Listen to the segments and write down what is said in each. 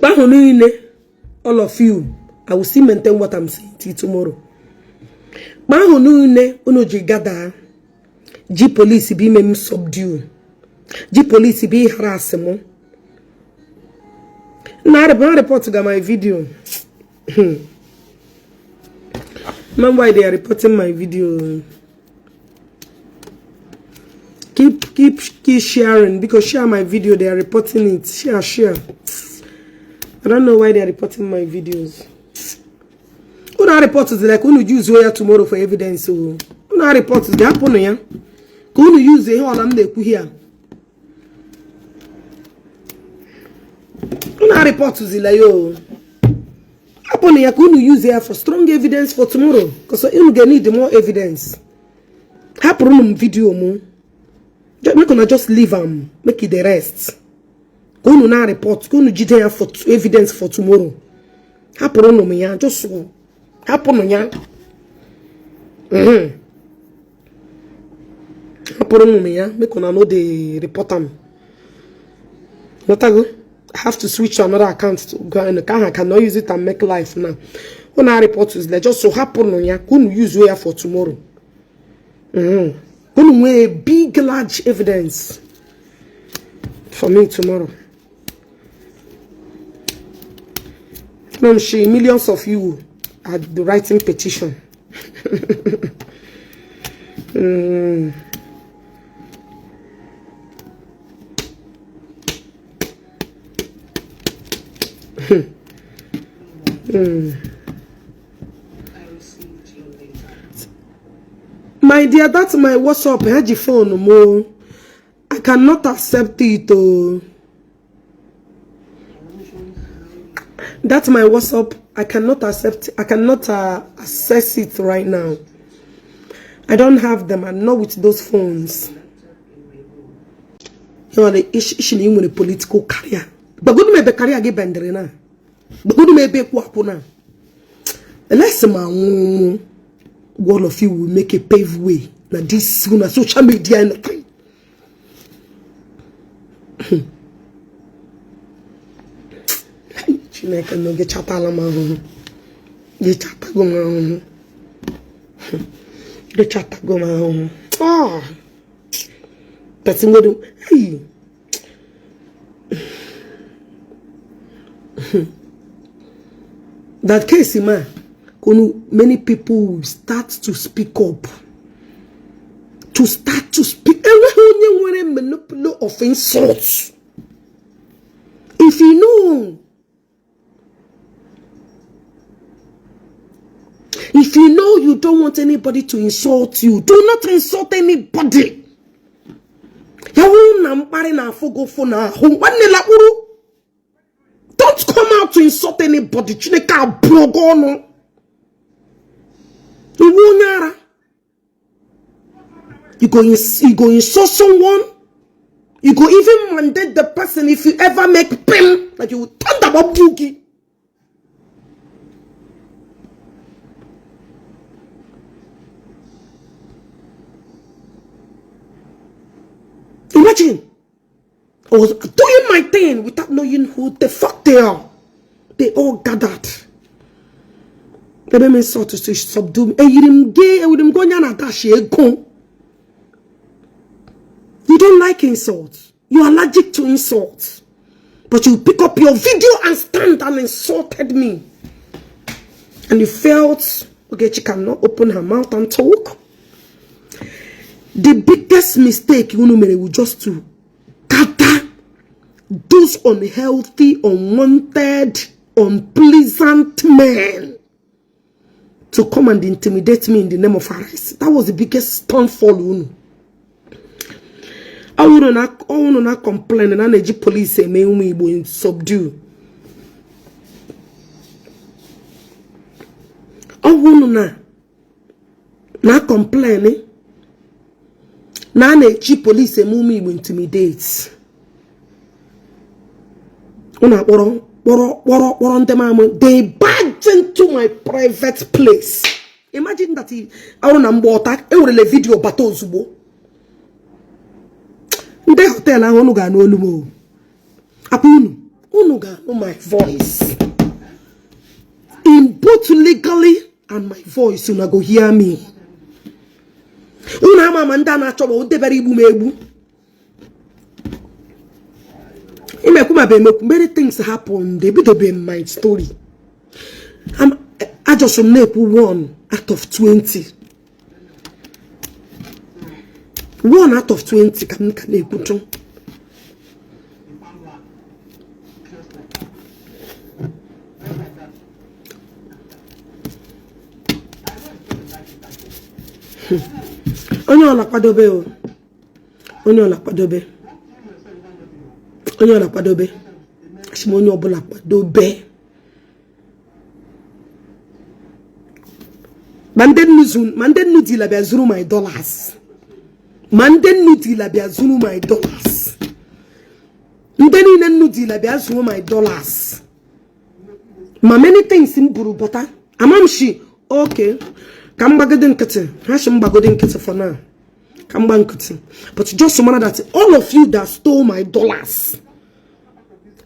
Ahụ niile, all of you, I will still maintain what I'm saying till tomorrow. Mgbe ahụ niile unu ji gada ji polisi bụ ime m subdue, ji polisi bụ ịharass m na report ga my video. Man, why they are reporting my video? Keep keep keep sharing, because share my video, they are reporting it. Share, share. I don't know why they are reporting my videos. Una report is like unu use ya tomorrow for evidence. So una report is hapụnụ ya ka unu use ihe ọla m na-ekwu here. Una report zila ya o. Hapụnụ ya ka unu use ya for strong evidence for tomorrow, because unu ga need more evidence. Hapụrụ m video mụ, make una just leave am, make e dey rest, ka unu na report, ka unu jide ya for evidence for tomorrow. Hapụrụ m ya, just hapụnụ ya, hapụrụ m ya, make una no dey report am. Ghọtago? I have to switch to another account to go and I cannot use it and make life now. Una report is like just so hapụnụ ya ka unu use ya for tomorrow. Unu nwee big large evidence for me tomorrow. I'm sure millions of you are writing petition. My dear, that's my WhatsApp. I had your phone mo. I cannot accept it. Oh. That's my WhatsApp. I cannot accept. I cannot access it right now. I don't have them. I'm not with those phones. You know, ishi na nwere political career. Gbagodu m ebe career gị bendere na. Gbagodu m ebe ekwu akwụ na. Unless ma nwụ, all of you will make a pave way na this na social media and thing. Chineke no gị chatala m ahụhụ. Gị chatago m ahụhụ. Gị chatago m ahụhụ. Ah! Person go do, hey. That case, man, many people will start to speak up. To start to speak. Enweghị onye nwere monopoly of insults. If you know, if you know you don't want anybody to insult you, do not insult anybody. Ya wụrụ na mkparị na-afụ gị ụfụ n'ahụ, nwanne lakpuru. Don't come out to insult anybody. Chineke abụọ gị ọnụ. Iwu onye ara. You go insult someone. You go even mandate the person if you ever make pim, like you will thunder boogie. Imagine, I was doing my thing without knowing who the fuck they are. They all gathered. They made me sort to subdue me. You don't like insults. You are allergic to insults. But you pick up your video and stand and insulted me. And you felt, okay, she cannot open her mouth and talk. The biggest mistake you made was just to gather those unhealthy, unwanted, unpleasant men to come and intimidate me in the name of arrest. That was the biggest downfall. Unu. I will not complain and I police eme ụmụ Igbo subdue. I will not complain na na-eji police eme ụmụ Igbo intimidate. Unu akpọrọ kpọrọ ndị mamụ. They barged into my private place. Imagine that ọrụ na mgbe ọta enwerele video bata ozugbo. Ndị hotel ahụ unu ga-anụ olu m o. Akwa unu Unu ga-anụ my voice. In both legally and my voice, una go hear me. Unu ama ma ndị a na-achọ ma o debere igbu m egbu. Imekwu ma bụ emekwu, many things happened. Ebidobe my story. Ajọsọ m na-ekwu 1 out of 20. 1 out of 20 ka m ka na-ekwutu. Onye ọla kwadobe o. Onye ọla kwadobe. Onye ọla kwadobe. Asị m onye ọbụla kwadobe. Ma ndị nnu dila bịa zuru my dollars. Ma ndị nnu dila bịa zuru my dollars. Ndị niile nnu dila bịa zuru my dollars. Ma many things m buru bata. Ama m shi okay. Ka m gbagode nkịtị. Ha shi m gbagode nkịtị for now. Ka m gba nkịtị. But just mara that all of you that stole my dollars.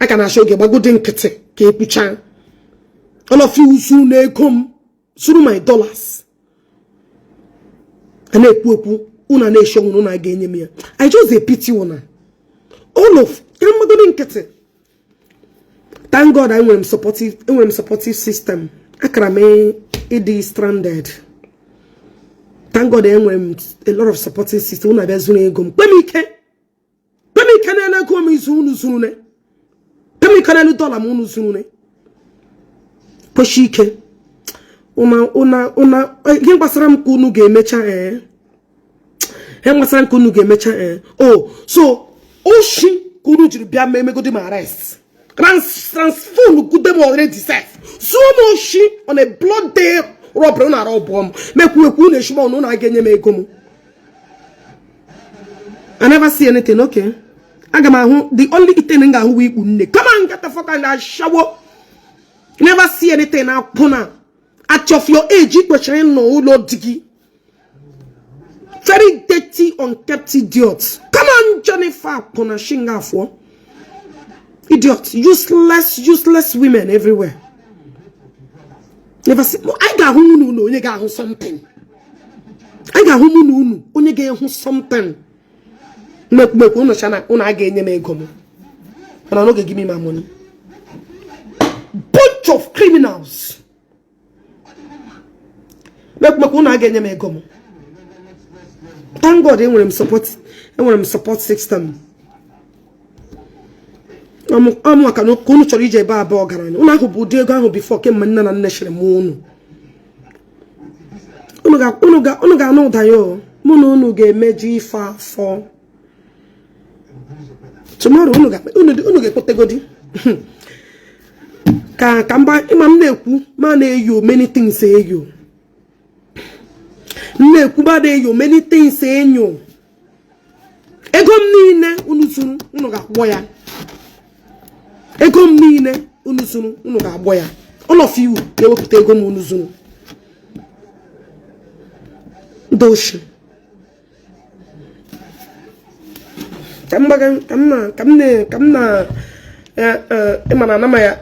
A ka na-achọ oge gbagode nkịtị ka ekwucha. All of you zuru n'ego m, zuru my dollars. A na-ekwu ekwu, unu na-eshi ọnwụ unu ga-enye m ya. I just dey pity una. All of ka m gbagode nkịtị. Thank God I nwere supportive system. Akara m ịdị stranded. Thank God I nwere a lot of supporting system. Unu abịa zuru ego m. Kpe m ike. Kpe m ike n'elu ego m izu unu zuru ne. Kpe m ike n'elu dọla m unu zuru ne. Kweshi ike. Una ihe gbasara m ka unu ga-emecha eh. Ihe gbasara m ka unu ga-emecha eh. Oh, so oshi ka unu jiri bịa mee emegodi m arrest. Transphone gude m already self. Zuo m oshi on a blood day robbery unu arọbụọ m. Mekwu ekwu unu eshima unu ga-enye m ego m. I never see anything, okay. Aga m ahụ the only thing m ga-ahụ bụ ikpu nne. Come on, get the fuck out and shower. Never see anything akwụna. At of your age, ị kwesịrị ịnọ ụlọ di gị. Very dirty, unkept idiot. Come on, Jennifer akwụna shinga afọ. Idiot. Useless, useless women everywhere. Never see. I ga-ahụ unu na onye ga-ahụ something. I ga-ahụ mụ na unu onye ga-ehụ something. Mekwu unu chana unu a ga-enye m ego m. Mana no give me my money. Bunch of criminals. Mekwu unu a ga-enye m ego m. Thank God enwere m support system. Ọmụ ka unu chọrọ ije ebe abụọ ọgaranya. Unu ahụ bụ ụdị ego ahụ before kemgbe nne na nne shiri m unu. Unu ga-anụ ụda ya o. Mụ na unu ga-emeju ife afọ. Tomorrow unu ga-ekpotegodi. Ka mba ịma m na-ekwu ma na-eyo many things eyo. M na-ekwu ma na-eyo many things enyo. Ego m niile unu zuru unu ga-agbọ ya. Ego m niile unu zuru unu ga-agbọ ya. All of you ga-ewepụta ego m unu zuru. Ndị oshi. Ka m gbaga ka m na ka m na ka m na ịma na anama ya.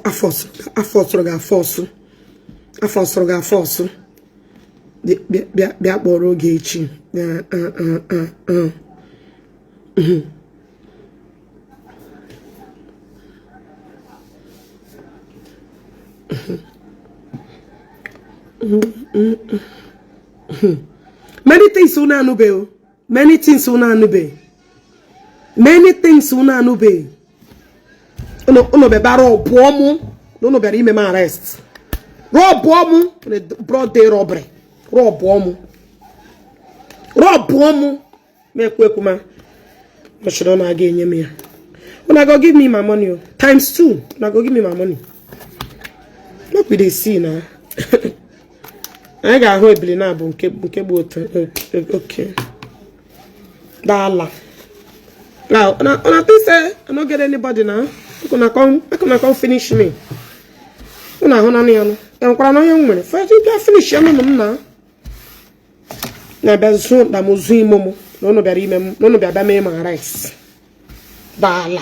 Afọ sọrọ gị afọ ọsụ. Bịa kpọrọ oge echi. Many things unu anụbe o. Many things unu anụbe. Many things unu anụbe. Unu bịara ọbụọ mụ na unu bịara ime m arrest. Rọbụọ mụ na broad day robbery. Rọbụọ mụ. Rọbụọ mụ. Mekwu ekwu ma. Mọchịrị na aga enye m ya. Una go give me my money o. Times 2. Una go give me my money. Look we dey see na. Anyị ga-ahụ ebili na abụ nke bụ otu. Okay. Dala. Now, una think say I no get anybody now. Make una come, make una come finish me. Una ahụ naanị ya nụ. Enwekwara na onye m nwere. First, you bịa finish ya nụnụ m na. Na-abịa zuo mkpa m zuo imo m na unu bịara ime m na unu bịa bịa mee m arrest. Baala.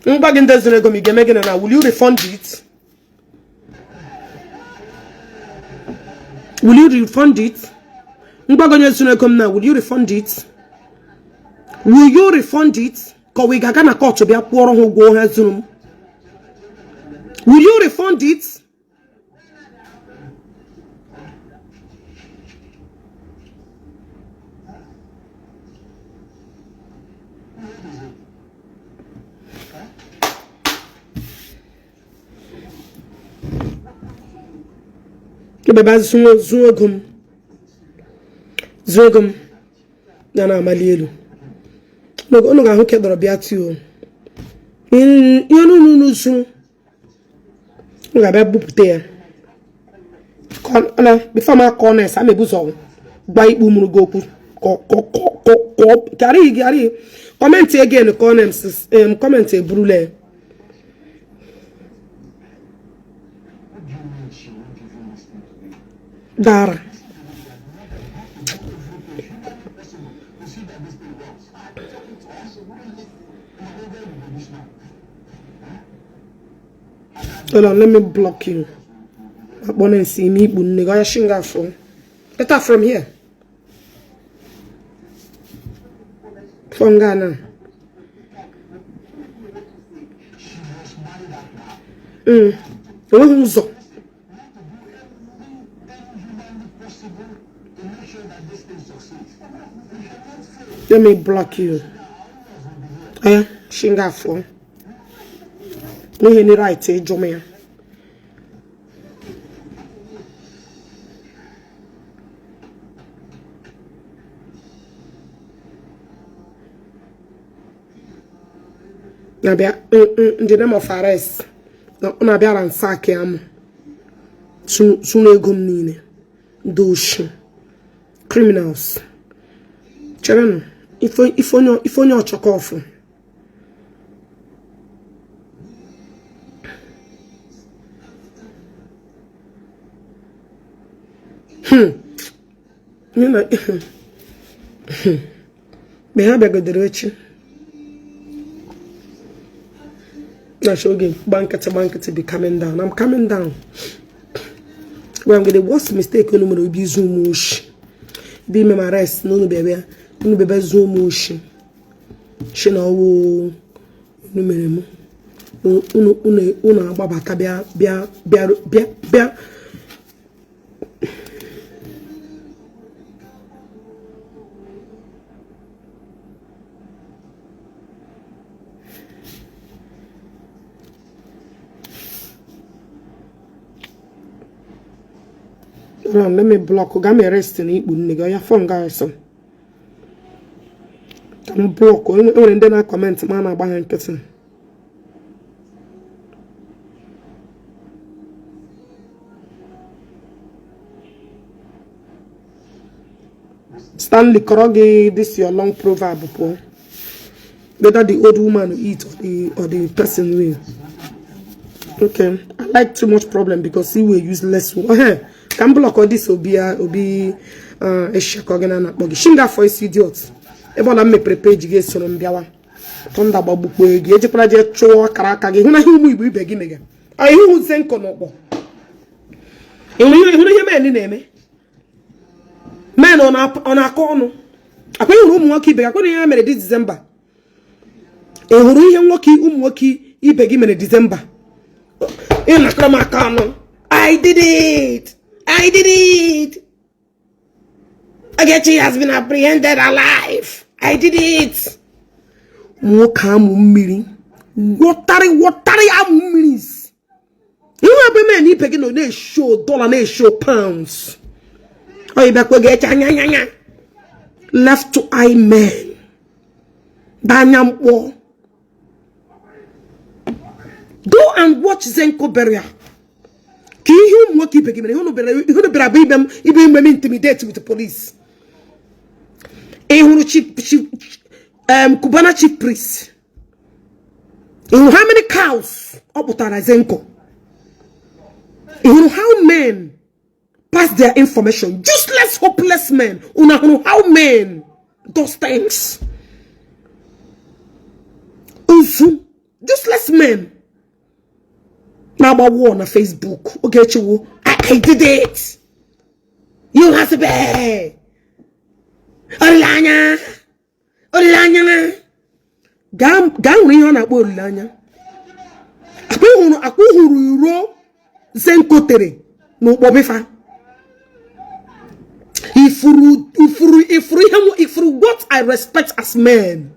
M gwa gị ndị zuru ego m ị ga-eme gịnị na will you refund it? Will you refund it? M gwa gị onye zuru ego m na will you refund it? Will you refund it? Ka ọ ga-aga na court bịa kwụọrọ ha ụgwọ ha zuru m. Will you refund it? Ebe zuo zuo ego m zuo ego m na na-amali elu unu ga-ahụ ke dọrọ bịa tio ihe unu unu zuru m ga-abịa bupụta ya na before m akọ na esa m ebu ụzọ gwa ikpu mụrụ gị okwu karịghị comment again comment eburula ya. Dara. Hold on, let me block you. Akpọ na-esi ime ikpu nne gị ọya shinga afọ. Better from here. From Ghana. Enweghị ụzọ. Let me block you. Aya, shinga afọ. Nweghị any right ịjụ m ya. Na-abịa in the name of arrest ọ na-abịa ransack ya m zuru ego m niile ndị oshi criminals cherenụ ife onye ọchọkọ ọfụ. Mgbe ha bịagodere echi na-achọ oge gba nkịtị gba nkịtị be coming down. I'm coming down. Gwa m gị the worst mistake unu mere obi izu m oshi bụ ime m arrest na unu bịa unu bịa zuo m oshi shi na ọwụ unu mere m unu agbabata bịa bịa bịa bịa bịa Hold on, let me block. Ga m arrest na ikpu nne gị ọya fọn ga ọsọ ka m block. E nwere ndị na-acomment ma a na-agba ha nkịtị. Stanley kọrọ gị this your long proverb pụọ whether the old woman will eat or the person will. Okay, I like too much problem because he will use less. Ka m block this obi obi eshakọ gị na na-akpọ gị shinga for isi idiot ebe ọ na m mepere page gị esoro m bịawa thunder gbagbukpo gị ejekwara jee chụọ akara aka gị hụ na ihe ụmụ Igbo ibe gị mega ịhụ Zenko n'ọkpọ ịhụrụ ihe men na-eme men ọ na-akọ ọnụ akwa ịhụrụ ụmụ nwoke ibe gị akwa ihe mere this December ị hụrụ ihe nwoke ụmụ nwoke ibe gị mere December ị nakọrọ m aka ọnụ I did it I did it Ogechi has been apprehended alive I did it nwoke amụ mmiri wọtarị wọtarị amụ mmiri ihu ebe men ibe gị nọ na-eshow dollar na-eshow pounds ọ ịbịakwa gị eche anya anya anya left eye men danya mkpọ go and watch Zenko burial. Ka ihe ụmụ nwoke ibe gị mere, ihe unu bịara bụ ibe m ibe ime m intimidate with the police. Ị hụrụ chief chief Cubana chief priest? Ị hụrụ how many cows ọ kpụtara Zenko? Ị hụrụ how men pass their information? Useless, hopeless men. Unu hụrụ how men does things? Uzu useless men na-agba war na Facebook. Ogechi wo, I did it. You have to be. Olileanya, olileanya. Gaa hụrụ ihe ọ na-akpọ olileanya. Akwa hụrụ iro Zenko tere n'ụkpọbifa. Ifuru ifuru ifuru ihe ifuru what I respect as men.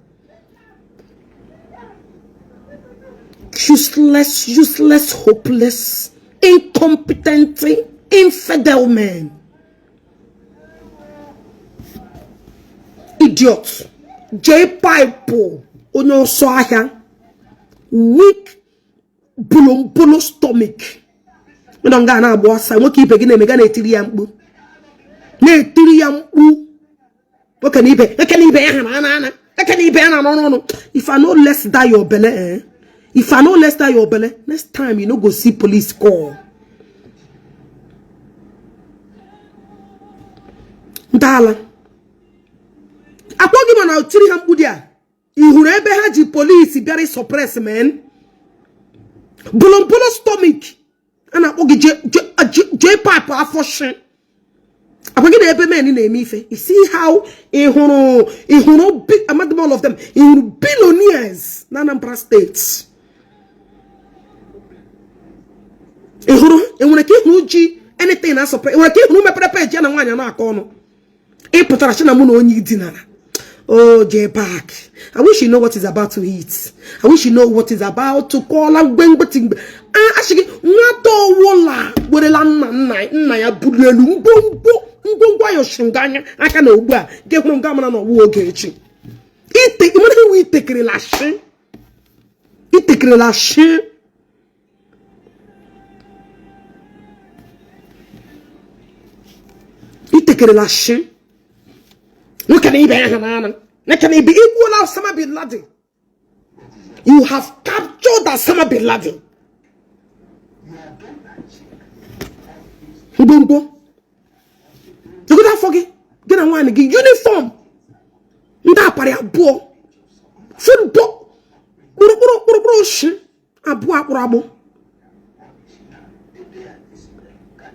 Useless, useless, hopeless, incompetent, infidel men. Idiot. J Pipe onye ọsọ ahịa. Weak bolombolo stomach. Ndị nga na-agba ọsọ nwoke ibe gị na-eme ga na-etiri ya mkpu. Na-etiri ya mkpu. Nwoke na ibe, nwoke na ibe ya ha na ana. Nwoke na ibe ya na n'ọnụ ọnụ. If I no less that your belle, eh? If I no less that your belle, next time you no go see police call. Ntọala. Akpọ gị mana tiri ha mkpu dị a. Ị hụrụ ebe ha ji polisi bịara suppress men? Bolombolo stomach. A na-akpọ gị J pipe afọ shi. Akwa gị na ebe men na-eme ife. You see how ị hụrụ amadị all of them. Ị hụrụ billionaires na Anambra State. Ị hụrụ enwere ka ị hụrụ ji anything na suppress. Enwere ka ị hụrụ mepere peji ya na nwaanyị na-akọ ọnụ. Ị pụtara chi na mụ na onye dinara. Oh, J Park. I wish you know what is about to hit. I wish you know what is about to call. Actually, nwata ọwụla werela nna nna nna ya buru elu ngwongwo ngwongwo ayoshinganya aka na ugbu a gị hụrụ nga mara na ọwụ Ogechi. Ite ịmara iwu itekerela shi. Itekerela shi. Itekerela shi. Nwoke na ibe ya ha na nwoke na ibe igbuola Osama bin Laden. You have captured Osama bin Laden. Ngwongwo. Legodo afọ gị gị na nwaanyị gị uniform ndị aparị abụọ football kpụrụkpụrụ kpụrụkpụrụ shi abụọ akpụrụ agbụ.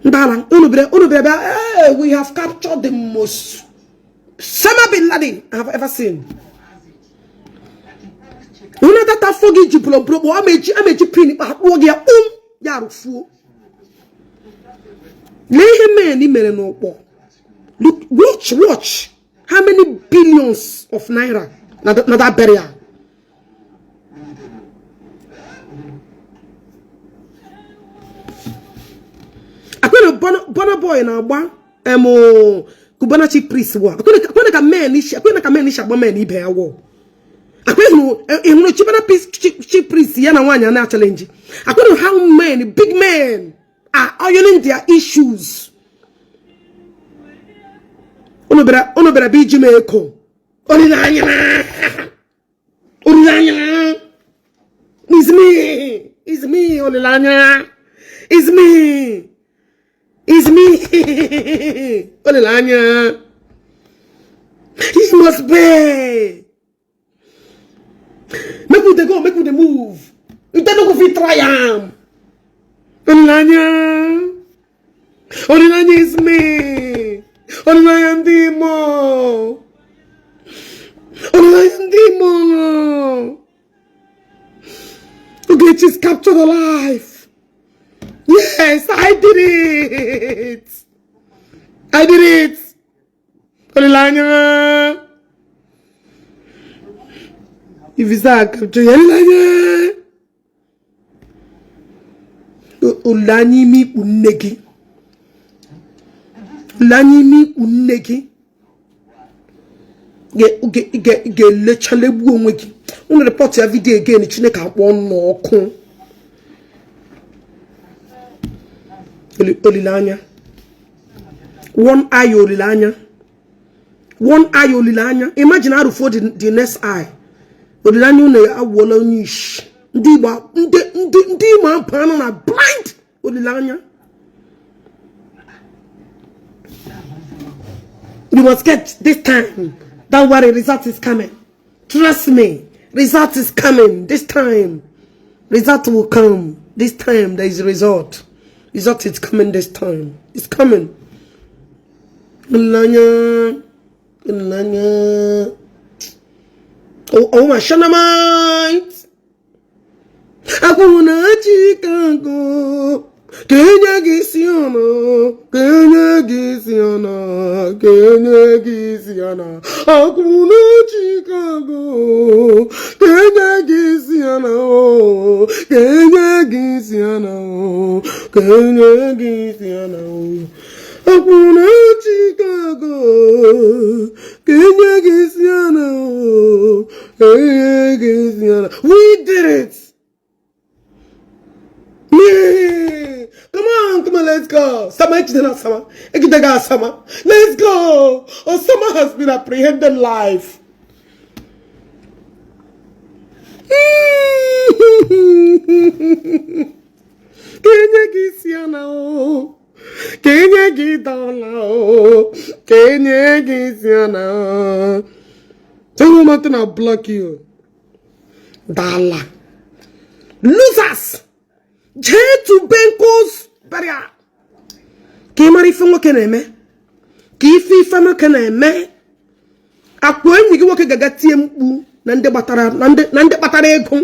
Ndala, unu bịara bịa, hey, we have captured the most Osama bin Laden I have ever seen. Unu data afọ gị ji bụlọbụlọ kpụọ ameji pin akpụọ gị ya kpụm ya rụfuo. Lee ihe men mere n'ụkpọ. Look, watch, watch. How many billions of naira na that burial? Akwena Burna Boy na-agba Cubana chief priest wa. Akwena ka men ishi, akwena ka men ishi agba men ibe ya wo. Akwena hụrụ Cubana chief priest ya na nwaanyị na challenge. Akwena how men, big men are ironing their issues. Unu bịara bụ iji m eko. Olileanya. Olileanya. It's me. It's me, Olileanya. It's me. It's me. Olileanya. It must be. Make we dey go, make we dey move. You don't go fit try am. Olileanya. Olileanya is me. Olileanya ndị Imo. Olileanya ndị Imo. Ogechi's captured alive. Yes, I did it. I did it. Olileanya. If it's that capture, Olileanya. Olileanya ime ikpu nne gị. Olileanya ime ikpu nne gị. Ga-elechala egbu onwe gị. Unu report ya video again, Chineke akpọ n'ọkụ. Olileanya. One eye olileanya. One eye olileanya. Imagine arụfuo the next eye. Olileanya unu awụọla onye ishi. Ndị Igbo ndị Igbo abanụ na blind olileanya. You must get this time. Don't worry, result is coming. Trust me, result is coming this time. Result will come. This time there is result. Result is coming this time. It's coming. Olileanya. Olileanya. Oh, my shanamite. Akwụna Chicago. Ka enye gị isi ọnụ, ka enye gị isi ọnụ, ka enye gị isi ọnụ. Akwụna Chicago. Ka enye gị isi ọnụ, ka enye gị isi ọnụ, ka enye gị isi ọnụ. Akwụna Chicago. Ka enye gị isi ọnụ, ka enye gị isi ọnụ. We did it. Me. Come on, come on, let's go. Sama ejidela Sama. Ejidega Sama. Let's go. Osama has been apprehended live. Ka enye gị isi ọna o. Ka enye gị dọla o. Ka enye gị isi ọna o. Tell woman to block you. Dala. Losers. Jee to Benko's burial. Ka ị mara ife nwoke na-eme. Ka ife ife nwoke na-eme. Akwa enyi gị nwoke ga-aga tie mkpu na ndị kpatara na ndị kpatara ego.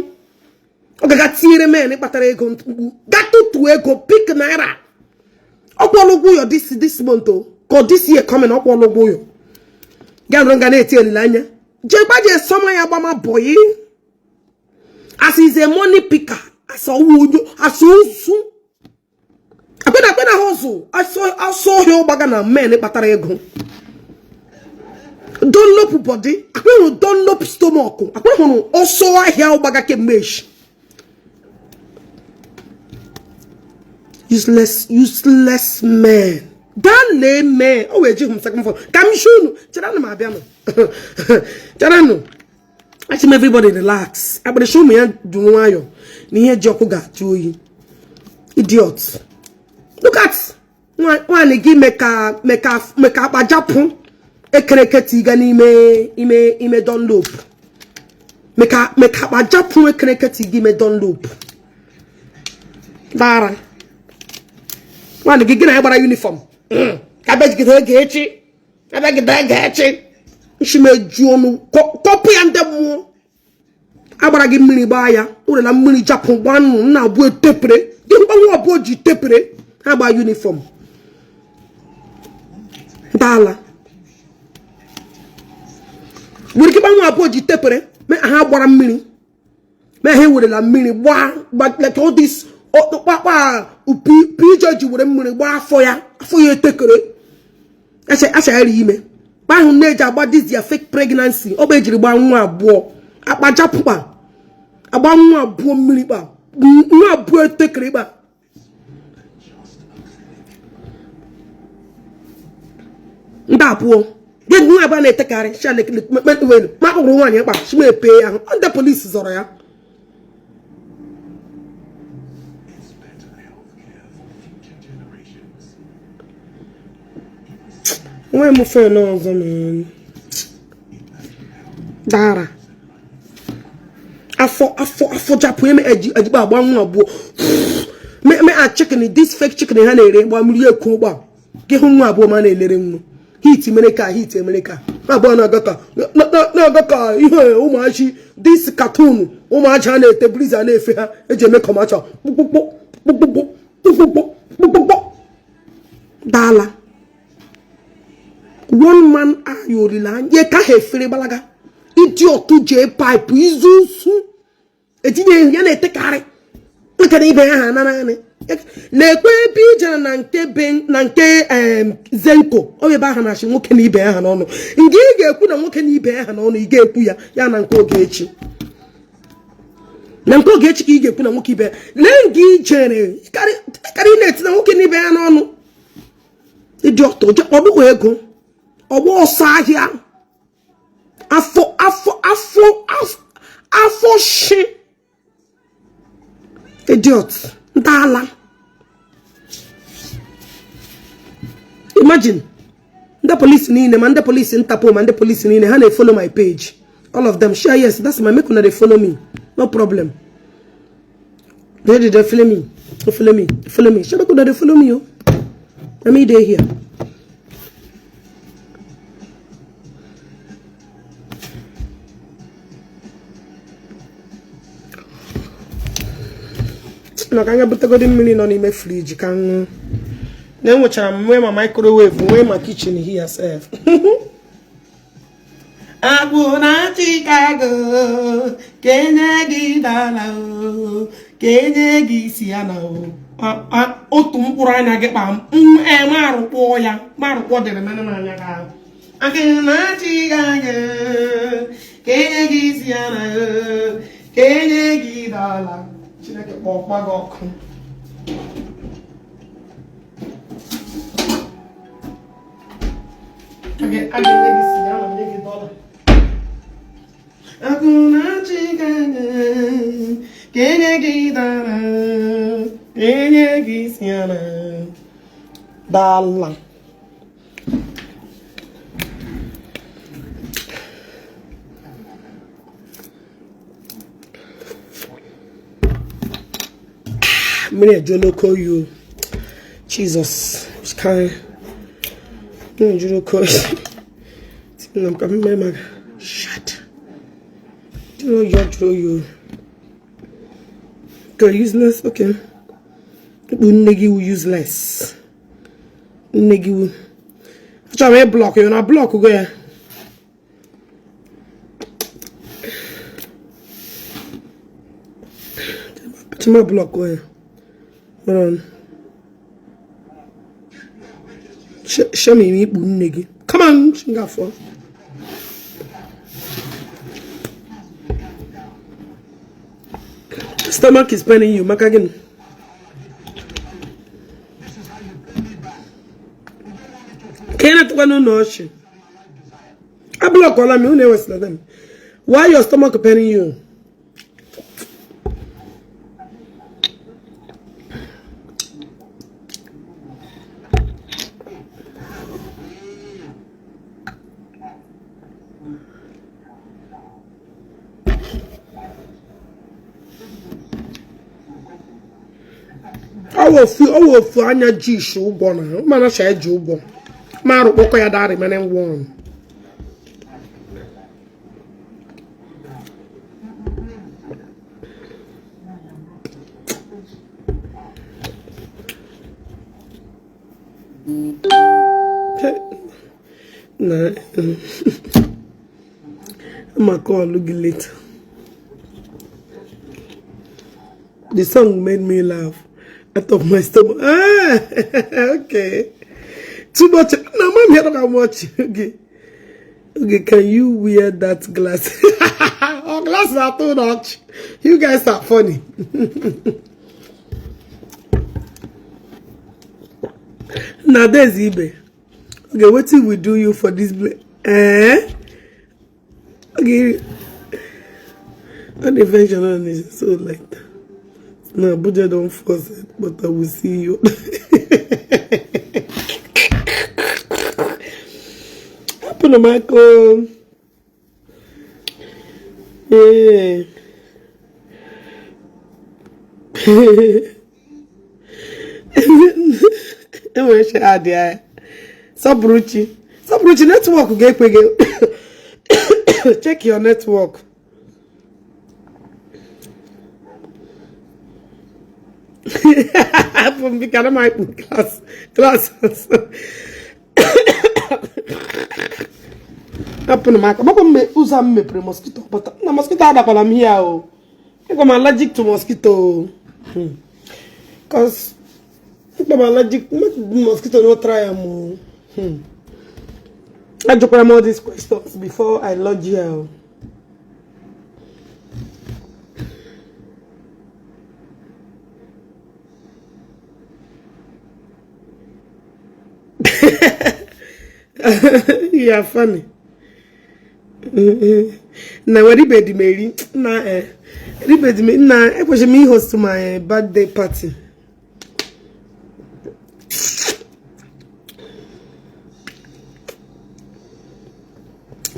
Ọ ga-aga tinyere men kpatara ego mkpu. Ga tụtụ ego pick naira. Ọ kwụọla ụgwọ ụyọ this month o. Ka this year coming ọ kwụọla ụgwọ ụyọ. Ga nọrọ nga na-eti olileanya. Jee gbaje sọma ya gbama boyi. As is a money picker. As ọwụ onye as ozu. Akwena akwena hustle. Asọ ọhịa ụgbaga na men kpatara ego. Dunlop body. Akwena hụrụ Dunlop stomach. Akwena hụrụ ọsọ ahịa ụgbaga kemgbe echi. Useless, useless man. Gaa lee mee. O wee ji hụ m second phone. Ka m shi unu. Cheranụ m abịanụ. Cheranụ. Achị m everybody relax. Akpịrịsị ụmụ ya dị nwayọ na ihe ji ọkụ ga-ajụ oyi. Idiot. Look at nwaanyị gị meka akpa japụ ekereke tiga n'ime ime ime Dunlop. Meka meka akpa japụ ekereke tiga ime Dunlop. Dara. Nwaanyị gị gị na ya gbara uniform. Ka abịa ege echi. Abịa ege echi. Nshi m eju ọnụ kọpụ ya ndị mmụọ. Agbara gị mmiri gbaa ya. Ụrela mmiri japụ gbaa nnụ nna abụọ etepere. Gị mgbanwe abụọ ji tepere. Ha gbaa uniform. Dala. Were gị gbanwe abụọ ji tepere. Mee ha gbara mmiri. Mee ha ewerela mmiri gbaa like all this kpakpa PJ ji were mmiri gbaa afọ ya etekere. Achaghara ime. Ahụ na-eji agba this their fake pregnancy. Ọ bụ ejiri gbaa nwa abụọ. Akpa japụkpa. Agba nwa abụọ mmiri kpa. Nwa abụọ etekere kpa. Ndị abụọ. Gị nwa abụọ na-etekarị. Ma kpụrụ nwaanyị kpa. Shi m epe ya ahụ. Ndị polisi zọrọ ya. Nwe m fen ọzọ man. Dara. Afọ afọ afọ japụ eme ejikpa agba nwa abụọ. Me a chicken this fake chicken ha na-ere gba mmiri ekwu gba. Gị hụ nwa abụọ ma na-elere nwa. Hit mere ka hit emere ka. Abụọ na-aga ka na-aga ka ihe ụmụachi this cartoon ụmụachi a na-ete breeze a na-efe ha eji eme commercial. Kpụkpụkpụ kpụkpụkpụ kpụkpụkpụ kpụkpụkpụ. Dala. One man eye olileanya ka ha efere gbalaga. Idiot jee pipe izu etinye ya na-etekarị nke na ibe ya ha na naanị na-ekwe ebe ijere na nke na nke Zenko ọ ebe ahụ na-achị nwoke na ibe ya ha n'ọnụ. Nke ị ga-ekwu na nwoke na ibe ya ha n'ọnụ ị ga-ekwu ya ya na nke Ogechi. Na nke Ogechi ka ị ga-ekwu na nwoke ibe lee nga ijere karị ị na-etinye nwoke n'ibe ya n'ọnụ. Ịdị ọtọ ọgbụgbọ ego ọgba ọsọ ahịa afọ afọ afọ afọ shi idiot ntọala. Imagine ndị polisi niile ma ndị polisi Interpol ma ndị polisi niile ha na-efollow my page, all of them share. Yes, that's my make una dey follow me, no problem. They dey follow me, follow me, follow me. Shey make una dey follow me o. Na me dey here. Na ka anya butegodi mmiri nọ n'ime fridge ka ṅụọ. Na enwechara m nwee ma microwave nwee ma kitchen here sef. Agbụ na Chicago ka enye gị dala o, ka enye gị isi ya na o. Otu mkpụrụ anya gị kpa m marụkpọ ya marụkpọ dịrị mene n'anya gị ahụ. Agbụ na Chicago ka enye gị isi ya na o, ka enye gị dala. Chineke kpọkwa gị ọkụ. A ga-enye gị si ya na nye gị dọla. Agbụ na Chicago ka enye gị dala, ka enye gị si ya na dala. Mmiri ejuola oke oyi o. Jesus, kind mmiri ejuru oke oyi. Tinye m ka m mee maka shit. Jụrụ oyi, ọ jụrụ oyi o. Okay, useless, okay. Ikpu nne gị wu useless. Nne gị wu. Achọrọ m ịblock ya na block go ya. Chima block ya. Hold on. Show me ikpu nne gị. Come on, chingafọ. Stomach is paining you, maka gịnị? Ka ị na-atụkwa n'ụlọ ọchị. Ablọkọla m, unu ewesịla m. Why your stomach paining you? Ọwụ ofu anya ji ishi ụgwọ na mana cha eji ụgwọ ma arụkpọkọ ya that remaining one. Na ma call gị later. The song made me laugh out of my stomach. Ah, okay. Too much. No, mom, here how much. Okay. Okay, can you wear that glass? Oh, glasses are too much. You guys are funny. Now there's eBay. Okay, what will we do you for this? Eh? Okay. Unintentional is so like that. No, Abuja don't force it, but I will see you. Happen to Michael. Yeah. Enwere che adị anya. Sọpụrụchi. Sọpụrụchi network ga-ekwe gị. Check your network. Hapụ m biko, ana m akpụ glass glass. Hapụnụ m aka. Makwa m ụzọ m mepere mosquito bata. Na mosquito adakwala m here o. Ịgwa m allergic to mosquito. Cause ịgwa m allergic mosquito no try am o. Ajụkwara m all these questions before I lodge here o. You are funny. Na were ibedi m eri na eribedi m na ekwesịrị m ịhost my birthday party.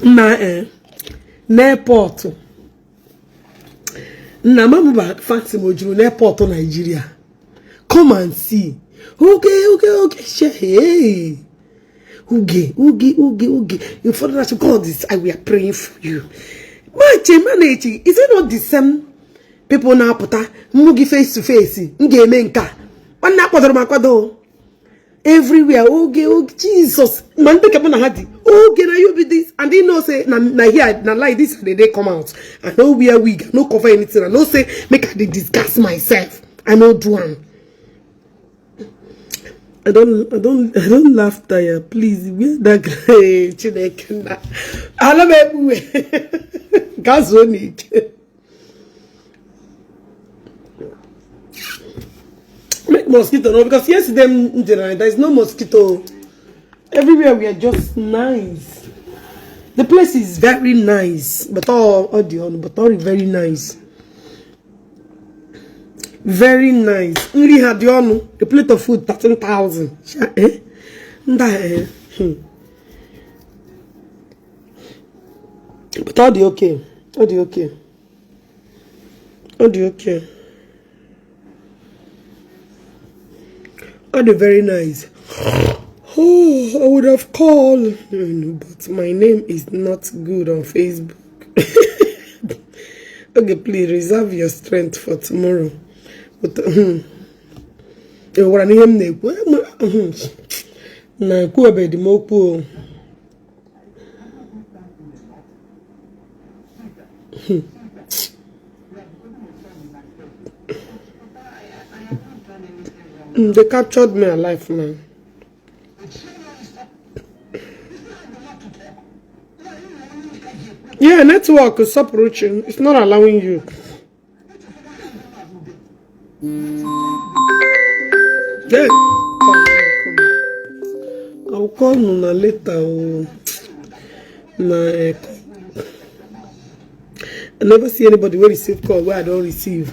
Na n'airport nna mama fancy m ojuru n'airport Nigeria. Come and see. Okay, hey. Uge, Uge, Uge, Uge. In front of God, this I we are praying for you. Manage, is it not the same people now pụta mụ gị face to face m ga-eme nke a nwanne akwadoro m akwado everywhere. Oge, oge, Jesus, ma ndị ka mụ na ha dị oge na you be this and they know say na here na like this they come out. I no wear wig, I no cover anything, I no say make I dey discuss myself. I no do am. I don't laugh tire. Please wear that guy. Chineke na. Ala m ekpuwe. Gazuo n'ike. Make mosquito no, because yesterday there is no mosquito. Everywhere we are just nice. The place is very nice, but all the on, but all very nice. Very nice. Nri ha dị ọnụ. A plate of food 13,000. Eh? But all the okay. All the okay. All the okay. All the very nice. Oh, I would have called, but my name is not good on Facebook. Okay, please reserve your strength for tomorrow. But gwara ihe m na-ekwu na-ekwu m okwu. They captured me alive, man. Yeah, network is approaching. It's not allowing you. Yeah. Come. I'll call Nuna later. Na, I never see anybody will receive call where I don't receive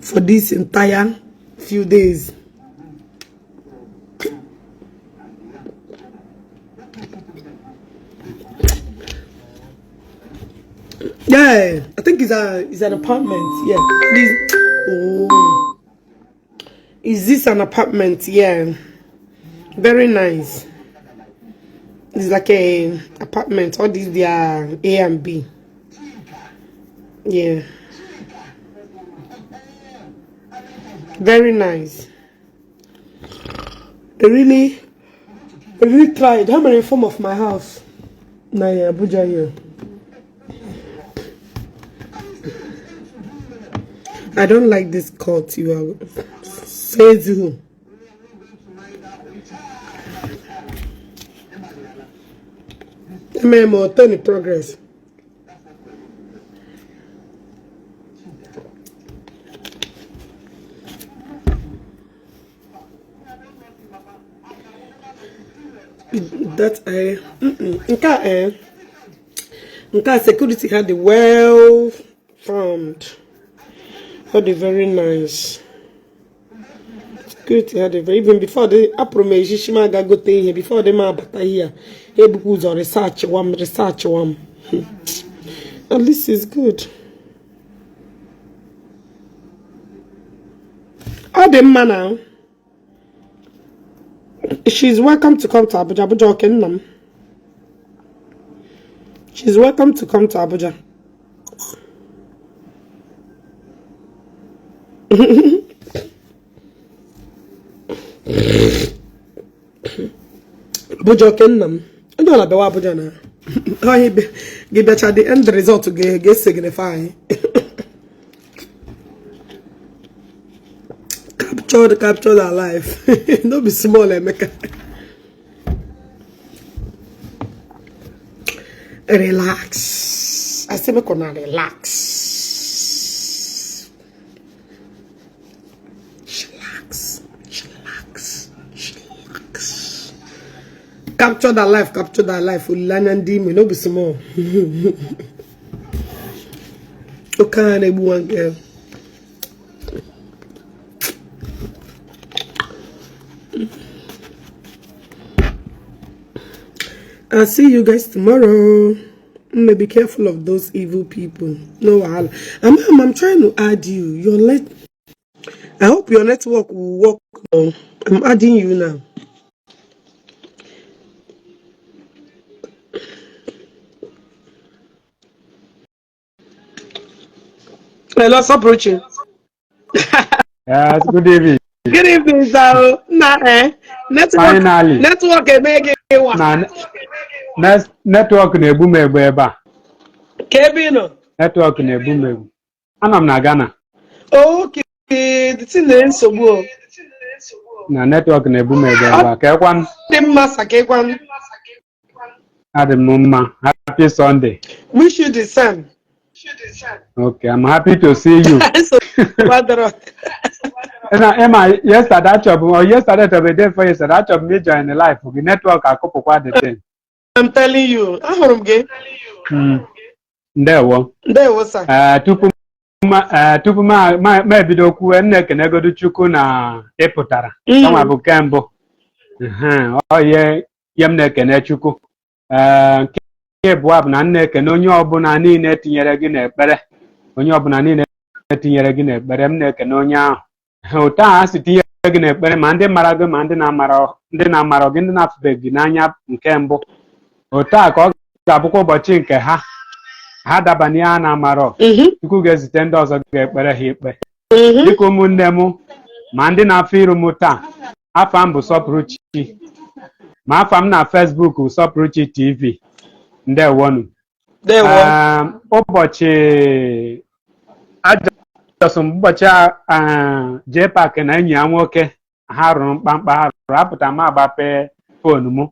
for this entire few days. Yeah, I think it's an apartment. Yeah, please. Oh, is this an apartment? Yeah, very nice. It's like a apartment. All these they are A and B. Yeah, very nice. They really tried. How many form of my house? Nah, yeah, Abuja here. I don't like this court you are. Says who? Memo, turn in progress. That Nka security had the well formed. Had the very nice. Security had the very, even before the aprome shima ga gote here before the ma bata here. Ebuku research one. At least it's good. All the man now. She's welcome to come to Abuja. Abuja okay, She's welcome to come to Abuja. Abuja okay, I don't know Abuja now. Give the end result to get signify. Captured alive. Don't be small, Emeka. Relax. I say, make una relax. Relax. Relax. Relax. Capture that life, capture that life. Olileanya ndị ime, no be small. Oke a na-egbu nwa girl. I'll see you guys tomorrow. May be careful of those evil people. No wahala. I'm trying to add you. Your let. I hope your network will work now. I'm adding you now. Hello, Sọpụrụchi. Yes, good evening. Good evening, sir. Na eh. Network Finally. Network eme gị ịwa. Na network na-egbu m egbu ebe a. Ka ebe ị nọ? Network na-egbu m egbu. Anọ m na Ghana. Okay, the thing na nsogbu o. Na network na-egbu m egbu ebe a. Ka ekwan. Dị mma sakekwan. Adị m mma. Happy Sunday. Wish you the same. Okay, I'm happy to see you. Nsogbu adịrọ. Na Emma, yesterday achọbụ or yesterday to be day for yesterday achọbụ m ijoin the live gị, network akụpụkwa the thing. I'm telling you, ahụrụ m gị. Ndewo. Ndewo, sir. Ee, tupu ma ebido kwuwe, m na-ekenegodu Chukwu na ị pụtara. Ọnwa bụ nke mbụ. Ọ ihe m na-ekene Chukwu. Ee, nke abụọ bụ na m na-ekene onye ọbụla niile tinyere gị n'ekpere. Onye ọbụla niile tinyere gị n'ekpere, m na-ekene onye ahụ. Otu a si tinye gị n'ekpere, ma ndị mara gị ma ndị na-amarọ gị, ndị na-afụbeghị gị n'anya nke mbụ. Otu a ka ọ ga-abụkwa ụbọchị nke ha ha daba n'ihe a na-amarọ. Chukwu ga-ezite ndị ọzọ ga-ekpere ha ikpe. Dịka ụmụnne m ma ndị na-afụ iru m taa, afa m bụ Sọpụrụchi, ma afa m na Facebook bụ Sọpụrụchi TV. Ndewonu. Ndewo. Ụbọchị ajọsọ ụbọchị JPAC na enyi ya nwoke ha rụrụ mkpamkpa ha rụrụ, apụta m agbape phone m,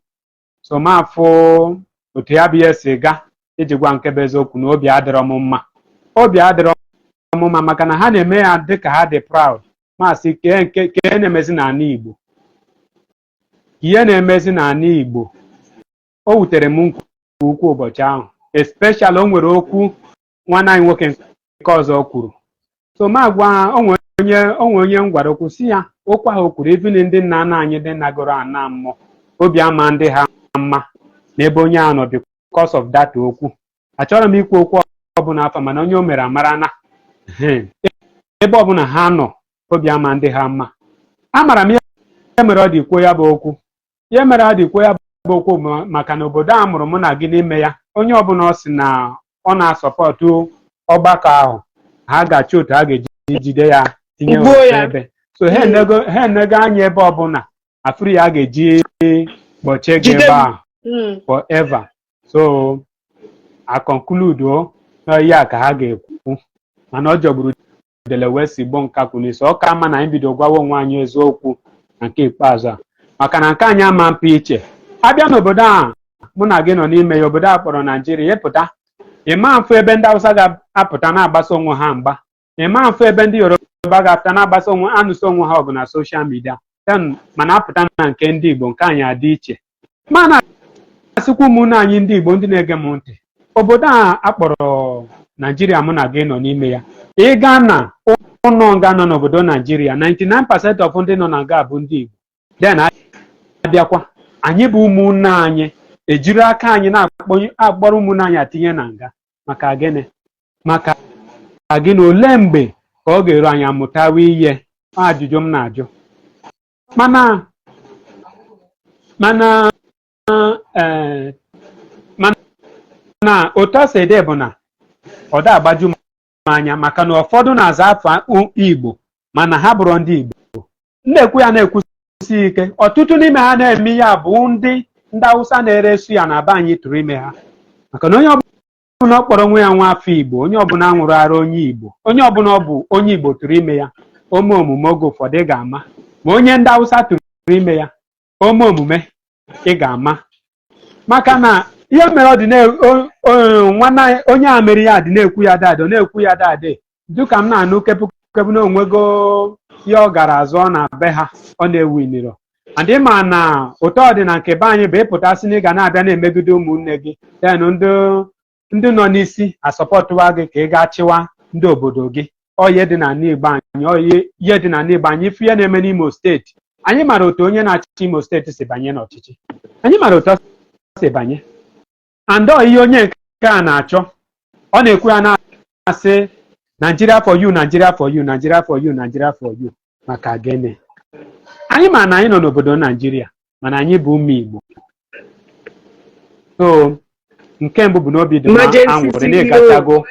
so m afụ otu ya bụ ihe si ga. Iji gwa nke bụ eziokwu, na obi adịrọ m mma, obi adịrọ m mma, maka na ha na-eme ya dịka ha dị proud. Masị kee nke kee na-emezi n'ala Igbo, ihe na-emezi n'ala Igbo. O wutere m nke ukwuu ụbọchị ahụ, especially o nwere okwu nwanne anyị nwoke nke ọzọ kwuru. So ma gwa onwe onye m gwara okwu, si ya okwu ahụ o kwuru, even ndị nna nna anyị ndị nagoro ana mmụọ, obi ama ndị ha mma n'ebe onye ahụ nọ because of that okwu. Achọrọ m ikwu okwu ọbụla afọ, mana onye o mere amara na ebe ọbụla ha nọ, obi ama ndị ha mma. Amara m ihe mere ọ dị kwuo ya bụ okwu. Ihe mere ọ dị kwuo ya bụ okwu bụ maka na obodo a mụrụ mụ na gị n'ime ya, onye ọbụla ọ sị na ọ na-asọpọtụ ọgbakọ ahụ, ha ga-achọ otu ha ga-eji jide ya tinye Gbuo ofu ya. ebe. So ha enego anya ebe ọbụla afụrụ ya ga-eji kpọchie gị Jide ebe m. ahụ forever. So I conclude o na ihe a ka ha ga-ekwu, mana ọ jọgburu udele wee si gbuo nkakwụ n'isi. Ọ ka mma na anyị bido gwawa onwe anyị eziokwu na nke ikpeazụ a, maka na nke anyị ama mpe iche. Abịa n'obodo a mụ na gị nọ n'ime ya, obodo a kpọrọ Naijiria, ịpụta ịma mfụ ebe ndị Hausa ga-apụta na-agbasa onwe ha mgba, ịma mfụ ebe ndị Yoruba ga-apụta na-agbasa onwe anụso onwe ha ọgụ na social media. Then mana apụta na nke ndị Igbo, nke anyị adị iche. Mana asịkwa ụmụnne anyị ndị Igbo ndị na-ege m ntị, obodo a akpọrọ Naijiria mụ na gị nọ n'ime ya, ị gaa na ụlọ nga nọ n'obodo Naijiria, 99% of ndị nọ na nga bụ ndị Igbo. Then abịakwa anyị bụ ụmụnne anyị ejiri aka anyị na-akpọrọ ụmụnne anyị atinye na nga. Maka gịnị? Maka gịnị? Olee mgbe ka ọ ga-eru anyị amụtawa ihe? Ajụjụ m na-ajụ. Mana otu o si dị bụ na ọ da agbaju m anya, maka na ụfọdụ na-aza afa Igbo mana ha bụrụ ndị Igbo. M na-ekwu ya na-ekwusi ike, ọtụtụ n'ime ha na-eme ya bụ ndị Hausa na-eresu ya na be anyị tụrụ ime ha, maka na onye ọbụla ọ kpọrọ onwe ya nwa afọ Igbo, onye ọbụla nwụrụ ara onye Igbo, onye ọbụla ọ bụ onye Igbo tụrụ ime ya, ome omume oge ụfọdụ ị ga-ama. Ma onye ndị Hausa tụrụ ime ya, ome omume ị ga-ama, maka na ihe mere ọ dị na nwanne anyị onye a mere ya dị na-ekwu ya dadị, ọ na-ekwu ya dadị, dịka m na-anụ kepụ kepụ na onwego ihe ọ gara azụ ọ na be ha ọ na-ewu iniro. And ịma na ụtọ dị na nke be anyị bụ ịpụta sị na ị ga na-abịa na-emegide ụmụnne gị, then ndị nọ n'isi asọpọtụwa gị ka ị gaa chịwa ndị obodo gị. Ọ ihe dị n'ala Igbo anyị, ọ ihe dị n'ala Igbo anyị. Ife ihe na-eme n'Imo Steeti, anyị mara otu onye na-achị Imo Steeti si banye n'ọchịchị, anyị mara otu ọ si banye. And ọ ihe onye nke a na-achọ, ọ na-ekwu ya na-asị, "Nigeria for you, Nigeria for you, Nigeria for you, Nigeria for you." Maka gịnị? Anyị ma na anyị nọ n'obodo Naijiria, mana anyị bụ ụmụ Igbo. So nke mbụ bụ n'obi dị m Emergency anwụrị na CEO. Ịgachago,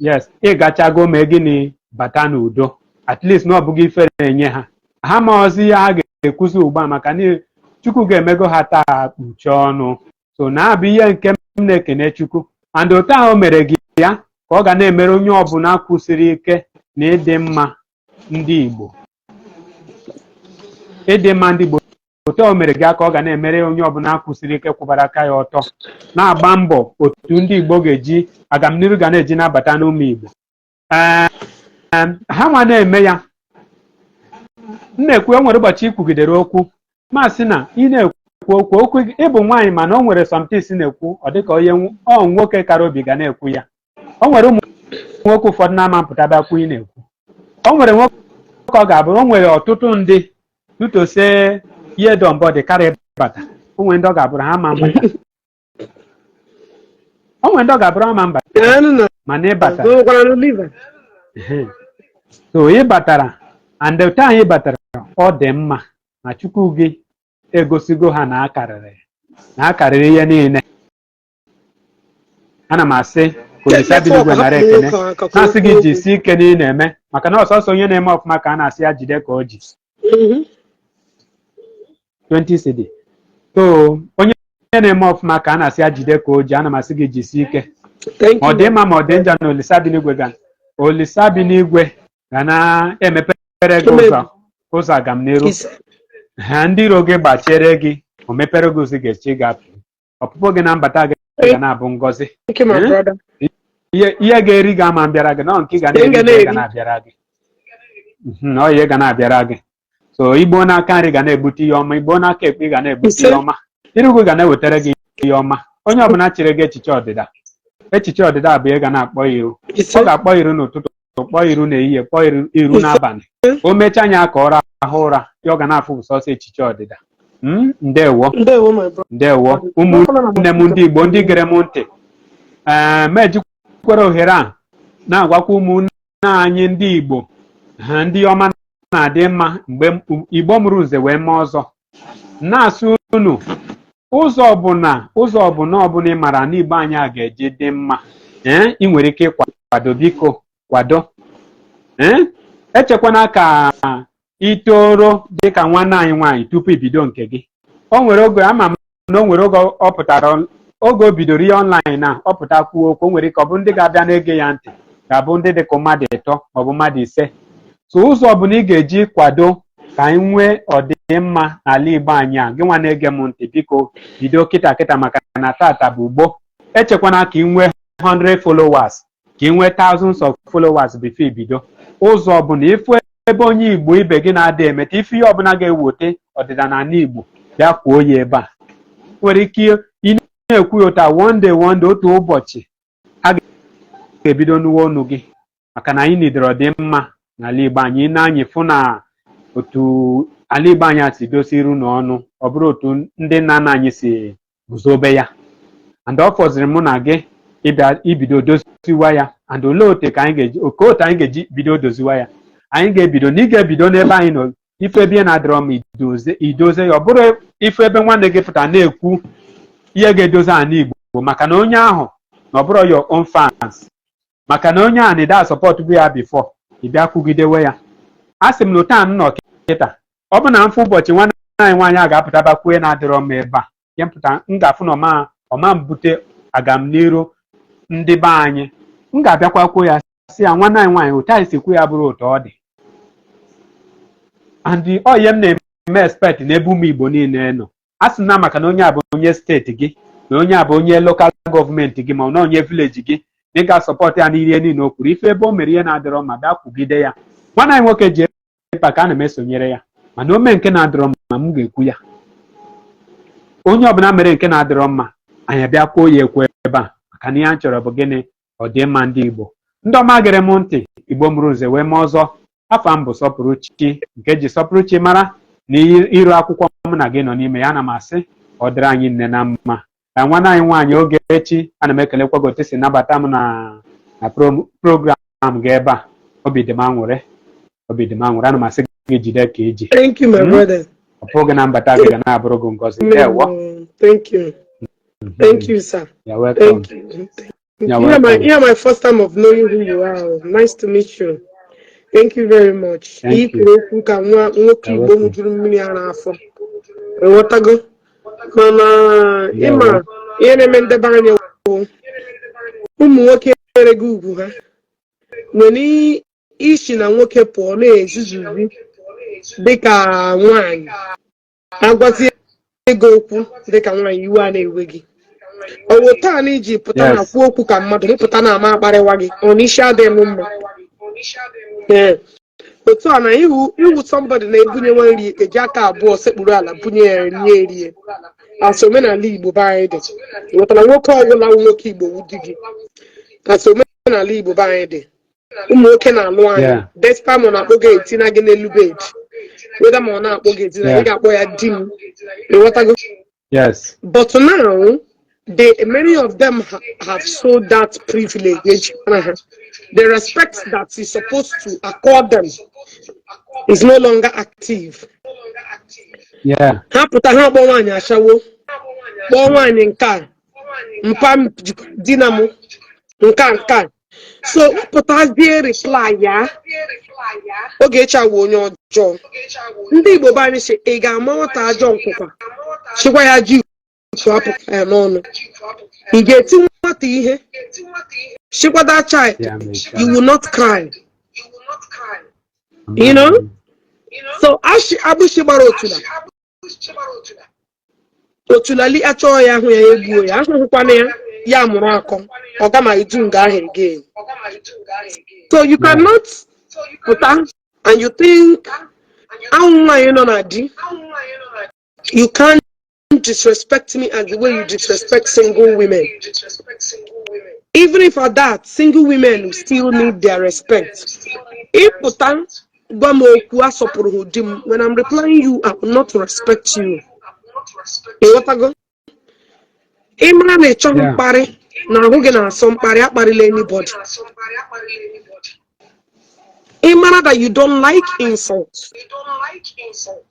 yes, ịgachago. Mee gịnị, bata n'udo. At least na ọ bụghị ife na-enye ha ha ma ọzọ ihe ha ga-ekwuzi ugbu a, maka na Chukwu ga-emego ha taa kpuchie ọnụ. So na-abụ ihe nke m na-ekene Chukwu. And otu ahụ o mere gị ya ka ọ ga na-emere onye ọbụla kwụsịrị ike na ịdị mma ndị Igbo, ịdị mma ndị Igbo. Otu o mere gị ka ọ ga na-emere onye ọbụla kwụsịrị ike, kwụbara aka ya ọtọ, na-agba mbọ otu ndị Igbo ga-eji agamniru ga na-eji nabata n'ụmụ Igbo. Ee, ha nwa na-eme ya. M na-ekwu, o nwere ụbọchị ikwugidere okwu, masị na ị na-ekwu okwu okwu ịbụ nwaanyị, mana o nwere somethings na-ekwu, ọ dịka onye ọ nwoke kara obi ga na-ekwu ya. O nwere ụmụ nwoke ụfọdụ na-ama mpụta bịa kwu ị na-ekwu. O nwere nwoke ọ ga-abụ, o nwere ọtụtụ ndị tutose ihe dọmbọ dị karịa ịbata. O nwere ndị ọ ga-abụrụ ha ma mbata, o nwere ndị ọ ga-abụrụ ha ma mbata. Daalụ na Mana ịbata. O nwekwara liver. Ehe. So ị batara, and otu anyị batara, ọ dị mma na Chukwu gị egosigo ha na akarịrị ihe niile. Ana m asị ka Olisa bi n'igwe nara ekene, na-asị gị jisie ike na ị na-eme, maka na ọsọsọ onye na-eme ọfụma ka a na-asị ya jide ka o ji. 20 cedi. So onye na-eme ọfụma ka a na-asị ya jide ka o ji. Ana m asị gị jisie ike. Thank Ma ọ you. dị mma ma ọ dị njọ, na Olisa bi n'igwe ga, Olisa bi n'igwe ga na-emepere gị ụzọ agamniru. Ise. Ha ndị iro gị gbachiere gị, o mepere gị ụzọ ị ga-esi gafe. Ọpụpụ gị na mbata gị ga na-abụ ngọzi. Thank you, my Eh? brother. Ihe ga-eri gị ama mbịara gị nọ nke ị ga Ihe ga na-eri ga na-eri. na-abịara gị. Ọ ihe ga na-abịara gị. So igbo n'aka nri ga na-ebute ihe ọma, igbo n'aka ekpe ga na-ebute Ise. ihe ọma, irugu ga na-ewetara gị ihe ọma. Onye ọbụla chere gị echiche ọdịda, echiche ọdịda bụ ihe ga na-akpọ iru. Ise. Ọ ga-akpọ iru n'ụtụtụ, kpọọ iru n'ehihie, kpọọ iru Ise. n'abalị. O mechaa anya ka ọ rahụ ụra ya, ọ ga na-afụ bụ sọsọ echiche ọdịda. Ndewo. Ndewo, my brother. Ndewo, ụmụnne m ndị Igbo, ndị gere m ntị. Ee, ma ejikwere ohere a na-agwakwa ụmụnne anyị ndị Igbo ha, ndị ọma na-adị mma mgbe Igbo mụrụ nze wee mee ọzọ, na-asị unu ụzọ ọbụla, ụzọ ọbụla ọbụla ị mara na Igbo anyị a ga-eji dị mma, ee, ị nwere ike ịkwado, biko kwado. Ee, echekwana ka itoro dịka nwanne anyị nwaanyị tupu ibido nke gị. O nwere oge ama m na o nwere oge ọ pụtara, oge o bidoro ihe online na ọ pụta kwuo okwu, o nwere ike ọ bụ ndị ga-abịa na-ege ya ntị ga-abụ ndị dịka mmadụ ịtọ maọbụ mmadụ ise. So ụzọ ọbụla ị ga-eji kwado ka anyị nwee ọdịmma n'ala Igbo anyị a, gị nwa na-ege m ntị, biko bido kịta kịta, maka na tata bụ ugbo. Echekwana ka ị nwee 100 followers, ka ị nwee thousands of followers before ibido. Ụzọ ọbụla ifu ebe onye Igbo ibe gị na-ada emeta ife, ihe ọbụla ga-ewote ọdịda n'ala Igbo, bịa kwuo ya ebe a. Nwere ike ị na-ekwu ya ụta, one day, one day, otu ụbọchị a ga-ebido n'uwe ọnụ gị, maka na anyị nidere ọdịmma n'ala Igbo anyị. Na-anyị fụ na otu ala Igbo anyị si dosi iru n'ọnụ, ọ bụrụ otu ndị nna nna anyị si guzobe ya, and ọ fọziri mụ na gị ịbịa ibido doziwa ya. And olee otu ka anyị ga-eji oke otu anyị ga-eji bido doziwa ya? Anyị ga-ebido na ị ga-ebido n'ebe anyị nọ. Ife ebe na-adịrọ mma, idoze, idoze ya. Ọ bụrụ ife ebe nwanne gị pụta na-ekwu ihe ga-edozi ala Igbo, maka na onye ahụ na ọ bụrụ your own fans, maka na onye ahụ na-ede support bụ ya before ị bịa kwugidewe ya. A sị m na otu a m nọ kịta, ọ bụ na mfụ ụbọchị nwanne anyị nwaanyị a ga-apụtaba kwue na-adịrọ mma ebe a nke mpụta, m ga-afụ na ọma mbute agamniru ndị be anyị, m ga-abịakwa kwuo ya, sị ya, "Nwanne anyị nwaanyị, otu anyị si kwu ya bụrụ otu ọ dị." And ọ ihe m na-eme expect n'ebe ụmụ Igbo niile nọ. A sị na maka na onye a bụ onye steeti gị, na onye a bụ onye local government gị, ma ọ na onye village gị, na ị ga-asupport ya n'ihe niile o kwuru. Ife ebe o mere ihe na-adịrọ mma, bịa kwugide ya. Nwanne anyị nwoke ji ebe ka ana m esonyere ya. Mana o mee nke na-adịrọ mma, m ga-ekwu ya. Onye ọbụla mere nke na-adịrọ mma, anyị abịa kwuo ya ekwu ebe a, maka na ihe a chọrọ bụ gịnị? Ọdịmma ndị Igbo. Ndị ọma gere m ntị, Igbo mụrụ nze wee mee ọzọ. Afa m bụ Sọpụrụchi, nke ji Sọpụrụchi mara na iru akwụkwọ mụ na gị nọ n'ime ya. Ana m asị ka ọ dịrị anyị nne na mma. Na nwanne anyị nwaanyị Ogechi, ana m ekelekwa gị otu si nabata m na program gị ebe a. Obi dị m aṅụrị, obi dị m aṅụrị. Ana m asị gị jide ka iji. Thank you, my brother. Ọ pụghị na mbata gị ga na-abụrụ gị ngọzi. Ndewo. Thank you. Thank you, sir. You're welcome. Thank you. Thank You're you. Yeah, welcome. yeah, my first time of knowing who you are. Nice to meet you. Thank you very much. Thank you. Ikwuru okwu ka nwa nwoke You're Igbo welcome. ṅụjuru mmiri ara afọ. Ịghọtago? Mana ịma Ndewo. ihe na-eme ndebe anya bụ ụmụ nwoke ereghị ugwu ha nwere isi na nwoke pụọ na-ezuzuzi dịka nwaanyị, agwazie ego okwu dịka nwaanyị, iwe a na-ewe gị. Ọwụ taa na iji pụta na kwuo okwu ka mmadụ mpụta na ama akparịwa gị, ọ na isi adịghị m mma. Ee, otu a na iwu somebody na-ebunye nwa nri, eji aka abụọ sekpuru ala bunye ya rie erie, asị omenala Igbo be anyị dị. Ghọtara? Nwoke ọbụla wụ nwoke Igbo wụ di gị, asị omenala Igbo be anyị dị. Ụmụ nwoke na-alụ anyị, despite ma ọ na-akpọ gị etina gị n'elu bed, whether ma ọ na-akpọ gị etina, ị ga-akpọ ya di m. Ịghọtago? Yes. But now, many of them have sold that privilege eji mara ha. The respect that is supposed to accord them is no longer active. Ha pụta, ha kpọọ nwaanyị ashawo, kpọọ nwaanyị nke a, mpa m jikwa di na m nke a nke a. So pụtazie reply ya, Ogechi awụ onye ọjọọ. Ndị Igbo be anyị sị ị ga-ama nwata ajọ nkwụkwa, chịkwa ya ji utu apụta ya n'ọnụ. Ị ga-eti nwata ihe, chịkwa that child, Yeah, mechaa. you will not cry. So agbịsị gbara otula otula li achọọ ya ahụ ya egbuo ya, ahụhụkwana ya, ya mụrụ akọ ọ gama edu nga ahụ again. So you cannot pụta and you think anwụ nwaanyị nọ na di, you can't disrespect me as the way you disrespect single women. Even if at that, single women still need their respect. Ịpụta gwa m okwu asọpụrụ di m, when I'm replying you, I will not respect you. Ịghọtago? Ị mara na ị chọghị mkparị na ahụ gị na-asọ mkparị, akparịla anybody. Ị mara that you don't like insult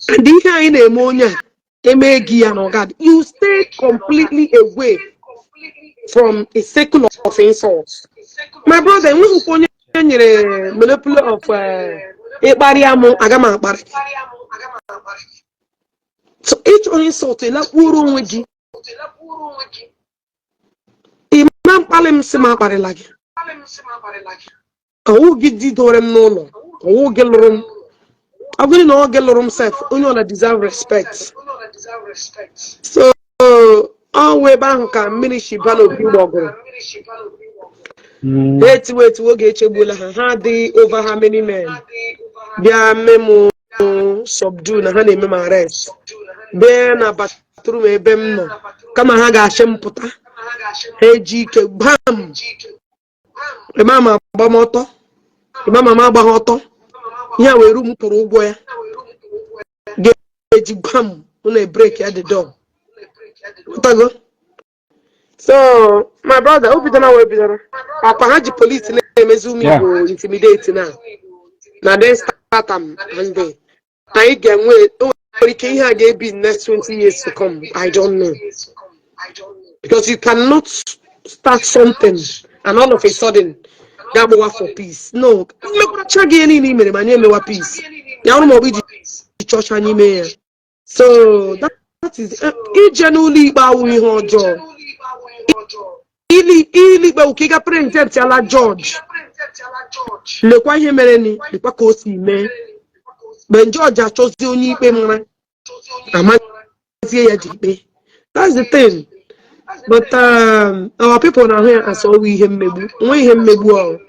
and ihe anyị na-eme onye a eme gị ya na ọgad, you stay completely away from a circle of insults, my brother. Enweghịkwa onye nyere monopoly of ịkparịa mụ, aga m akparị. So ịchọ insult, ịlakpuoro onwe gị. Ịma mkpali m sị m akparịla gị. Ọwụ gị di dore m n'ụlọ, ọwụ gị lụrụ m. Ọ bụrụ na ọ gị lụrụ m sef, onye ọla deserve respect. So ọ wụ ebe ahụ ka mmiri si ba n'opi gbọgụrụ. Ha etiwe etiwe, oge echegbuola ha. Ha adịghị over how many men bịa mee m subdue na ha na-eme m arrest, bịa na bathroom ebe m nọ, kama ha ga-achị m pụta, ha eji ike gbam ịma ma agba m ọtọ, ịma ma m agbaghị ọtọ. Ihe a wee ru m kwụrụ ụgwọ ya, ga-eji gbam na break ya the door. Ghọtago? So my brother, o bidoro wee bidoro akwa ha ji police na-emezi ụmụ Igbo intimidate na then start am, and anyị ga-enwe, o nwere ike ihe a ga-ebi in next 20 years to come, I don't know, because you cannot start something and all of a sudden ga-agbawa for peace. No mmekwaracha gị ihe niile i mere, ma anyị emewa peace ya ọrụ maọbụ iji chọcha anyị mee ya. So that is ije n'ụlọ ikpe awụ ihe ọjọọ. Ili ikpe wụ ka ị ga present ala judge, lekwa ihe mere ni, lekwa ka o si mee. Mgbe judge achọzie onye ikpe mara, amazie ya ji ikpe. That's the thing. But our people na-ahụ ya as ọwụ ihe mmegbu. Nwe ihe mmegbu ọ.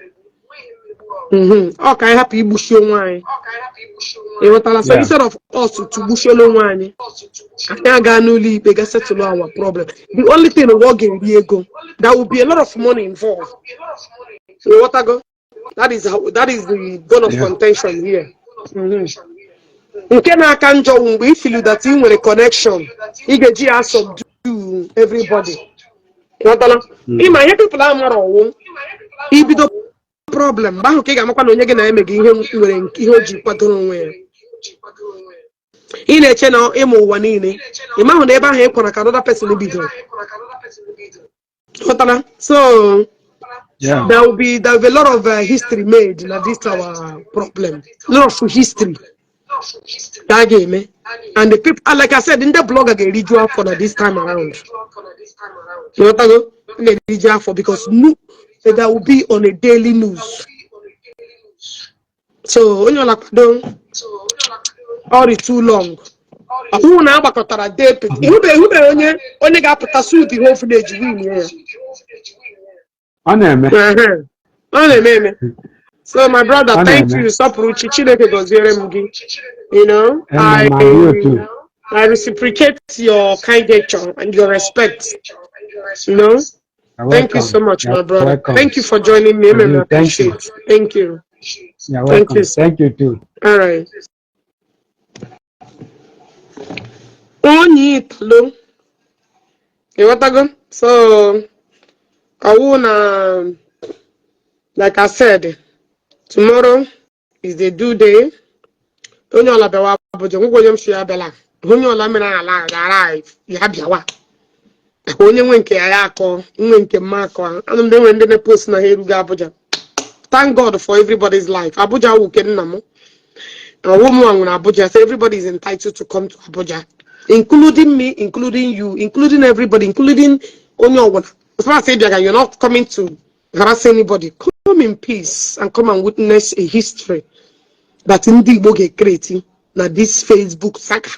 Ọ ka anyị hapụ igbuchi onwe anyị. Ịghọtala? So Yeah. instead of us to gbuchiela onwe anyị, anyị aga n'ụlọ ikpe ga settle our problem. The only thing, ọ ga-eri ego. There will be a lot of money involved. Ịghọtago? That is the bone of contention here. Nke na-aka njọ wụ mgbe ị feel that ị nwere connection ị ga-eji ya subdue everybody. Ịghọtala? Ịma ihe people amara ọwụ ibido problem, mgbe ahụ ka ị ga-amakwa na onye gị na-eme gị ihe nwere ihe o ji kwadoro onwe ya. Ị na-eche na ịma ụwa niile, ị mahụ na ebe ahụ ị kwara ka another person bidoro. Ghọtara? So there will be a lot of history made na this our problem, a lot of history ka a ga-eme. And the people, like I said, ndị blogger ga-eriju afọ na this time around. Ghọtago? Ga-eriju afọ because no, that will be on a daily news. So onye ọla kwado, ọ dị too long. Ọ bụrụ na agbakọtara dee ehube onye ga-apụta sue the whole village, win ya. Ọ na-eme. Ehe. Ọ na-eme eme. So my brother, Ọ thank na-eme. you. Sọpụrụ chi. Chineke gọziere m gị. I Amen, ma you too. I reciprocate your kind nature and your respect. You're Thank you welcome. so much, my You're brother. welcome. Thank you for joining me. And I you, thank you. appreciate. Thank you. You're Thank welcome. you, sir. Thank you too. All right. Onye Italo. Ịghọtago? So, ọwụ na, like I said, tomorrow is the due day. Onye ọla bịawa Abuja, nwekwa onye m si ya bịala. Onye ọla mere ala gara ya bịawa. Onye nwe nke ya ya akọ, nwe nke mma akọ. Anụ m enwere ndị na-post na ha erugo Abuja. Thank God for everybody's life. Abuja wụ nke nna m. Ọwụ m nwere Abuja, so everybody is entitled to come to Abuja, including me, including you, including everybody, including onye ọbụla. As far as ị bịara, you're not coming to harass anybody. Come in peace and come and witness a history that ndị Igbo ga-ekreti na this Facebook saga.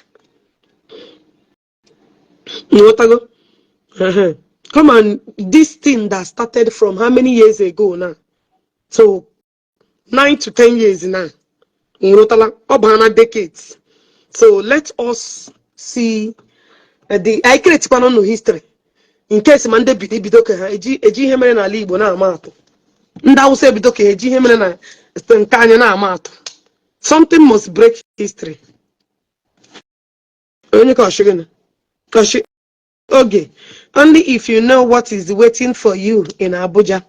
Nghọtago? Uh-huh. Come on, this thing that started from how many years ago now? So 9 to 10 years now. Nghọtala? Ọ bụ na decades. So let us see the anyị createkwana nụ history in case ma ndị bido ebido ka ha eji ihe mere n'ala Igbo na-ama atụ. Ndị Awụsa ebido ka ha eji ihe mere na nke anyị na-ama atụ. Something must break history. Onye ka ọchị gịnị? Ọchị oge. Only if you know what is waiting for you in Abuja.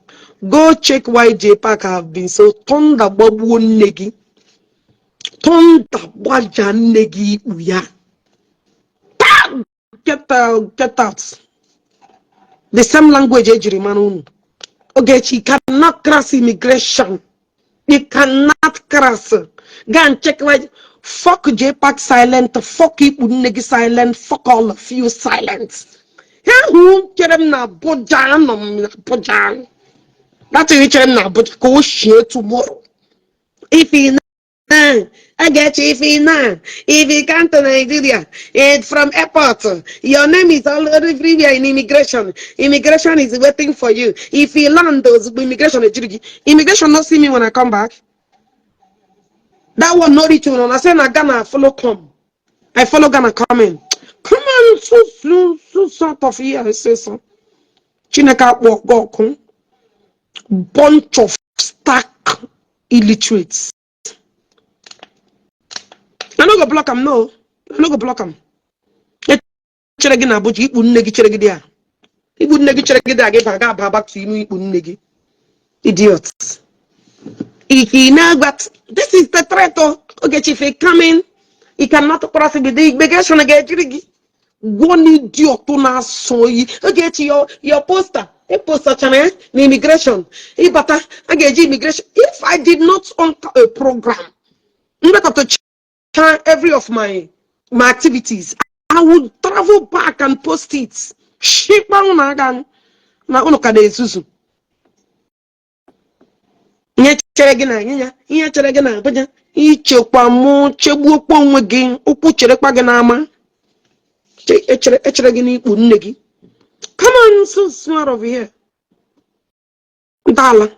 Go check why JPAC have been so thunder gbagbuo nne gị. Thunder gbaja nne gị ikpu ya. Get out, get out. The same language ejiri mara unu. Ogechi, you cannot cross immigration. You cannot cross. Go and check why. Fuck JPAC silent. Fuck ikpu nne gị silent. Fuck all of you silent. Ha hụ chere m na Abuja, anọ m na Abuja. That is chere m na Abuja ka o shie tomorrow. If you know, I get you. If you come to Nigeria from airport, your name is all everywhere in immigration. Immigration is waiting for you. If you land those immigration, immigration not see me when I come back. That one no reach you. I say na Ghana follow come. I follow Ghana coming. Come on, so so so sort of here. I say so. Chineke akpọ gị ọkụ. Bunch of stark illiterates. I no go block am, no. I no go block am. Chere gị na Abuja, ikpu nne gị chere gị dị a. Ikpu nne gị chere gị dị a, gị ba ga aba back to ime ikpu nne gị. Idiots. If you know what this is, the threat o. Ogechi, if you come in, you cannot cross with the immigration ga-ejiri gị. One idiot na-asọ oyi. Ogechi, your poster. E postachara ya na immigration. Ịbata, a ga-eji immigration. If I did not on a program, ndekọta every of my activities, I would travel back and post it. Shikpa unu aga na unu ka na-ezuzu. Ihe chere gị na anyịnya, ihe chere gị na Abuja, ichekwa mụ chegbuokwa onwe gị, ụkwụ cherekwa gị n'ama. Echere gị n'ikpu nne gị. Come on, so smart over here. Ntọala.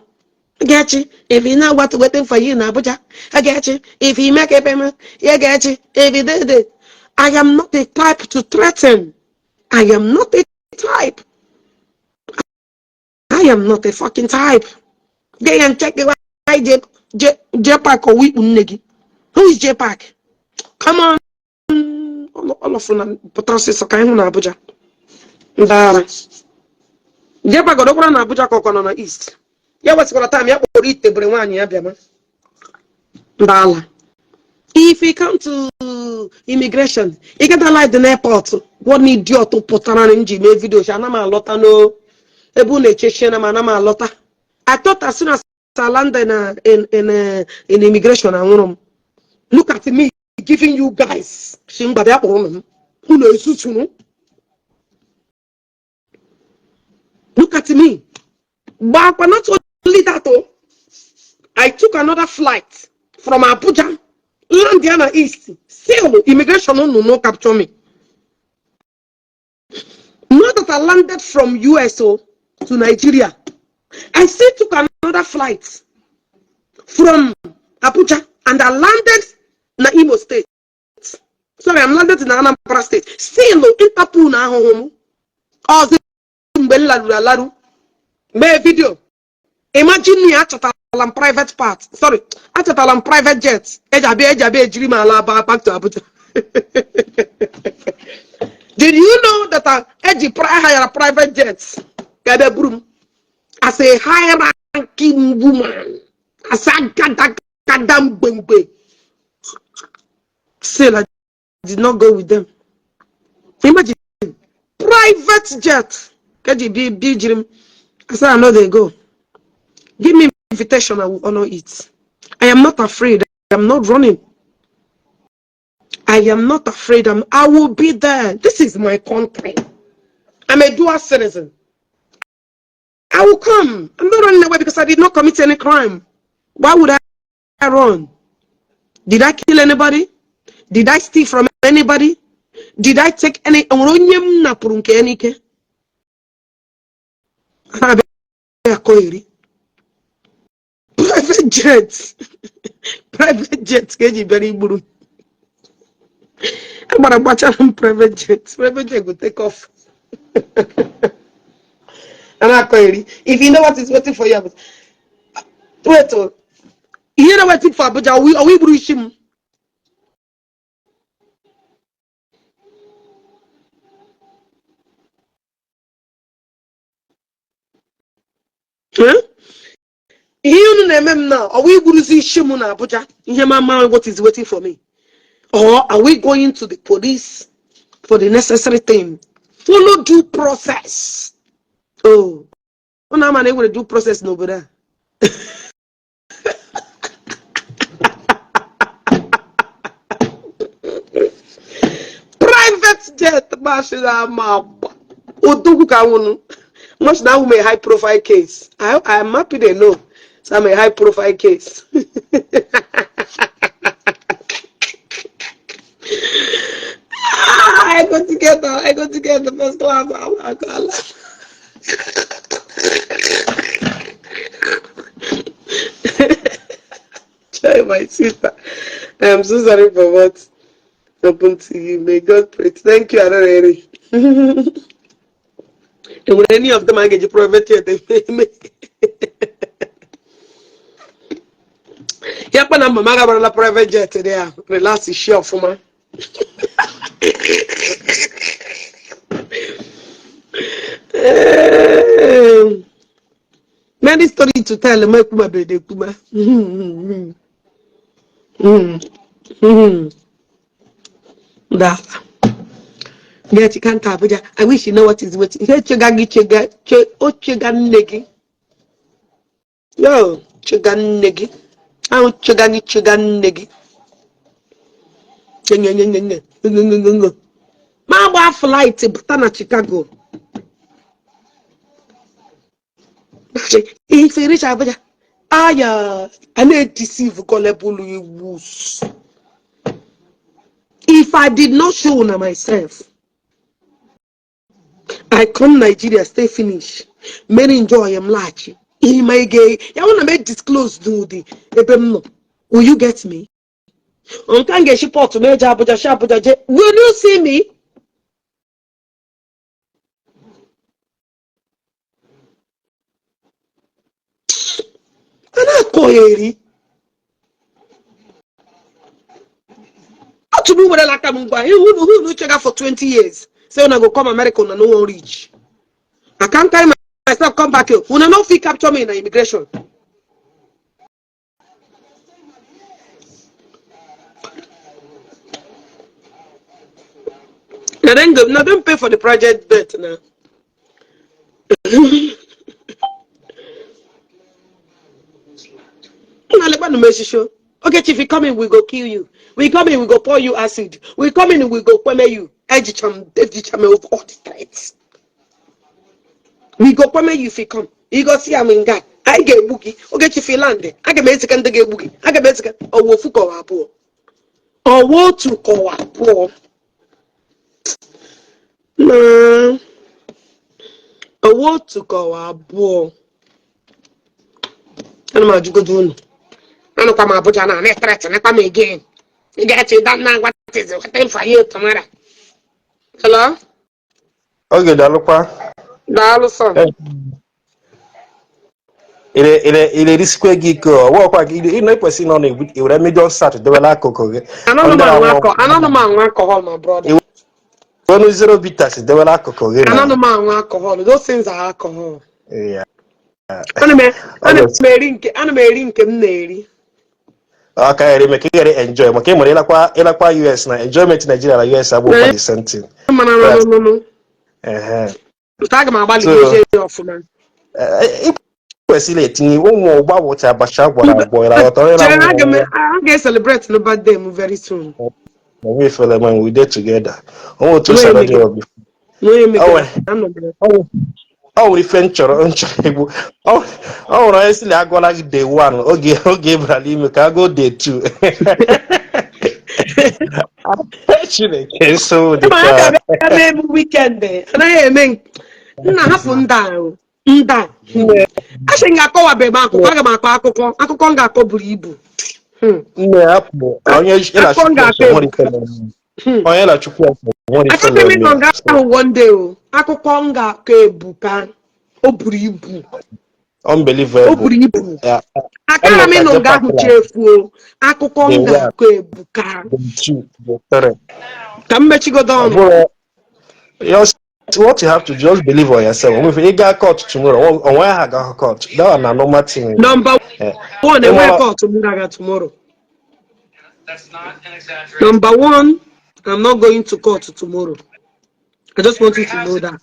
Ogechi, if you know what waiting for you in Abuja. Ogechi, if you make a payment. Ogechi, if you did it. I am not a type to threaten. I am not a type. I am not a fucking type. Go and check the why J J J Park or we nne gị. Who is J Park? Come on. All of them pụta ọsịsọ ka anyị hụ na Abuja. Ndị ara. J Park ọdọkwara na Abuja ka ọkwa nọ na East. Ya wesịkwara time ya kpọrọ itebere nwaanyị ya bịama. Ndị ala. If you come to immigration, ị gata live the airport, one idiot pụtara na nji mee video shi ana m alọta no ebe unu echechiena m ana m alọta. I thought as soon as I landed in immigration anwụrụ m. Look at me giving you guys. Shi mba bịa kpọrọ m. Unu ezuturu. Look at me. Gbakwa not only that oh, I took another flight from Abuja, land ya na East. Still, immigration no no capture me. Not that I landed from USO to Nigeria. I still took another flight from Abuja and I landed na Imo State. Sorry, I'm landed in Anambra State. Still, Interpol na ahụhụ m. Ọzọ mgbe m laruru alaru mee video. Imagine me achọtala m private part. Sorry, achọtala m private jet. Eji abịa ejiri m ala back to Abuja. Did you know that I eji hire private jets ka ebe buru m as a high ranking woman, as a gada mgbemgbe? Still, I did not go with them. Imagine private jet ka eji bi jiri m. I said I no dey go. Give me invitation, I will honor it. I am not afraid. I am not running. I am not afraid. I will be there. This is my country. I'm a dual citizen. I will come. I'm not running away because I did not commit any crime. Why would I run? Did I kill anybody? Did I steal from anybody? Did I take any? Enwere onye m napụrụ nke ya n'ike? A na-abịa akọ eri. Private jet. Private jet ka eji bịara igburu m. Agbara gbachara m private jet. Private jet go take off. A na-akọ eri. If you know what is waiting for you, wait oh. Ihe na waiting for Abuja, ọwụ igburu isi m. Eh? Ihe unu na-eme m na ọwụ igburuzi isi m na Abuja. Ihe ma ama what is waiting for me. Or are we going to the police for the necessary thing? Follow due process. Oh, unu ama na enwere due process n'obodo a. Private jet mashi na ama agba. Odogwu ka nwụnụ. Much now I'm a high profile case. I am happy they know. So I'm a high profile case. I go together. I go together first class. Allah, Allah. Try my sister. I'm so sorry for what happened to you. May God pray. Thank you, Arareri. Enwere any of them a ga-eji private jet eme? Ya kpa na mama gabarala private jet dị ya relax shi ọfụma. Eh, many story to tell ma ekwuma bede ekwuma. Dala. Get can't Abuja. I wish you know what is waiting. Ihe chega gị chega che o chega nne gị. Yo, chega nne gị. Ahụ chega gị chega nne gị. Nye nye nye nye nye nye nye. Ma agba flight bata na Chicago. If you reach Abuja, aya, a na-edeceive gullible iwus. If I did not show una myself, I come Nigeria, stay finish. Many enjoy am laghachi. Ime ị ga ya wụ na m disclose n'ụdị ebe m nọ, will you get me? Nke m ga-esi port m eje Abuja, si Abuja je, will you see me? A na-akọ ya eri otu m werela aka m ngwa ihu unu unu chega for 20 years, say una go come America, una no wan reach. I can't carry myself come back here. Una no fit capture me na immigration. Na dem go, na dem pay for the private jet na. Una lekwanụ m eshisho. Okay, chief, you come in, we go kill you. We come in, we go pour you acid. We come in, we go kweme you. Ejicham, ejicham over all the threats. We go kweme you if you come. You go see am nga. Anyị ga-egbu gị. Oge chief land. Aga m ezika ndị ga-egbu gị. Aga m ezika ọwa ofu kọwa abụọ. Ọwa otu kọwa abụọ. Na ọwa otu kọwa abụọ. Ana m ajụgodo unu. Anọkwa m Abuja na na-ethreatenekwa m again. Ị ga-eche that now, what is waiting for you tomorrow? Hello? Oge daalụkwa. Daalụ sọ. Ire erisikwa gị ike ọwụọkwa gị ị na-ekwesị nọ na ewere medium sat dewela akụkụ gị. Anọnụ m aṅụ alcohol, anọnụ m aṅụ alcohol, my brother. Ọnụ zero bitters dewela akụkụ gị na. Anọnụ m aṅụ alcohol. Those things are alcohol. Yeah. Ana m ana m eri nke ana m eri nke m na-eri. Ọ ka ghara eme ka ị ghara enjoy maka ị nwere ịlakwa US na enjoyment Nigeria na US abụghị the same thing. Mana nụnụnụ. Ehe. Nke aga m agbalị So- dozie ya ọfụma. Ị kwesịrị etinye ụmụ ụgba wụcha abacha gwara agwọ ịra ghọtara ịra. Chere, aga m a ga-celebrate no birthday m very soon. Onwe ifele when we dey together. Onwe otu o si Nwee adị emege. obi. Nwee emege. Oh, well. Anọ m. Ọ nwere ife m chọrọ igbu. Ọ nwere onye sị na agụọla gị day one oge ịbara n'ime ka agụọ day two. Chineke nsogbu dị Ma a ka ga-abịa mee m weekend anaghị eme nna hapụ ndị ahụ ndị a asị m ga-akọwabeghị m akụkọ, aga m akọ akụkọ m ga-akọ buru ibu. Nne hapụ onye Akụkọ m ga-akọ nwere ife na-eme. Onye na-achụkwu ọsọ nwere ife Achọghị m ịnọ na-eme. nga ahụ one day o. Akụkọ m ga-akọ ebuka, o buru ibu. O Unbelievable. buru ibu. Yeah. Akara m ịnọ nga ahụ chefuo akụkọ m The one. ga-akọ ebuka. Day two, day three. Ka m mechigodo Ọ ọnụ. bụrụ just what you have to just believe on yourself. If you gaa court tomorrow, onwe ha ga court. That one na normal thing. Number Eh. one, enweghị Ịnwa- court m ga-aga tomorrow. Number one, I'm not going to court tomorrow. I just want you to know that.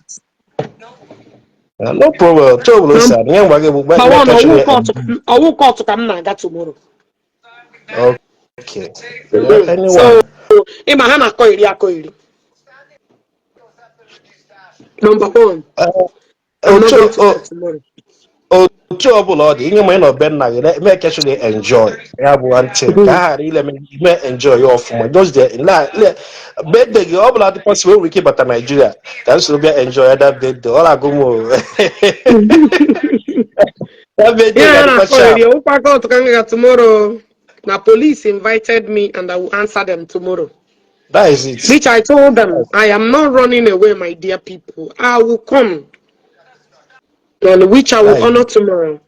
No problem. Trouble is, nye ngwa gị bụ Number one, ọwụ court ka m na-aga tomorrow. Okay. Anyone. So, ịma ha na-akọ iri akọ iri. Number one, I'm not Otu going to court tomorrow. Otu ọbụla ọ dị inye ma ị nọ be nna gị mee ka actually enjoy ya bụ one thing ka ha ghara ile mee enjoy ya ọfụma, just there birthday gị ọ bụla dị possible nwere ike ịbata Nigeria ka m soro bịa enjoy ya that birthday. Ọ na-agụ m o. That birthday Yeah, ga-adịkwa na sharp. iri ọwụkwa court ka m ga tomorrow. Na police invited me and I will answer them tomorrow. That is it. Which I told them, I am not running away, my dear people. I will come. And which I will honor tomorrow.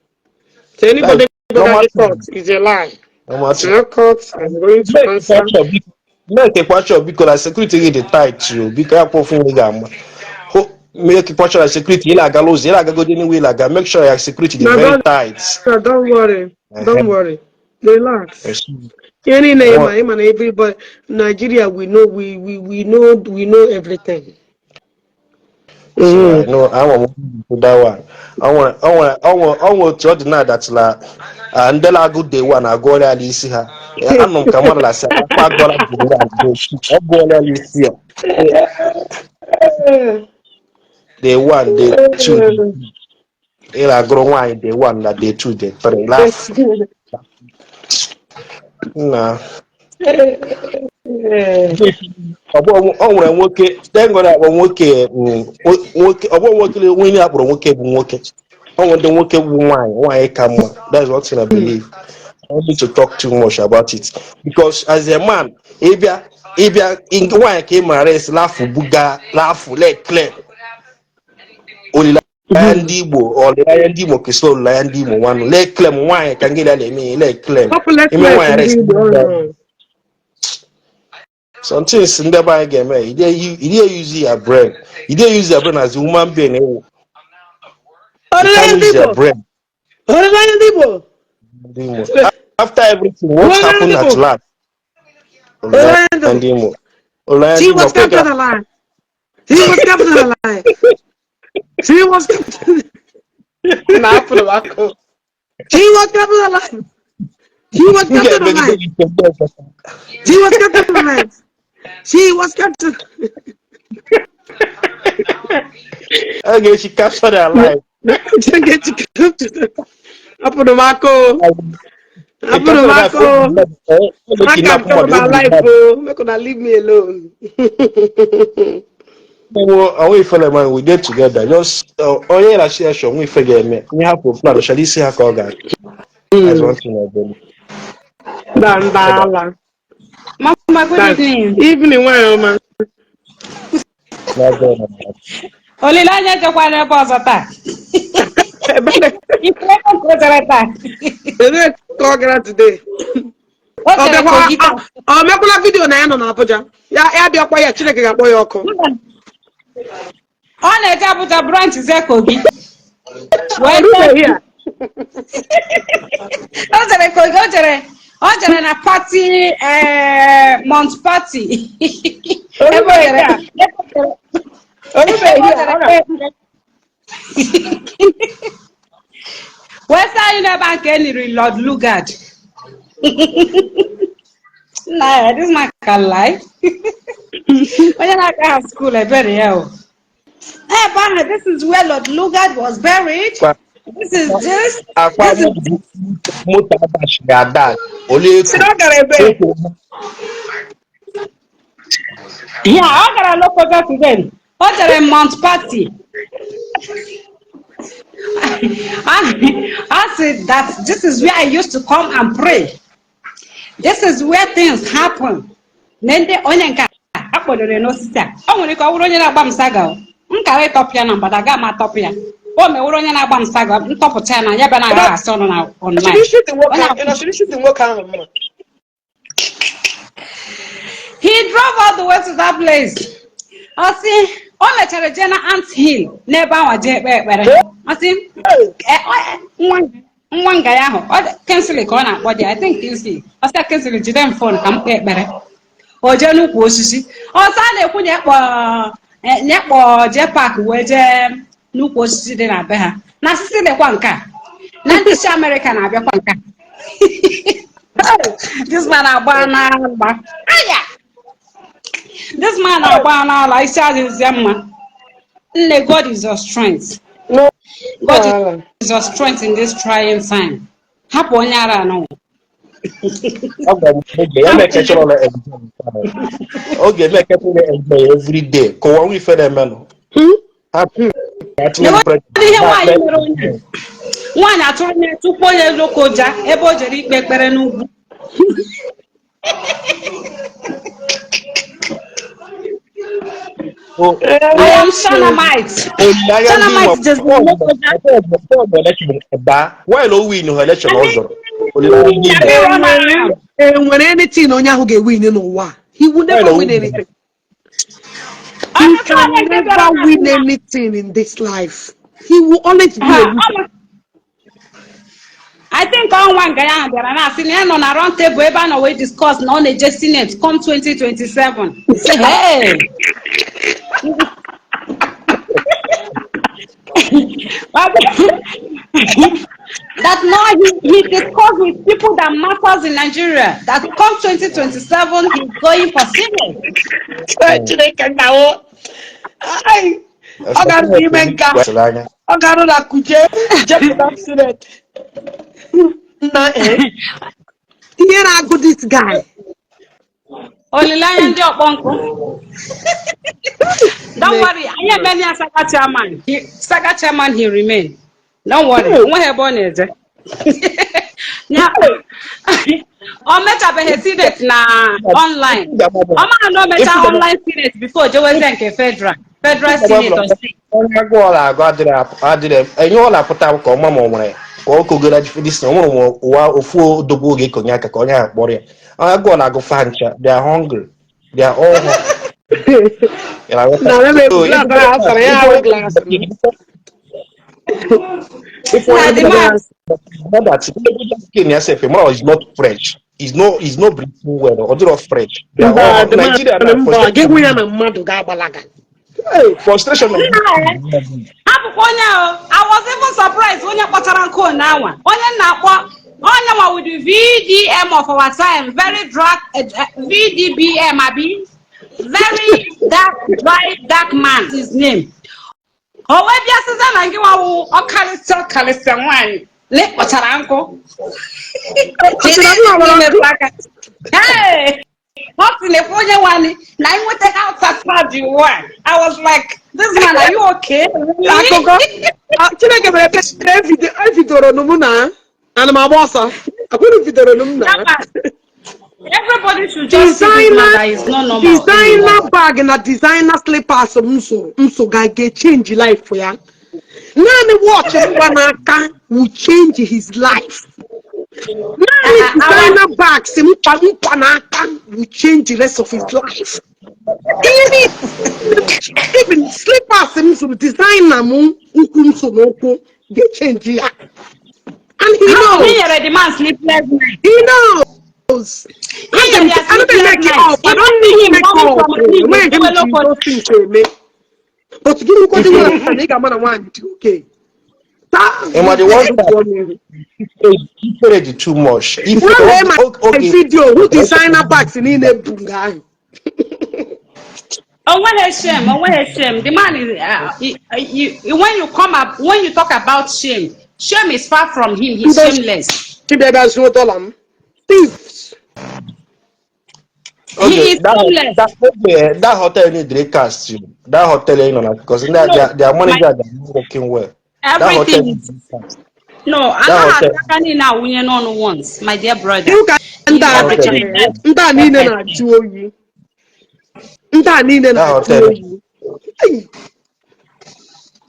So anybody go Normal to court is a lie. Normal It's thing. not court. I'm going to answer. Make sure biko na security gị dị tight o biko ya kwụ ofu ihe ga-ama. Make sure na security ị na-agala ụzọ ị na-agagodi anywhere ị na-aga, make sure ya security dị Na very tight. Sir, don't worry. Don't worry. Relax. Ihe niile ịma na everybody Nigeria, we know we know everything. So, I know I want to that one. I want otu ọ dị na-adatịla ndị na-agụ day one agụọla ya n'isi ha. Anụ m ka mmadụ na-asị akpa agụọla day one, day two, ọ gụọla ya n'isi ya day one, day two, day three. Ị na-agụrụ nwaanyị day one na day two, day three, laugh na ọ nwere nwoke tengoro akpọ nwoke, nwoke ọ bụ nwoke nwunye akpọrọ nwoke bụ nwoke. Ọ ndị nwoke bụ nwaanyị, nwaanyị ka mma. That's one thing I believe. I don't need to talk too much about it because as a man, ịbịa ịbịa nwaanyị ka ị mara esi lafụ buga lafụ lekle olileanya ndị Igbo, olileanya ndị Igbo kesịrị olileanya ndị Igbo nwanụ lekle m nwaanyị ka ngịrị a na-eme ihe lekle m ime Hopelessness nwaanyị ndị rest. Igbo ọrụ. Some things ndị be anyị ga-eme, you dey use your brain, you dey use your brain as a human being ewu. You Olileanya can't ndị use your Igbo. brain. Olileanya ndị Igbo. Ndị Igbo. After everything, what Olileanya ndị happened at Igbo. last? Olileanya ndị Olileanya ndị Igbo. Olileanya ndị She Igbo. was kept alive. She was kept alive. She was kept. Na apụrụ m akụ. She was kept alive. She was M kept ga-emegide alive. gị nke ndị ọzọ. She was kept alive. She was kept. A ga-echi capture their life. Apụrụ m aka o. Apụrụ m aka o. Aka m cover my life o. Make una leave me alone. Onwe ifele man, we dey together. Just onye na-achị achị onwe ife ga-eme ihe hapụ plan chọrọ isi ha ka ọ ga. That's one thing I believe. Dandala. Mama, good evening. Evening, nwanyị ọma. Olileanya ejekwa n'ebe ọzọ taa. Ebele Ife ebe nke o jere taa. ebee ka ọ gara today? O Ọ jere bịakwa Kogi taa. ọ mekwala video na ya nọ n'Abuja. Ya ya bịakwa ya, Chineke ga-akpọ ya ọkụ. Ọ na-eje Abuja branch ze Kogi. Wee Orubeghị ya. O jere Kogi, o jere na party, Mount Party. Ebe o jere ebe o jere Orubeghị ebe o ya. jere Ọ kpee ekpere. Wee sị anyị n'ebe a nke e niri Lord Lugard. Nna ya, this man can lie. Onye na-aga ha school ebere ya o. Ebe ahụ, this is where Lord Lugard was buried. This is this. Akwa This is moto adachiri ada ole Sị na ọ gara ebe. Yeah, ọ gara Lokoja today. O jere Mount Party. I said that this is where I used to come and pray. This is where things happen. Na ndị onye nke a akpọdoro n'osisi a, o nwere ike ọ bụrụ onye na-agba m saga o. M kara ịtọpụ ya na mgbada gaa ma atọpụ ya. O mewụrụ onye na-agba m saga, m tọpụcha ya na ya bịa na-agha asị ọnụ na online. Chiri isi dị nwoke Onye ahụ, ị nọchiri isi dị nwoke ahụ mma. He drove all the way to that place. Ọ sị, o mechara jee na Ant Hill n'ebe ahụ jee kpee ekpere. Ọ sị, nwa nga ya ahụ, ọ Kinsley ka ọ na-akpọ di, I think Kinsley. Ọ sị Kinsley, jide m phone ka m kpee ekpere. O jee n'ukwu osisi. Ọ sị a na-ekwu na ekpọ jee park wee jee n'ukwu osisi dị na be ha. Na sisi lekwa nke a. Na ndị si Amerịka na-abịakwa nke a. This man agba n'agba. Aya! This man agba n'ala, isi adịghịzi mma. Nne, God is your strength. No. God is your strength in this trying time. Hapụ onye ara anụ. Agwa m oge ya na-ekechara ụlọ enjoy, oge na-ekechara ụlọ enjoy every day ka ụwa nwe ife na-emenụ. Hapụ ka tinye m pressure. Ihe nwaanyị mere onye nwaanyị atụrụ onye tupu onye Lokoja ebe o jere ikpe ekpere n'ugwu. I am Shanamite. Olileanya ndị Shanamite jeziri Lokoja. Igbo election baa while o win ha election ọ zọrọ olileanya ndị Igbo. Enwere anything onye ahụ ga-ewin n'ụwa? He will never win anything. He can never win anything in this life. He will always be a loser. I think ọnwa nga ya ahụ bịara na-asị na ya nọ na round table ebe a nọ wee discuss na ọ na-eje Senate come 2027. Say, hey! That now he discussed with people that matters in Nigeria that come 2027 he's going for Senate. Chineke nna o. Ai! Ọ gara n'ime nka. Ọ gara na Kuje jepụta Senate. Nna eh. Ihe na-agụ this guy. Olileanya ndị ọkpọ nkụ. Don't worry, anyị emela ya saga chairman. Saga chairman he remain. Don't worry, onweghị ebe ọ na-eje. Ya o mechabeghị senate na online. Ọ maghị na o mechaa online senate before jewezie nke federal senate or state. Onye agụụ ọ na-agụ adịrị adịrị enye ọ na-apụta ka ọma ma ọ nwere ka ọ kogara dis na o nwere ma ụwa ofu odogwu oge ekonye aka ka onye ahụ kpọrọ ya. Onye agụụ na-agụ fa ncha, they are hungry, they are all hungry. Ị na-aghọta? Na ebe So, glass asara ya ahụ glass. If onye Na the man know that skin yourself, man is not fresh. He's not breathing well. Or not fresh. They are Mba, all the man Nigeria na mba gị hụ frustration. Ya na mmadụ ga-agbalaga. Hey, Frustration. Hapụkwa onye o. I was even surprised onye kpọchara nkụ anwa onye na-akpọ onye nwa with the VDM of our time, very dark, VDBM abi, very dark, dry, dark man, his name. O wee bịa sịza na gị nwawu ọkarịsịa ọkarịsịa nwaanyị na ịkpọchara nkụ. Ọ sị na m gbara nkụ? Hey! Ọ sị na onye nwanyị na ịnweta how satisfied you were. I was like, "This man, are you okay?" Akụkọ. Ah, Chineke mere ebere evidoro m na ana m agba ọsọ akwụrụ vidoro m na Everybody should just see this man, that is not normal designer anymore. Bag na designer slippers m so m so ga ga-change life ya. Naanị watch m gba n'aka will change his life. Naanị designer bags m kwa nkwa n'aka will change the rest of his life. Ihe niile, even slippers m zụrụ designer m ukwu m so n'ụkwụ ga-echange ya, and he How knows. he nyere the man sleepless night. He knows. He nyere ya I don't sleepless make it night. up. I don't need Him make coming up. from Igbo, Enweghị m ji Eweloko. those things eme. But gịnị kwado nwere na ị ga-ama na nwaanyị dị oke. Taa. Ịma the one that ifere dị too much. Ifere Wee ma oge video who designer bags niile bụ nga ahụ. Onweghị shame, onweghị shame. The man is, when you come up, when you talk about shame, shame is far from him. He's shameless. Chibịa bịa zuo dọla m. Thieves. He Okay, is that, shameless. that, okay, that hotel need recast you. That hotel, because their manager, they are not working well. That hotel Everything need is recast. No, That anaghị hotel. ata aka niile awụnye n'ọnụ once, my dear brother. Ịhụ ka ndị a Everything dịcha ndị a niile na-ajụ oyi. Ndị a niile That na-ajụ hotel. oyi. Ei,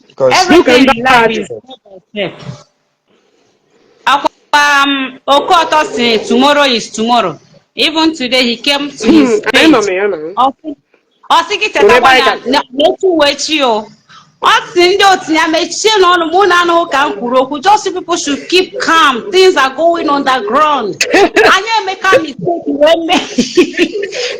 Because Everything in Look at life that. is step by step. Akwa Okoto say tomorrow is tomorrow. Even today he came to his Anyị nọ page. na ya na. Ọ sị gị chetakwa Ebe anyị na n'otu wee chi o. Ọ sị ndị otu ya mechie n'ọnụ mụ na anụghị ka m kwuru okwu. Just you people should keep calm. Things are going underground. Anyị emeka mistake wee mee.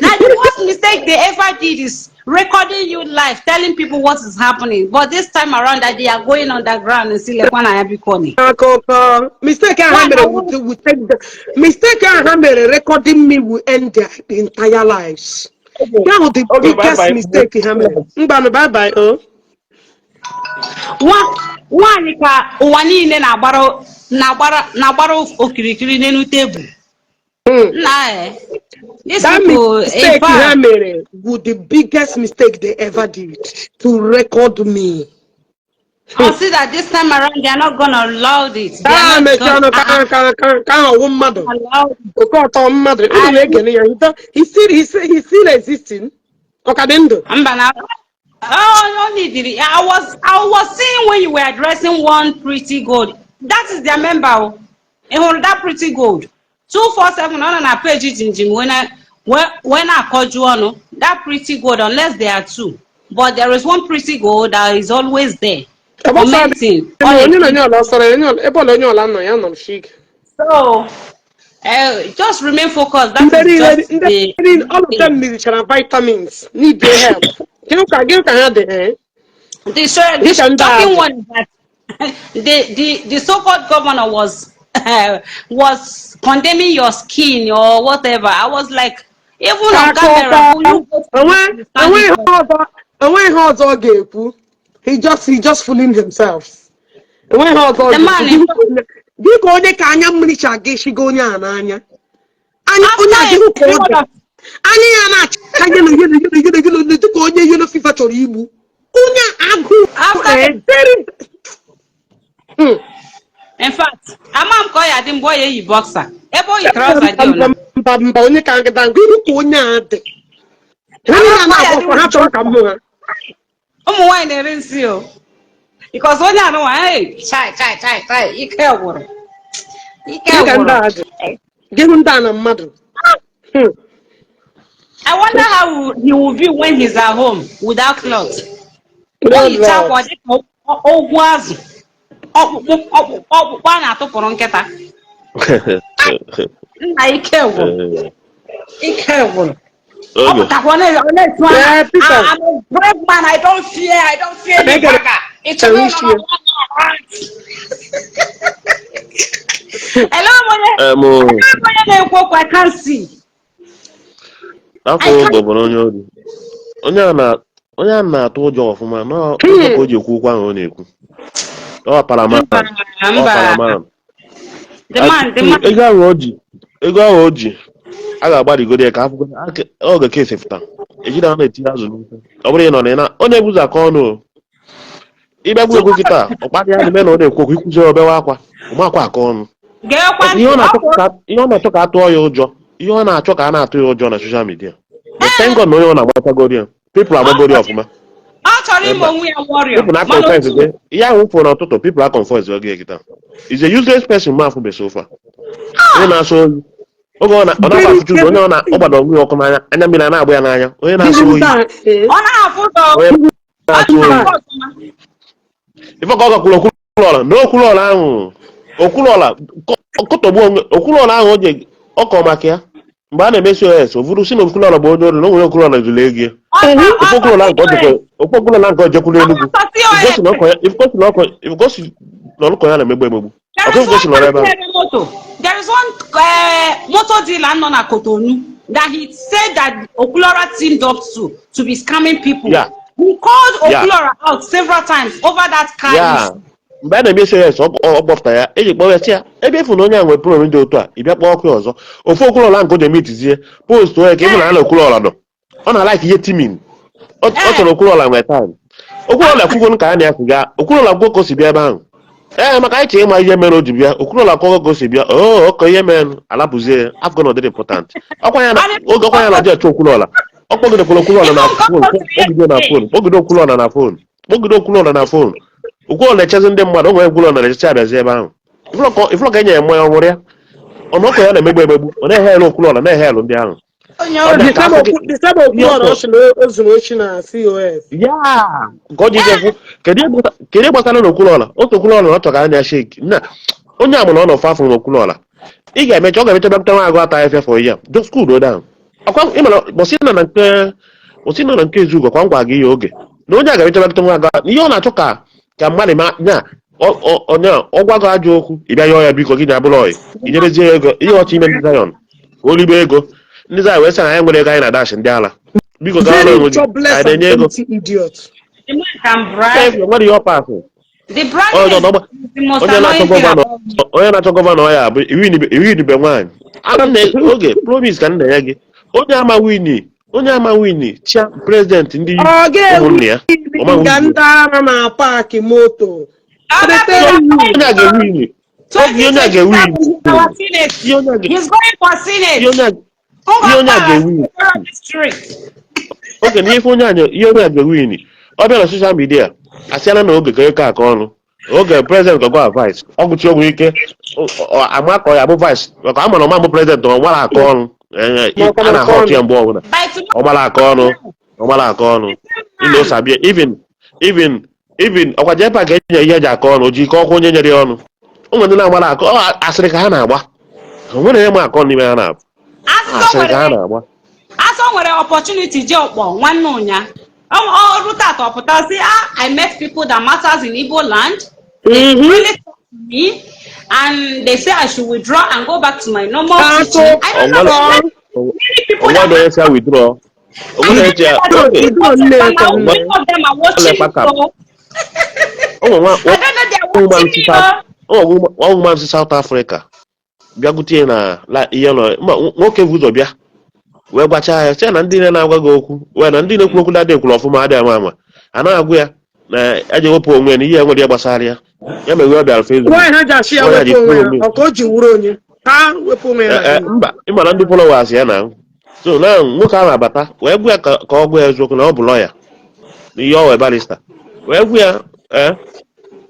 Na the worst mistake they ever did is recording you live, telling people what is happening. But this time around that they are going underground and see lekwa na ya biko ni. Akụkọ mistake ahụ ha mere will take the mistake ahụ ha mere recording me will end their entire lives. Ya bụ the Okay, biggest bye-bye. Mistake ha mere. Mgbanụ, bye bye o. Nwaanyị ka ụwa niile na-agbara okirikiri n'elu tebụl. Nna eh, these That people, in mistake ha fact, mere was the biggest mistake they ever did to record me. I see that this time around they are not gonna allow it. They Ah, are not mechie ọnụ gonna ka ka ka ka ahụ ọwụ mmadụ. Allow it. Oke ọtọ mmadụ. Unu na-egene ya. He still existing. Ọ ka dị ndụ. Mba na oh, no need it. I was seeing when you were addressing one Pretty Gold. That is their member. Oh. Ị hụrụ that Pretty Gold? 247 ọ nọ na page Jinjim wee na-akọju ọnụ. That Pretty Gold, unless there are two. But there is one Pretty Gold that is always there, commenting. Onye na onye ọla sọrọ onye ọla ebe ọla onye ọla nọ ya nọ shik. So, just remain focused. That Ndị is niile just ndị the niile all of them needchara vitamins, need their help. Gịnị ka ha dị eh? The Dịka ndị shocking a one is that the so-called governor was condemning your skin or whatever. I was like, even on camera, will you go to onwe onwe ihe ọzọ onwe ihe ọzọ ọ ga-ekwu. He just fooling himself. Enwe ihe ọzọ ọ The man ga-ekwu. Dịka onye ka anya mmiri chi aga eshigo onye a n'anya anya onye a dịghị ka ọ dị anya ya na-acha yellow yellow yellow yellow yellow dịka onye yellow fever chọrọ igbu onye a agụụ. After very In fact, ama m ka ọ ya dị mgbe ọ ya eyi boxer, ebe o yi trouser dị Mba ona. mba mba, onye ka nkịta nke ihu ka onye a dị. Ha niile na-agba ọsọ, ha chọrọ ka m hụ ha. Ụmụ nwaanyị na-eri nsị o, because onye anụnwa, hey, chai chai chai chai, ike gwụrụ, ike Gị ka ndị gwụrụ. A dị. Gị hụ ndị a na mmadụ. I wonder how he will be when he's at home without clothes. O yicha akwa, ọ dị ka ogwu azụ, ọkpụkpụ ọkpụkpụ ọkpụkpụ a na-atụpụrụ nkịta. Nna, ike gwụrụ, ike gwụrụ. Ọ Oge. pụtakwa, ọ na-etu anya. Yeah, Peter. "Ah, I'm a brave man. I don't fear. I don't fear any Emeka bagger." It's chọrọ no isi ya. Hello, onye Em, onye na-ekwu okwu, I can't see. Afọ oge bụ onye ori. Onye a na-atụ ụjọ ọfụma na ụjọ ka o ji ekwu okwu ahụ ọ na-ekwu. Ọ paraman. Mba, Ọ mba. paraman. The man, the man. Ego ahụ o ji a ga-agbarigoro ya ka afụgo oge ka esefụta ejiri a na-etinye azụ n'ofe. Ọ bụrụ ị nọ na ị na onye ebuzo aka ọnụ o ịbịa gwu egwu kịta ọkparị ya na-eme na ọ na-ekwu okwu ikwuzi obewe akwa ụmụakwa aka ọnụ. Geekwa ntị. Ihe ọ na-achọ Ọ bụ ka ihe ọ na-achọ ka a tụọ ya ụjọ, ihe ọ na-achọ ka a na-atụ ya ụjọ na social media. But thank God na onye ọ na-agbatagoro ya, people agbagoro ya ọfụma. Ọ chọrọ ime onwe ya warrior. People na Mana confess gị ihe ahụ m fụrụ n'ụtụtụ, people are confess oge kịta is a useless person. Ma afụbe so far onye na-asọ oyi oge ọ na-agba afụcha ụzọ, onye ọ na ọ gbado onwe ya ọkụ n'anya, anya mmiri a na-agba ya n'anya, onye na-asọ Gịnị oyi. ndị a, eh? Ọ na-afụ ụzọ. Onye Ọ na-atụ oyi. na-afụ ọfụma. Ife ka ọ gakwuru Okwuluọla na Okwuluọla ahụ, Okwuluọla kọtọgbu onwe Okwuluọla ahụ o ji ọkọ maka ya mgbe a na-eme COS o vuru si na Okwuluọla bụ onye ori na o nwere Okwuluọla zuru ego ya. Ọ Ife Okwuluọla nke ọ jekwa ofe Okwuluọla nke o jekwuru Enugu. COS. Ife gosi na ọkọ ya na-emegbu emegbu. There ọkụ is gosi one nọrọ ebe ahụ. man moto. There is one motor dealer nọ na Cotonou that he said that Okulora teamed up to be scamming people. He called Okulora out several times over that car issue. Mgbe a na-eme COS ọ kpọpụta ya eji kpọọ ya sị ya ebe ịfụ na onye a nwere problem dị otu a, ị bịa kpọọ ọkụ ya ọzọ. Ofu Okwuluọla nke o ji eme itizie post onye ka ịhụ na ya na Okwuluọla nọ, ọ na-alike ihe timing ọ chọrọ. Okwuluọla nwere time. Okwuluọla kwugo ka ya na ya si gaa. Okwuluọla kwuo ka o si bịa ebe ahụ ee maka anyị chee ịma ihe mere o ji bịa. Okwuluọla kwuo ka o si bịa oo ọkọ ihe mere alapụzie ya afọ na ọ dịrị important. Ọkwa ya na oge ọkwa ya na dị achọ Okwuluọla ọ kpọgidekwara Okwuluọla na phone, kpọgide na phone, kpọgide Okwuluọla na phone, kpọgide Okwuluọla na phone. Okwuluọla na-echezi ndị mmadụ o nwere Okwuluọla na-echechi abịazi ebe ahụ ifụlọ ka e nyere mmanya ọ nwụrụ ya ọnụ ọkọ ya na-emegbu emegbu, ọ na-ehe elu Okwuluọla na-ehe elu ndị ahụ. Onye Ọ ori. dị ka afọ gị The same Okwuluọra ọ sị na o zuru ochi na COS. Ya nke ọ ji ije kwu kedu ihe gbasara na Okwuluọla otu Okwuluọla na ọ chọrọ ka anya shake nna onye a mụ na ọ nọ fafụ na Okwuluọla ị ga-emecha ọ ga-emecha bịapụta nwa agụ ata afịa for ya. Just cool down. Ọkwa ị mara bọsị nọ na nke bọsị nọ na nke Ezugo kwa ngwa gị ya oge na onye a ga-emecha bịapụta nwa agụ ihe ọ na-achọ ka mmadụ ma nya onye ọ gwa gị ajọ okwu ị bịa yọọ ya biko gị na abụrụ ọyị i nyerezie ya ego ihe ọchọ ime ndị Zion ka o libe ego ndị Zion wee sị na anyị nwere ego anyị na dash ndị ala biko gaa Very onwe gị jobless anyị and na-enye ego. empty idiot. The man can brag. Nwere ihe ọ pasị. The bragging is the most Onye na-achọ annoying thing governor about me. Onye na-achọ governor ya bụ iwinibe nwaanyị ana m na oge promise ka m na-enye gị onye ama wini onye ama wini chia president ndị Ọ ụmụnne ya ọma ga-ewu ka wini. ndị ara na park moto. Onye a ga-ewini oge onye a ga-ewini 2027, our Senate. ihe onye a ga- He's going for Senate. ihe onye a ga-ewini District. oge na ife onye a ihe onye a ga-ewini ọ bịa na social media asịala na oge ka eke aka ọnụ oge president gọgọ vice ọgwụchi ọgwụ ike ama ka ọ ya bụ vice maka ama na ọma bụ president ọ mara aka ọnụ. A na-ahụ ọtụ ya mgbe ọbụla. By tomorrow, ọ mara aka ọnụ, ọ mara aka ọnụ ịna ụsabịa even ọkwa jepa ka enye ihe eji aka ọnụ o ji ike ọkwa onye nyere ya ọnụ o nwere ndị na-agbara akọ ọ asịrị ka ha na-agba o nwere ihe ma akọ n'ime ha na-abụ Asọ asịrị ka ha nwere na-agba. Asọ nwere opportunity je ọkpọ nwanne ụnya ọ rute atọ pụta sị, "Ah, I met people that matters in Igbo land. They really talk to me and they say I should withdraw and go back to my normal teaching." I don't know. Many people that onwere onye si withdraw onwere onye si ya oge Many of them are watching. So o nwere nwa I don't know they are woman watching si me. South Oh. o nwere woman si South Africa bịakwute na ihe nọ mba nwoke bụ ụzọ bịa wee gwachaa ya sị ya na ndị na-agwa gị okwu wee na ndị na-ekwu okwu na-adị ekwuru ọfụma adịghị ama ama anaghị agwụ ya. Na eji wepụ onwe ya na ihe nwere ya gbasara ya, ya mere ọ bịara Facebook. Nwaanyị ha ji achị ya Nwaanyị ji wepụ onwe ya. kwuo onwe. Ọ ka o ji wuru onye ha wepụ onwe ya na Eh, gịnị? Mba, ịma na ndị followers ya na so na nwoke ahụ abata wee gwa ya ka ọ gwa ya eziokwu na ọ bụ lọya na ihe ọ wee barrister, wee gwa ya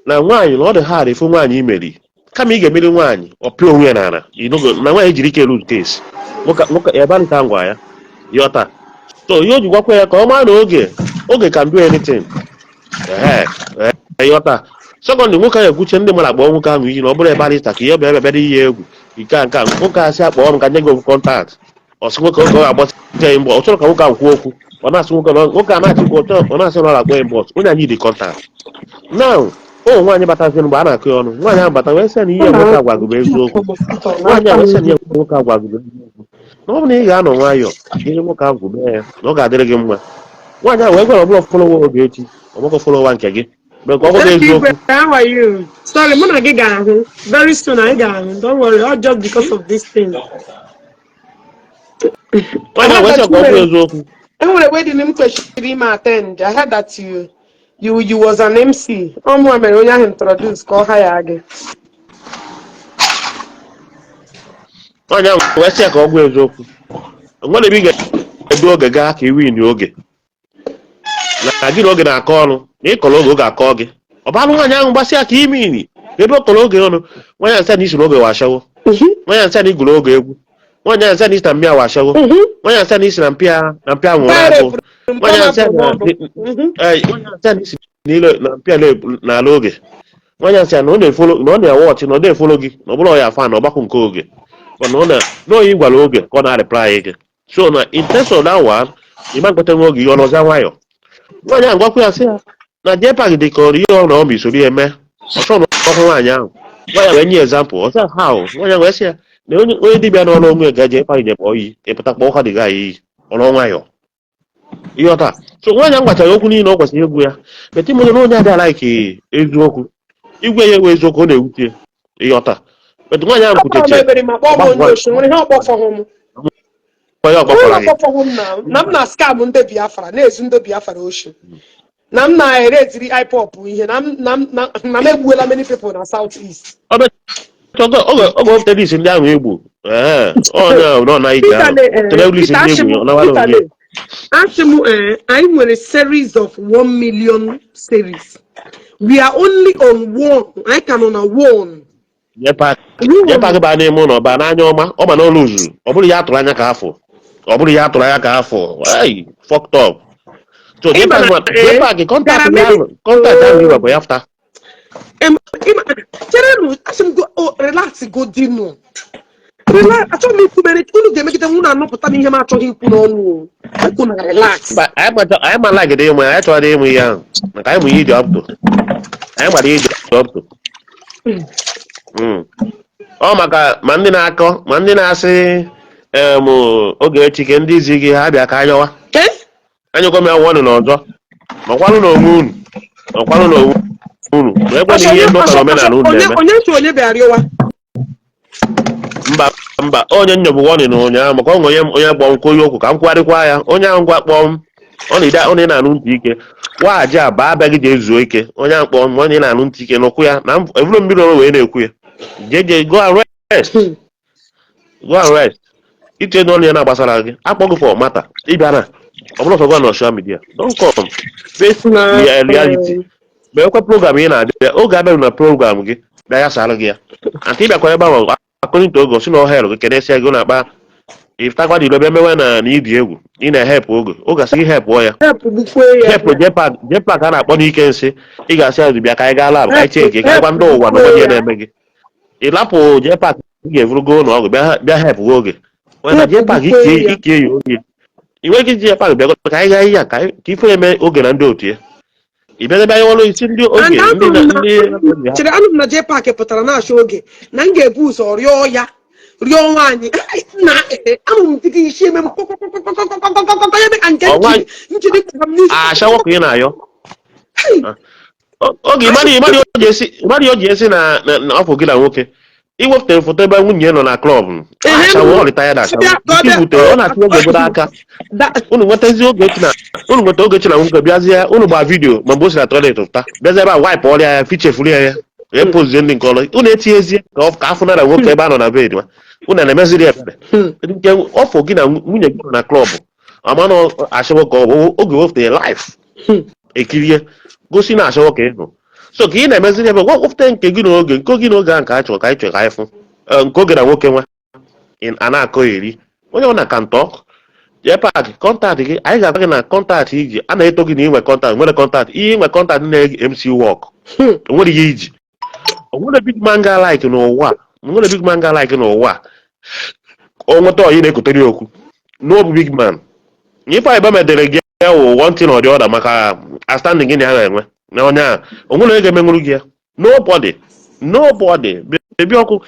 na nwaanyị na ọ dị hard ịfụ nwaanyị imeri, kama ị ga-emeri nwaanyị, ọ pịa onwe ya n'ala. Na nwaanyị jiri ike lose case. Nwoke ya barrister ngwa ya yọta. So ihe o ji gwakwa ya ka ọ maa na oge can do anything. Ehe, yọta. Secondly, nwoke ahụ ekwuche ndị mmadụ akpọọ nwoke ahụ iyi na ọ bụrụ barrister ka ihe bịa bịa bịara iyi egwu nke a nke a. Nwoke asị akpọọ m ka nye gị ofu contact. Ọ sị nwoke oge ọ ga-agbasi ya mbọ, ọ chọrọ ka nwoke ahụ kwuo okwu. Ọ na-asị nwoke na nwoke a na-achịkwa ọchọ, ọ na-asị na ọ na-akpọ ya mbọ onye anyị dị contact now. Ụmụ nwaanyị bataziri mgbe a na-akụ ya ọnụ, nwaanyị ahụ bata wee sị na ihe nwoke agwa gị bụ eziokwu. Nwaanyị a wee sị na ihe nwoke agwa gị bụ eziokwu, na ọ bụ na ị ga-anọ nwayọọ ihe nwoke ahụ mee ya na ọ ga-adịrị gị mma. Nwaanyị ahụ wee gwara ọbụla follower Ogechi, ọgbakọ follower nke gị mgbe ka ọ gwara Thank you, eziokwu. How are you? Sorry, mụ na gị ga-ahụ. Very soon anyị ga-ahụ. Don't worry, all just because of this thing. Nwaanyị ahụ wee sị ka ọ gwara eziokwu. Enwere wedding m kwesịrị ime attend. I heard that you was an MC. Ọ mụ mere onye ahụ introduce ka ọ ha ya gị. Nwaanyị ahụ wee sị ya ka ọ gwa eziokwu, nwere ebe ị ga-edu oge gaa ka i win oge na gị na oge na-akọ ọnụ na ịkọrọ oge, oge akọ gị. Ọ balụ nwaanyị ahụ gbasịa ka ime ini ebe ọ kọrọ oge ọnụ. Nwaanyị ahụ sị na isoro oge washawo. Nwaanyị ahụ sị na igwuru oge egwu. Nwaanyị ahụ sị na isi na mmịa washawo. Nwaanyị ahụ sị na isi na mpịa na mpịa nwụrụ agụụ. Nwaanyị ahụ sị na nwaanyị ahụ sị na isi n'ile na mpịa n'ala oge. Nwaanyị ahụ sị na ọ na-e follow, na ọ na-ewatch, na ọ na-e follow gị, na ọ bụrụ ya fan na ọgbakọ nke oge, mana ọ na n'oyi gwara oge ka ọ na-reply gị. So na in terms of that one, ịma mkpeta nwe oge ihe ọnọzia nwayọ. Nwaanyị ahụ gwakwa ya sị ya na JPAC dị ka ọrụ ihe ọ na ọ ma isoro ya eme ọchọ na ọkụ. Nwaanyị ahụ nwaanyị wee nye example ọsọ ha ahụ. Nwaanyị ahụ wee sị ya na onye dibịa nọ n'onwe ya ga JPAC je kpọọ iyi ịpụta kpọọ ụka dịga ya iyi ọnọ nwayọ ịghọta. So nwaanyị ahụ gwachara okwu niile ọ kwesịrị egwu ya bete ịmụrụ na onye adịghị like eziokwu, igwe ya ewe eziokwu ọ na-ewute ịghọta. But nwaanyị ahụ Ọ kpọrọ m kwuteche ebere ma kpọọ m onye oshi. Nwere ihe ọkpọfọhụ m. ya Onye ọgbakọrọ gị. ọkpọfọhụ m na m na scam ndị Biafra, na-ezu ndị Biafra oshi. Na m na-ereziri IPOB ihe na m na m na m egbuola many people na South East. Oge wepụtara isi ndị ahụ egbu ee onye ahụ nọ na ije Peter ahụ le wepụtara isi Peter ndị asị egbu m ọ nawara Peter onwe le asị m anyị nwere series of 1 million series. We are only on one. Anyị ka nọ na one. JPAC One. JPAC baa n'ime ụlọ baa n'anya ọma ọ ma na ụlọ zuru. Ọ bụrụ ya atụrụ anya ka afọ, ọ bụrụ ya atụrụ anya ka afọ, hey, fucked up. So Ịma JPAC na JPAC there contact are ndị many ahụ, contact ahụ iwepụ ya fụta. Cherenụ, asị m go, oh, relax, go dinu relax. Achọghị m ikwu mere unu ga-emegide m, unu anọpụta n'ihe m achọghị ikwu n'ọnụ o. Okwu na relax. Mba, anyị ma like ịmụ ya, anyị chọrọ ịmụ ihe ahụ maka anyị mụ ihe dị up to, anyị gbara ihe dị up to. Ọ maka ma ndị na-akọ ma ndị na-asị em Ogechi ke ndị zi gị ha bịa ka anyọwa. Eh? Anyụkọ m ya nwụọ n'ọzọ nọkwanụ n'onwe unu, nọkwanụ n'onwe unu ma ekwe na ihe ndị ụka na omenala unu onye na-eme. Onye ntị onye bịara rịọwa. Mba mba, onye nyobụ warning ụnyaahụ maka ọ onye onye kpọọ m onye okwu ka m kwugharịkwa ya. Onye ahụ ngwa kpọọ m ọ na-ede ọ na-anụ ntị ike waghaji aba abịaghị ji ezuo ike. Onye ahụ kpọọ m onye na-anụ ntị ike n'ụkwụ ya na evuru mmiri ọrụ wee na-ekwu ya jee go and rest, go and rest. Itinye n'ọnụ ya na-agbasara gị akpọ gị for matter ịbịa na ọ bụrụ sọ gwa na social media. Don't come face Na the reality. Ma ekwe program ị na-abịa oge abịarụ na program gị bịa ya sara gị ya anta ịbịakwa ebe ahụ according to oge o si na ọhel gị kenesia gị na-akpa iftakwa dị bịa mewe na ịdị egwu ị na-ehepụ oge oge asị gị hepụọ ya. Help gbukwe ya. Hepụ JPAC. JPAC a na-akpọ n'ike nsị ị ga-asị ya bịa ka anyị gaa lab ka anyị check ka anyị gwa ndị ụwa na onye na-eme gị ị lapụ JPAC ị ga-evurugo ụlọ ọgwụ bịa bịa hepụ oge mana JPAC ike ike ya oge ị nweghị ike iji JPAC bịa ka anyị gaa ihe a ka ife eme oge na ndị otu ya ị bịa bịa ọrụ isi ndị oge And ndị anụ na m na ndị chere, anụ m na JPAC pụtara na-achọ oge na m ga-ebu ụzọ rịọ ya, rịọ nwaanyị na anụ m dịka isi eme m kọkọkọkọkọkọkọkọ ya eme ka nke Ọ nwaanyị- njiri kpara m n'isi. Ashawo ka ị na-ayọ. Hey! Oge ịmadị o ji esi na afọ gị na nwoke Iwepụtara foto ebe nwunye nọ na club. Ehe, ashawo ọ retired ashawo. Bịa, ka ọ bịa. Nke ọ na-atụ oge obodo aka. Unu nwetazi Ogechi na unu nweta Ogechi na nwoke, bịazie unu gbaa video ma mgbe o si na toilet pụta, bịazie ebe a wipe ọrịa ya, fichefuru ya, ya epozie ndị nke ọlụ unu etinyezie ka ọ ka afụ nara nwoke ebe a nọ na bed ma unu na-emeziri ebere. Nke ọfọ gị na nwunye gị nọ na club, ama na ashawo ka ọ bụ oge wepụta ya live, ekirie gosi na ashawo ka ị nọ. So ka ị na-emeziri ebe wepụta nke gị n'oge nke gị n'oge ahụ ka anyị chọrọ ka anyị chọrọ ka anyị fụ. Nke oge na nwoke nwa a na-akọ eri onye ọ na ka ntọ JPAC contact gị, anyị ga-agwa gị na contact iji a na-eto gị na inwe contact nwere contact ihe inwe contact na MC work. Onwere ihe iji onwere big man ga like n'ụwa, onwere big man ga like n'ụwa o nweta oyi na-ekotere ya okwu n'obu big man. Ife anyị medere gị ya wụ one thing or the other, maka astanding gị na ya na-enwe na onye a onwere onye ga-emenwuru gị ya. Nobody, nobody. Bebi ọkụ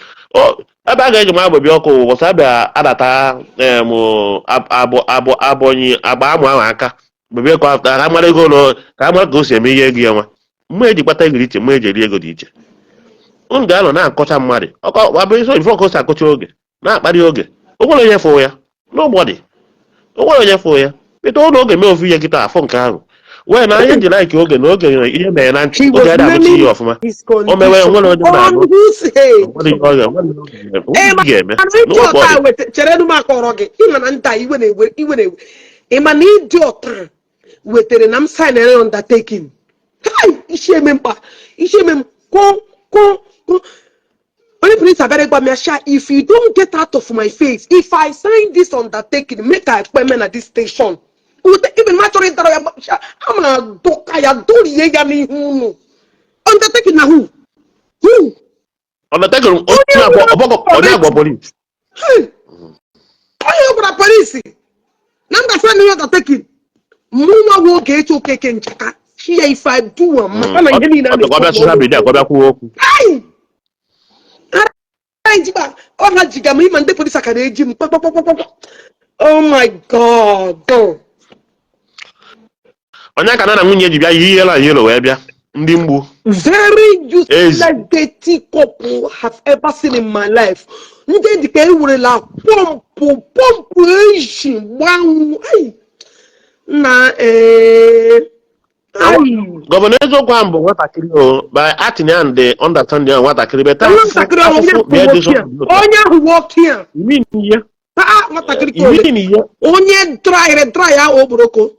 ebe a ga-eji ma bebi ọkụ ụbọchị abịa adata em abụ abụ abọnyi agba amụ ahụ aka bebi ọkụ ka ha mara ego ụlọ, ka ha mara ka o si eme ihe ego ya nwa mma eji kpata ego dị iche, mma eji eri ego dị iche. Unu ga-anọ na-akọcha mmadụ ọkọ abụ iso ife ọkụ si akọcha oge na-akparị oge. O nwere onye fụ ya? Nobody. O nwere onye fụ ya pete ụlọ oge mee ofu ihe kịta afọ nke ahụ wee na anyị ji like oge na oge ihe mere na ntị oge adị abụchi ihe ọfụma o mewe nwere onye na-agụ nwere ihe ọ ga-eme. Nobody. Chere m, akọrọ gị. Ịma na nta iwe na-ewe, iwe na-ewe. Ịma na ịdị ọta wetere na m sign undertaking. Hai, isi eme mkpa, isi eme m kụ kụ kụ. Onye police abịara gwa m ya sha, "If you don't get out of my face, if I sign this undertaking, make I kpeme na this station." Ute even ma chọrọ ịdọrọ ya sha, ama na-adọka ya dorie ya n'ihu unu. Undertaking na who who? Undertaking onye agwọ ọbọgọ onye agwọ police. Hey! Onye gwara polisi na m ga-asa na undertaking, mụ nwa nwa Ogechi Okeke Njaka chi ya, if I do am, maka na ihe niile a ọ bịa social media ka ọ bịa kwuo okwu. Ai! Ara jikwa ọ ha jiga m. Ịma ndị polisi aka na-eji m kpakpakpakpakpa. Oh my God. Onye ka na nwunye ji bịa yi ihe la yelo wee bịa ndị mgbu. Very useless, Ezi. dirty couple have ever seen in my life. Ndị dịka ewerela pọmpụ pọmpụ eji gbanwu. Ai! Na ee, ai. Governor eziokwu ahụ bụ nwatakịrị o by acting and the understanding ya nwatakịrị beta. Nwatakịrị ahụ, onye ahụ bịa nwoke Jesu. a, onye ahụ nwoke a. Imin ihe. Ah, nwatakịrị ka ole? Imin ihe. Onye dryịrị dry ahụ okporoko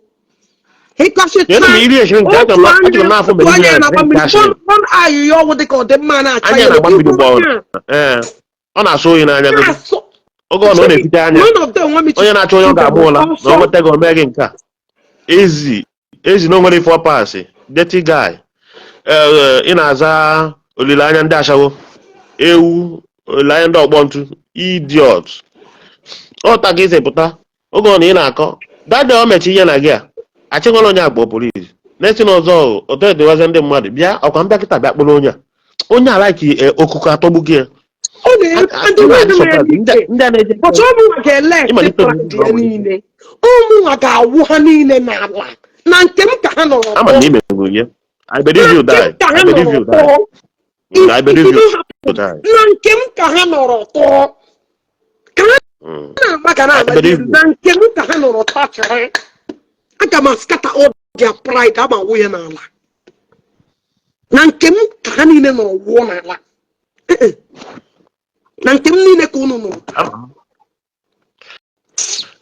ịkọchịta. Kedu ma iri eshiri nke achọrọ m achọrọ m n'afọ mere anya ihe na-agba mmiri nke ashịrị. One ayụyọ ọgwụ dịka ọ dị mma na-acha Anya na-agba mmiri mgbe ọ ee ọ na-asụ oyi n'anya godu oge ọ na ọ na-etite anya. None of them want me to Onye na-achọ onye ọ ga-agba ụla na ọ nweta gị, o mee gị nke a ezi ezi na o nwere ife ọpasị dirty guy. Ee, ị na-aza olileanya ndị ashawo ewu, olileanya ndị ọgbọ ntu, idiot. Ọta ka isi pụta oge ọ na ị na-akọ dada o mechi ihe na gị a achịghọla onye agbọ polisi na-esi n'ọzọ otu edewazi ndị mmadụ bịa ọkwa mbịa kịta bịa kpụrụ onye a onye a like okuko atọgbu gị ya. Ọ na ndị nwanyị na-eme ike. Ndị a na-eje But ụmụnwa ga-elect Ịmalite pride ya niile, ụmụnwa ga-awụ ha niile n'ala na nke m ka ha nọrọ. Ama na ime ihe. I believe you die. Ka ha I believe you nọrọ die. tọọ. I believe you die. Na nke m ka ha nọrọ tọọ ka ha na-ama ka na-ama I believe you. Na nke m ka ha nọrọ tachịrị, aga m scatter all their pride, ama awụ ya n'ala. Na nke m ka ha niile nọrọ wụọ n'ala. Eh, eh. Na nke m niile ka unu nọrọ.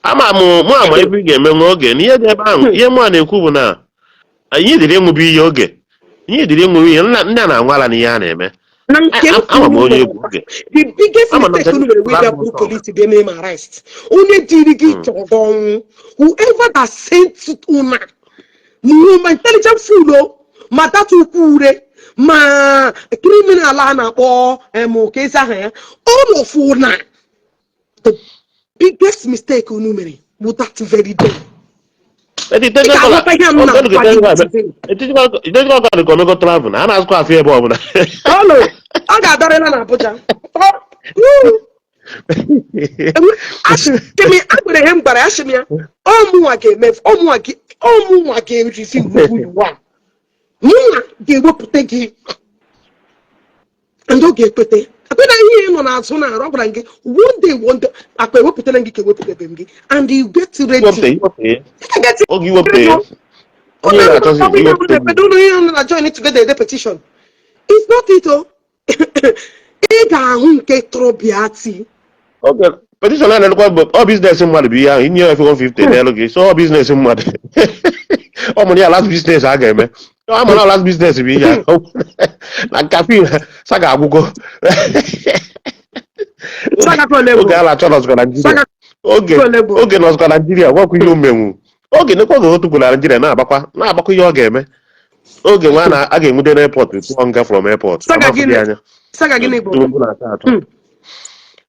Ama m mụ ama ebe ị ga-eme nwa oge na ihe dị ebe ahụ. Ihe mụ a na-ekwu bụ na anyị dịrị ịṅụbụ iyi oge, ihe dịrị ịṅụbụ iyi ndị a na-anwa ala n'ihe a na-eme. Na nke m ka Ama m unu onye nọrọ. egwu oge. The biggest Ama na mistake unu mere wee bịa bụrụ polisi bịa mee m arrest, onye dịrị gị chọrọ gị ọnwụ, whoever that sent it una ma intelligent fool o, ma data ukwu ure, ma criminal a na-akpọ em ka ezi aha ya, all of una, the biggest mistake unu mere bụ that very day. Ị ga-aghọta ihe m na-agwa gị today. Itetikọla ka omego travel na a na-azụkwa afọ ebe ọbụla. Ọlụ ọ ga-adarịla na Abuja. Asị m ya, agwara ihe m gwara ya, asị m ya, ọmụnwa ga-eme, ọmụnwa gị, ọmụnwa ga-erisi who you are, mụnwa ga-ewepụta gị and ọ ga-ekwete. I Ekwe na ihe ị nọ n'azụ na-arụ, agwara m gị, one day, one day, akpa ewepụtara m gị ka ewepụtabe m gị, and you get ready. Iwepụta, iwepụta ya. You can get Oge iwepụta ready. ya. Ọ Onye na-achọzi na-eme iwepụta ebe ụlọ ihe na join together ede petition. It's not it o. Ị ga-ahụ nke tụrụ bịa ti. Oge petition a na-edekwa bụ ọ business mmadụ bụ ihe ahụ inye ya 150 n'elu gị, so ọ business mmadụ, ọ mụrụ ya last business a ga-eme, ọ mụrụ ya last business bụ ihe ahụ na caffeine saga agwụgo. Saga ka ole bụ? Oge a na-achọ nọzikwa Naijiria. Saga oge ka ole bụ? Oge nọzikwa Naijiria gwakwa ihe omenwu oge nekwa oge otu na Naijiria na-agbakwa ihe ọ ga-eme oge nwa na a ga-enwude n'airport, tụọ nga from airport. Saga amafụdị gịnị? Anya. Saga gịnị bụ? Tinubu na-atọ atọ.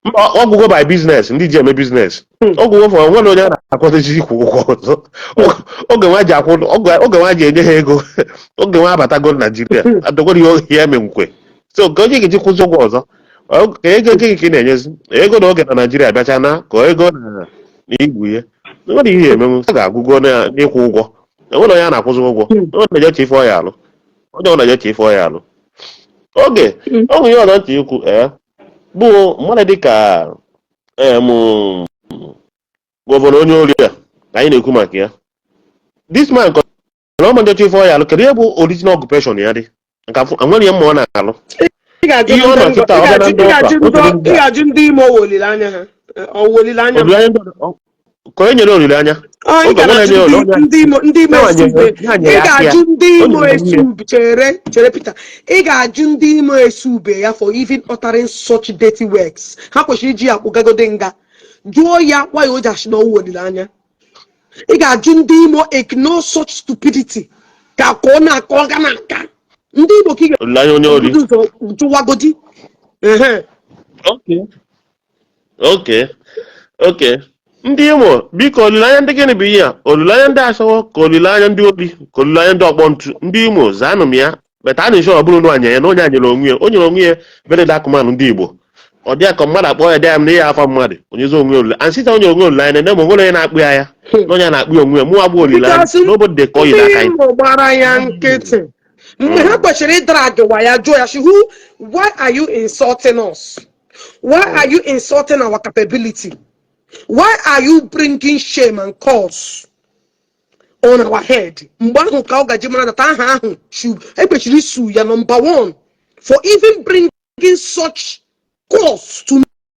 Mba, ọgwụgwọ by business ndị ji eme business, ọgwụgwọ fọ nwere onye a na-akwadozi ịkwụ ụgwọ ọzọ. Oge nwa ji akwụ, oge nwa ji enye ha ego, oge nwa abatago Naijiria adọgoro ihe oge ya emenwukwe, so ka onye ga-eji kwụzi ụgwọ ọzọ. Ka ego gị ka ị na-enyezi ego na oge na Naijiria bịacha na ka ego na igbu ihe nwere ihe emenwu a ga-agwụgo n'ịkwụ ụgwọ. Enwere onye a na-akwụzi ụgwọ, onye na-eje ife ọ ya alụ, onye ọ na-eje ife ọ ya alụ oge ọ nwere ihe ọzọ ntị ikwu ee bụ mmadụ dịka governor onye ori a ka anyị na-ekwu maka ya. This man ka na ọ manjecha ife ọ ya alụ, kedu ihe bụ original occupation ya dị nke afọ enwere ihe mma ọ na-alụ? Ị ga-ajụ Ihe ọ ndị nọ kịta, ị ọ bịa na ga-ajụ ndị ị ga-ajụ ụka, ndị otu ndị ị ga-ajụ ndị ime ọwụ olileanya ha. Ọwụ olileanya. Olileanya ka onye nyere olileanya. Ọ ị Oge ga ọbụla na-ajụ nyere ndị olileanya ndị Imo, ndị Imo ya Esube. nyere ya Ị nyere aka ya ga-ajụ ndị o Imo nyere nwunye. Esube. Chere, chere, Peter. Ị ga-ajụ ndị Imo Esube ya for even uttering such dirty words. Ha kwesịrị iji ya kpụgagode nga. Jụọ ya why o ji asị na ọwụ olileanya. Ị ga-ajụ ndị Imo ignore such stupidity ka ọ na-akọ ọ ga na-aka ndị Igbo ka ị Olileanya onye ori. ga-ebudo ụzọ jụwagodi. Ehe. Okay, ndị Imo, biko, olileanya ndị gịnị bụ ihe a? Olileanya ndị asawo ka olileanya ndị ori ka olileanya ndị ọkpọ ntu? Ndị Imo, zaanụ m ya beta. A na-eche ọ bụrụ na anya ya na onye a nyere onwe ya, o nyere onwe ya very dark man. Ndị Igbo, ọ dị ya ka mmadụ akpọ ya dị ya m na ihe afa mmadụ onyezi onwe ya olileanya and site onye onwe olileanya na eme onwere onye na-akpụ ya ya na onye a na-akpụ ya onwe ya mụ agbụ olileanya. Because Nobody dey call you that ndị kind. Imo gbara ya nkịtị mgbe ha kwesịrị ịdragwa ya, jụọ ya sị, who, why are you insulting us? Why are you insulting our capability? Why are you bringing shame and curse on our head? Mgbe ahụ ka ọ gaji mara that aha ahụ ekwesịrị isu ya number one for even bringing such curse to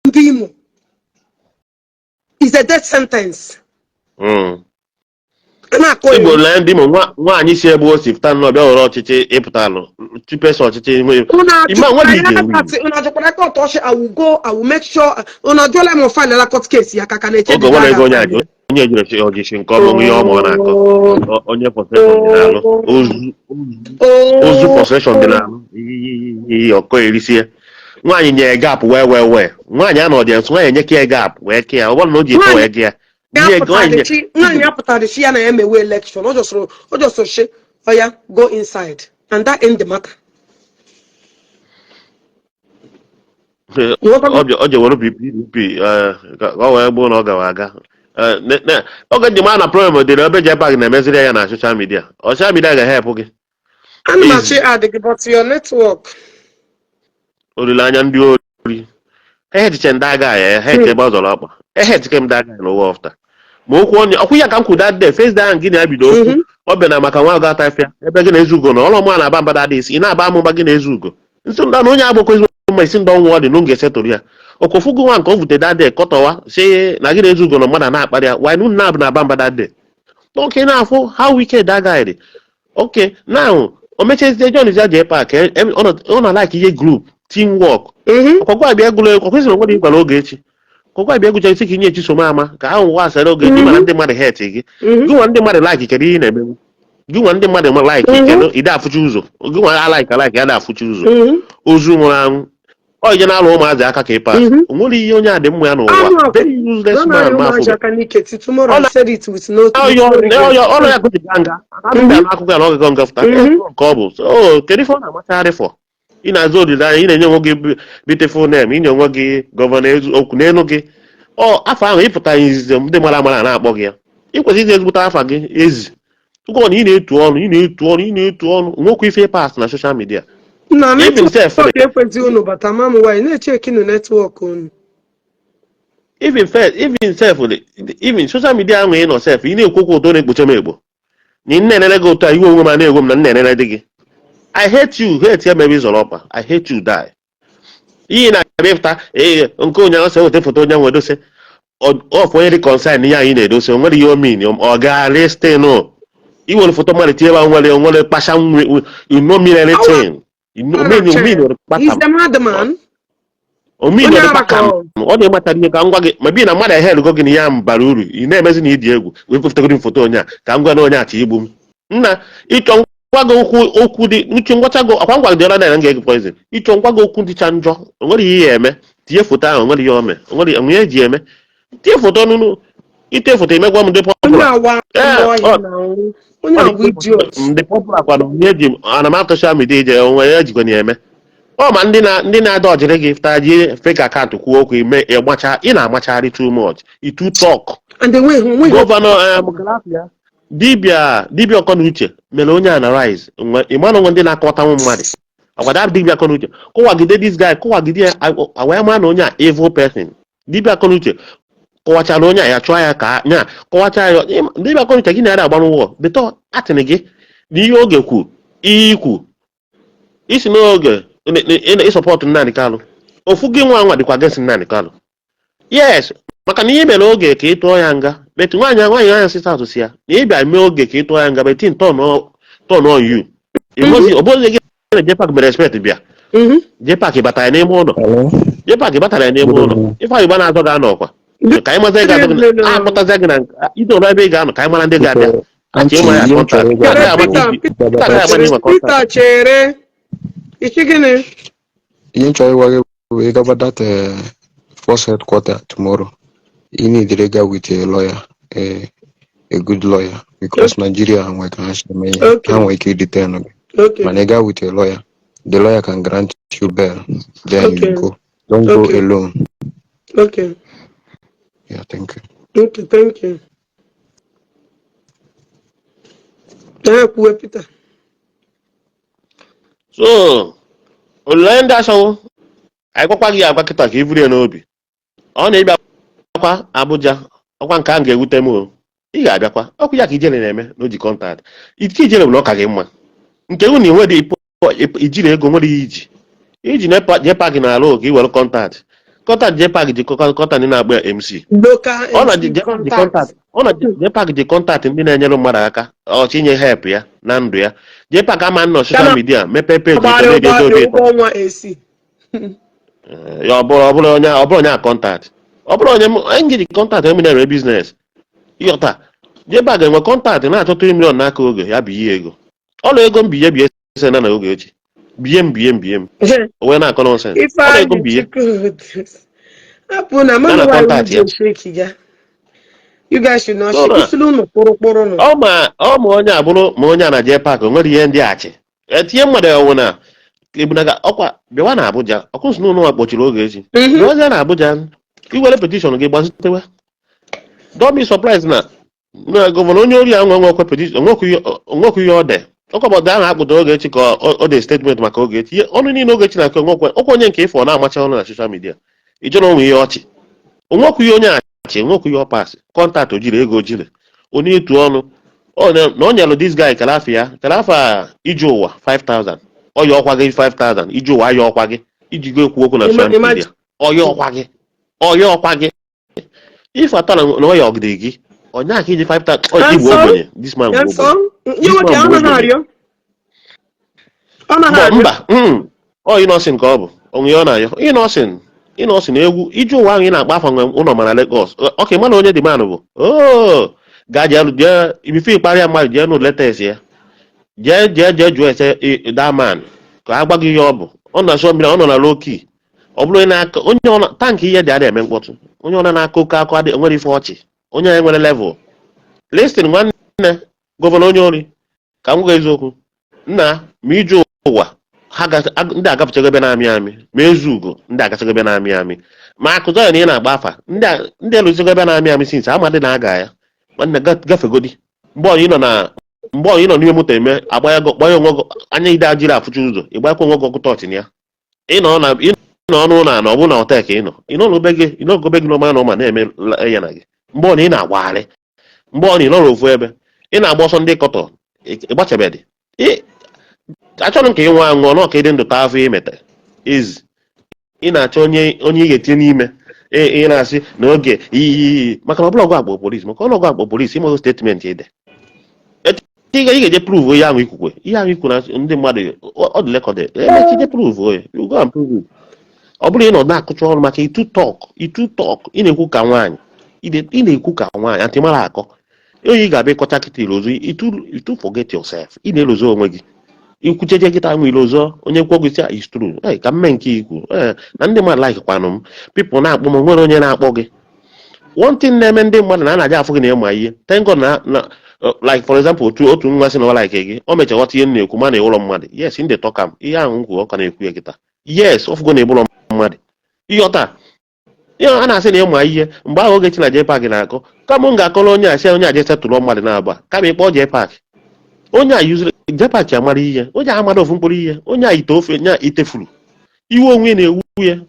ndị Imo is a death sentence. A na-akọ Igbo, ya. olileanya ndị Imo, nwaanyị si ebe o si pụta nnọọ bịa were ọchịchị ịpụtalụ chipesa ọchịchị Unu ime nwere ije ajụkwara ya, unu ajụkwara court ọchị. I will go, I will make sure unu ajụọla m file court case ya ka na-eche. Oge nwere ego onye aji onye ejiri ọjịchi nke ọma ihe ọma ọ na-akọ. Onye frustration dị n'alụ ozu ozu frustration dị n'alụ iyi ọkọ erisie. Nwaanyị nye gap wee wee wee nwaanyị anọ dị nso, nwaanyị enye ka ya gap wee kee ya, ọ bụrụ na o ji eto wee gị ya nye nwaanyị Nwaanyị apụtara chi ya na ya emewe election, ọ jọsụrụ shi oya go inside and that end the matter. Ọ je were PDP ka ọ wee gbuo na ọ gawa aga. Oge ji maa na problem dị na ebe JPAC na-emeziri ya na social media, social media ga-ehepụ gị. Ana m achọ add gị, but your network. Olileanya ndị ori, ehechiche ndị agha ya ha eche ebe ọ zọrọ ọkpa, ehechiche ndị agha ya n'ụwa ọfta ma okwu onye ọkwụ ya ka m kwuru that day, first day ahụ gị na-ebido okwu. Ọ bịa na maka nwa agụ atafịa ebe gị na-ezu ugo na ọrụ ọmụ a na-aba mba dị isi ị na-aba amụba gị na-ezu ugo nsị ndị na onye agbakọ ezigbo mma isi ndị ọnwụ ọ dị na ga-esetụrụ ya okofugo nwa nke o vute that day kọtọwa si na gị na-ezu ugo na mmadụ na-akparị ya why nu na na-aba mba that day. Okay, na-afụ how wicked that guy dị. Okay, now o mechazie John ya jee park, ọ na like ihe group teamwork. Ọkwagwa abịa egwula egwu ọkwesịrị onwere ịgwara oge echi ọkwagwa abịa egwucha isi ka inye echi so ama ka ahụ nwa asara oge gị mana ndị mmadụ het gị gị nwa ndị mmadụ like, kedu ihe ị na-emenwu gị nwa ndị mmadụ ma like kedu ide afụchi ụzọ gị nwa alike alike ya da afụchi ụzọ ozu nwụrụ anwụ ọ ije na-alụ ụmụazị aka ka ị pas o nwere ihe onye a dị mma ya n'ụwa, very useless man ma afụ. Aka n'ike till tomorrow. I said it with no ọrụ ya gụji nga nga n'akụkọ ya na ọgụgọ nga fụta nke ọ bụ so kedu ife ọ na-amachagharị fọ ị na-azụ olileanya ị na-enye onwe gị beautiful name, ị nye onwe gị governor okwu n'elu gị ọ afọ ahụ ịpụta izizi ndị mara amara na-akpọ gị ya ị kwesịrị ịzi ezigbote afa gị ezi ụgwọ na ị na-etu ọnụ ị na-etu ọnụ ị na-etu ọnụ nwekwa ife pas na social media. Na Even sef network ekwezi unu bata ma m nwaanyị na-echeki nụ network unu. Even first, even sef, even social media ahụ ị nọ sef, ị na-ekwu okwu ụtọ na-ekpocha m egbo na ị na-enere gị ụtọ a, iwe onwe m a na-egwe m na m na-enere dị gị. I hate you, hate ya maybe zọrọ ọkpa. I hate you die. Iyi na-abịa ịpụta ee nke onye ahụ sị weta foto onye ahụ edose ọfụ onye dị concern ihe anyị na-edose o nwere ihe o mean ọ ga listen iwere foto mmadụ tinye ebe ahụ nwere nwere kpacha nwe you no mean anything. You no mean you mean He's kpata a madman. omin Onye ọ ara dịkwa ka ka ọ. ọ na-ịmatara ihe ka m gwa gị ma bi na mmadụ ehelgo gị na ya bara uru ị na-emezi na ịdị egwu wee pụtagoro m foto onye a ka m gwa na onye a chọ igbu m nna ịchọ ngwa gị okwu okwu dị nchọ ngwacha gị akwa ngwa gị ọla na nga gị poison ịchọ ngwa gị okwu dịcha njọ o nwere ihe ya eme tinye foto ahụ o nwere ihe o mee o nwere onwe eji eme tinye foto nụnụ ite foto emegwa m ndị Onye popular awa ee ọhịa na anwụ. Onye agwa idiot. Ndị popular kwado onye eji ana m social media ije onwe ya ejikwa na eme ọ ma ndị na ndị na-ada ọjịrị gị fụtara ji fake account kwuo okwu ime ịgbacha ị na-amachagharị too much i too talk. And enweghị onweghị Governor dibịa dibịa ọkọnuche mere onye analyze ịma na onwe ndị na-akọwatanwu mmadụ ọkwada dibịa akọnuche kọwagide this guy kọwagide ya wee maa na onye a evil person. Dibịa akọnuche kọwachara onye a ya chụọ ya ka nya kọwacha ya dibịa akọnuche gị na-ada agba n'ụgwọ beto atịnị gị na ihe oge kwu ihe ikwu isi n'oge ị support Nnamdi Kanu ofu gị nwa nwa dịkwa against Nnamdi Kanu. Yes, maka na ihe mere oge ka ị tụọ ya nga but nwaanyị nwaanyị anya si south si ya na ị bịa mee oge ka ị tụọ ya nga but turn on you ọ bụghị gị na Jepak mere respect bịa. Jepak batara ya n'ime ụlọ. Hello? Jepak batara ya n'ime Good ụlọ. evening. Ifeanyị gba na-azọ ga-anọ ọkwa ka anyị mazi ga-azọ gị Good a akpọtazi gị na ide ụlọ ebe ị ga-anọ ka anyị mara ndị ga-abịa Biko, achọ Aunty, ịma ya ihe m chọrọ contact ịgwa Chere agaghị agba Peter, Peter agaghị agba Chere n'inwe contact. Peter, chere. Isi gịnị? Ihe m chọrọ ịgwa gị bụ ịgaba that force headquarter tomorrow. You need to go with a lawyer, a good lawyer, because Nigeria nwere ka ha si eme ihe. Ha nwere ike detain gị. Mana ị gaa with a lawyer, the lawyer can grant you bail. Then you go. Don't go alone. Yeah, thank you. Okay, thank you. Ee, kwuwe Peter. So olileanya ndị asọwụ anyị gwakwa gị agwa kịta ka i buru ya n'obi ọ na-ịbịakwa Abuja ọkwa nke ahụ ga-ewute m o ị ga-abịakwa ọkụ ya ka ijele na-eme na o ji contact ike ijele bụ na ọ ka gị mma nke unu nwere ijiri ego nwere ihe iji iji na Jepak na-alụ ka i were contact contact Jepak ji contact ndị na-agba ya MC. Local Ọ na MC Jepak ji contact. Contact ọ na Jepak ji contact ndị na-enyere mmadụ aka ọchị inye help ya na ndụ ya. Jepak ama nọ social Kana media mepee peji gbara na-eji ụgwọ ego obi ụtọ. Ụgwọ ọnwa AC. Ya ọ bụrụ onye a contact ọ bụrụ onye m ji contact emi na-eme business ịghọta Jepak ga-enwe contact na-achọ 3 million n'aka oge ya bụ ihe ego ọlụ ego mbinye bi ese na oge echi biye m biye m biye m o wee na-akọ nonsense ọlụ ego Ifeanyị mbinye Chukwudi. Hapụ na ya mmadụ na nwaanyị contact ji ya esheki ya. You guys should not so shake. na Isulu unu kpụrụ kpụrụ nụ. Ọ ma onye abụrụ ma onye a na Jepak o nwere ihe ndị achị etinye mmadụ ọnwụ na ebunaga ọkwa bịawa na Abuja ọkụsị n'ụlọ kpọchiri oge echi bịawazie na Abuja iwere petition gị gbazitewe. Don't be surprised na governor onye ori ahụ nwekwa petition onwekwa ihe ọ dị ọkọbọdụ ahụ akpụta Ogechi ka ọ dị statement maka Ogechi ihe ọnụ niile Ogechi na-akọ onwekwa ọkwa onye nke ịfọ na-amacha ọnụ na social media ijere onwe ihe ọchị onwekwa ihe onye achị onwekwa ihe ọ pasị contact o jiri ego o jiri onye ịtụ ọnụ na o nyelụ this guy kalafa ya kalafa ije ụwa 5000 ọya ọkwa gị 5000 ije ụwa aya ọkwa gị iji go ekwu okwu na social media ọya ọkwa gị ọya ọkwa gị ife atọ na ọya ọgide gị onye aka iji 5000 ọ igwe Handsome, ogbenye this man bụ ogbenye. Handsome. Nye This nwoke man ọ bụ naghị ogbenye. Arịọ. Ọ naghị Mba arịọ. Mba, ọ Innocent ka ọ bụ onwe ya ọ na-ayọ Innocent Innocent egwu ije ụwa ahụ ị na-akpa afọ nwe ụlọ mana Lagos ọka ịma na onye dị man bụ oo gaa jee jee ibife ịkparịa mmadụ jee nụ letes ya jee jee jee jụọ ese that man ka a gwa gị ihe ọ bụ ọ na-asọ mmiri ọ nọ na low key ọ bụrụ onye na-akọ onye ọ na tankị ihe dị adị eme mkpọtụ onye ọ na-akọ oke akọ adị nwere ife ọchị onye a nwere level. Listen, nwanne governor onye ori ka m gwa eziokwu nna ma ije ụwa ha ndị agafechago ebe na-amị amị ma ezu ugo ndị agachago ebe na-amị amị ma akụzọ ya na ị na-agba afa ndị ndị elụzigo ebe na-amị amị since amadị na-aga ya nwanne gafegodi mgbe ọ ị nọ na Mgbe ọ ị nọ n'ime moto eme agbanye gbanye onwe gị anya ide ajiri afụcha ụzọ, ịgbanyekwa onwe gị ọkụ tọọchị na ya. Ị nọ na ị nọ n'ụlọ na ọ bụ na hotel ka ị nọ, ị nọ n'obe gị, ị nọ gobe gị n'ọma na ọma na-eme ya na gị. Mgbe ọ na ị na-agbagharị, mgbe ọ na ị nọrọ ofu ebe, ị na-agba ọsọ ndị kọtọ ịgbachabedị. Achọrọ m ka ị nwa anwụọ nọ ka ị dị ndụ taa afọ imete ezi. Ị na-achọ onye onye ị ga-etinye n'ime. Ị na-asị na oge iyi maka na ọbụla ọgụ akpọ polisi, maka ọnụọgụ akpọ polisi ịmaghị statement ide. Ị ga-eje prove ihe ahụ ikwukwe, ihe ahụ ikwu na ndị mmadụ ọ dị recorded. Emechi je prove ya. You go and prove it. Ọ bụrụ ị nọ na-akụcha ọrụ maka itu talk, itu talk, ị na-ekwu ka nwaanyị, ị na-ekwu ka nwaanyị antị mara akọ. Onye ị ga-abịa ịkọcha kịta ilozu itu forget yourself. Ị na-elozo onwe gị. Ikwucheche kịta nwe ilozo onye kwuo gị sị is true. Ee, ka mme nke ikwu ee na ndị mmadụ like kwanụ m, people na-akpọ m. Nwere onye na-akpọ gị. One thing na-eme ndị mmadụ na a na-aja afụ gị na ịma ihe. Thank God na like for example, otu nwa sị na ọ like gị, o mechara ghọta ihe m na-ekwu, ma na ịwụlọ mmadụ. Yes, ndị tọka m ihe ahụ m kwuru, ọ ka na-ekwu ya kịta. Yes, ọfụgo na ịbụlọ mmadụ. Ịghọta ihe a na-asị na ịma ihe mgbe ahụ Ogechi na Jpac na-akọ, kama m ga-akọrọ onye a sị onye a je setụlụ mmadụ na-aba, kama ịkpọ Jpac, onye a yuziri Jpac amara ihe, onye a amara ofu mkpụrụ ihe, onye a ite ofe nya itefuru iwe onwe na-ewu ya.